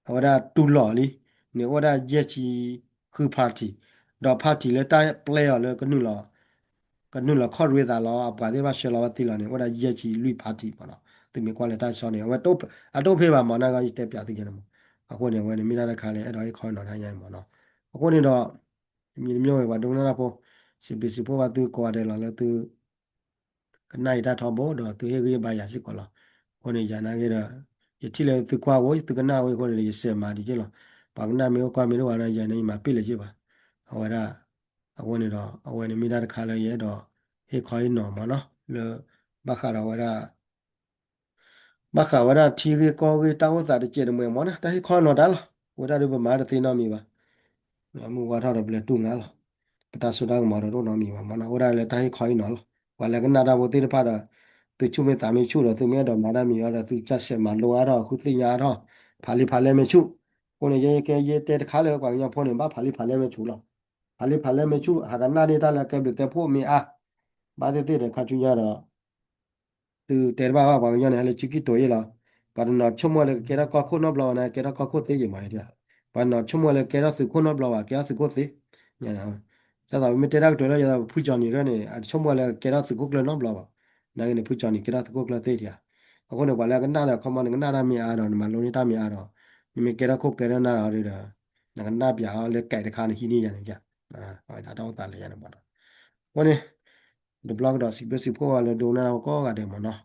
အဝဲဒၣ်တူၢ်လိာ်လံန့ၣ် အိၣ်ဝဲဒၣ်ယဲၢ်ဆံဃု party ဒီး party လၢတၢ်ပျဲအီၤလၢ ကနုာ်လီၤခီၣ်ရ့သးလီၤ အပှၤသ့ၣ်တဖၣ်ဆှၢလီၤဝဲသ့လီၤန့ၣ် အိၣ်ဝဲဒၣ်ယဲၢ်ဆံလွံၢ် party မးနီၤ သုမ့ၢ်ကွၢ်လၢတၢ်ကစီၣ်န့ၣ် အဝဲအတအိၣ်ဖဲဘၣ်မး နဂီၢ်ယတဲပျးသုကဲန့ၣ်မး အဃိန့ၣ် အဝဲန့ၣ်မ့ၢ်တၢ်တခါလၢအဲၣ်ဒိးဟ့ၣ်ခီနီၤတၢ်ညါအံၤမးနီၤ အဃိန့ၣ်ဒီး တမံၤတမံၤဝဲပှၤဒိကနၣ်တၢ်ဖိ စံးဘျုးစံးဖှိၣ်ဘၣ်သုကိးဂၤဒဲးလီၤလၢသု ကနၣ်ယတၢ်ထီဘိဒီးသုဟ့ၣ်ဂံၢ်ဘါယၤစ့ၢ်ကီးလီၤ. အဃိန့ၣ် ယၤနာ်က့ဒီး ယထံၣ်လၢသုကွၢ်ဝဲ သုကနၣ်ဝဲအဃိန့ၣ်ဒီး ယစဲးမၤဒံးက့လီၤ. ပှၤကနၣ်မ့ၢ်အိၣ်ကွၢ်မ့ၢ်တအိၣ်ဘၣ်ဒီး ယၤန့ၣ် ယမၤပ့ၢ်လၢၤက့ဘၣ်. အဝဲဒၣ် အဃိန့ၣ်ဒီး အဝဲန့ၣ်မ့ၢ်ဒၣ်တခါလၢယအဲၣ်ဒိး ဟ့ၣ်ခီဟ့ၣ်နီၤမးနီၤ လၢ ဘၣ်ဃးဒီးဝဲဒၣ် ဘၣ်ဃးဝဲဒၣ်ထံဂ့ၢ်ကီၢ်ဂ့ၢ် တၢ်အိၣ်သးတစဲးတမှဲၤမးနီၤ တၢ်ဟ့ၣ်ခီဟ့ၣ်နီၤတၢ်လီၤ. ဝဲဒၣ်ဒုးပမၤတသ့နီတမံၤဘၣ်. မုၢ်ဝါထီၣ်ဒီးပလဲၤတူၢ်ငါလီၤ. ပတၢ်စိတၢ်ကမီၤဒီးတအိၣ်နီတမံၤဘၣ်မးနီၤ အိၣ်ဒၣ်လၢတၢ်ဟ့ၣ်ခီဟ့ၣ်နီၤလီၤ. ပှၤလၢကနၣ်တၢ်ဖိသ့ၣ်တဖၣ်ဒီး သုဆူၣ်မ့ၢ်သးမ့ၢ်ဆူၣ်ဒီး သုမ့ၢ်အဲၣ်ဒိးမၤတၢ်မံၤအီၤဒီး သုကစၢ်ဆဲးမၤလိအါထီၣ် ဃုသ့ၣ်ညါအါထီၣ် ဖးလံာ်ဖးလဲၢ်မ့ၢ်ဆူၣ်. အဃိန့ၣ် ယဲကဲယတဲတခါလၢပှၤကညီဖိန့ၣ် ဘၣ်ဖးလံာ်ဖးလဲၢ်မ့ၢ်ဆူၣ်လီၤ. ဖးလံာ်ဖးလဲၢ်မ့ၢ်ဆူၣ် ဟးကနၣ်န့ၢ်တၢ်လၢကဲဘျုးကဲဖှိၣ်မ့ၢ်အါ ဘၣ်သ့ၣ်သ့ၣ်ဒီး ခါဆူညါဒီး သုတဲတဘၣ်ဘၣ် ပှၤကညီန့ၣ် ဟဲလၢဆူၣ်ကံၢ်တိၤယ့ၣ်လီၤ. ပှၤတနီၤဆိကမိၣ်လၢကကဲထီၣ်ကီၢ်ခိၣ်နီတဘျီဘၣ်န့ၣ် ကဲထီၣ်ကီၢ်ခိၣ်သ့ယ့ၣ်မး. ပှၤတနီၤဆိကမိၣ်လၢကဲထီၣ်သုးခိၣ်နီတဘျီဘၣ် ကဲထီၣ်သုးခိၣ်သ့. ဒ်သိးပမ့ၢ်တဲတၢ်ကတိၤလၢယသး ဖုကၠီနံၤရၢၣ်န့ၣ် အတဆိကမိၣ်လၢကကဲထီၣ်သုးခိၣ်ကျၢၢ်နီတဘျီဘၣ်. နာ်က့န့ၣ် ဖုကၠီနံၤကဲထီၣ်သုးခိၣ်ကျၢၢ်သ့ဒံးဧါ. အဃိန့ၣ် ပှၤလၢအကနၣ်ဒီး ခီမီန့ၣ် ကနၣ်တၢ်မ့ၢ်အါဒီး နမၤလိန့ၢ်တၢ်မ့ၢ်အါဒီး နမ့ၢ်ကဲထီၣ်ခိၣ်ကဲထီၣ်နၢ်ဒီး နကနၣ်ပၠးအီၤလၢကဲတခါန့ၣ် ဟံးန့ၢ်ယၤန့ၣ် အဝဲဒၣ်တၢ်အိၣ်သးလၢယၤန့ၣ်မးနီၤ. အဃိန့ၣ် တဘျီကဒီး စံးဘျုးစံးဖှိၣ်အီၤလၢဒိကနၣ်တၢ်ဖိကိးဂၤဒဲးမးနီၤ.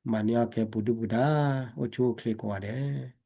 မၤန့ၢ်အီၣ်ကဲပူၤဒုၣ်ပူၤဒါ အိၣ်ဆူၣ်အိၣ်ချ့ကိးဂၤဒဲး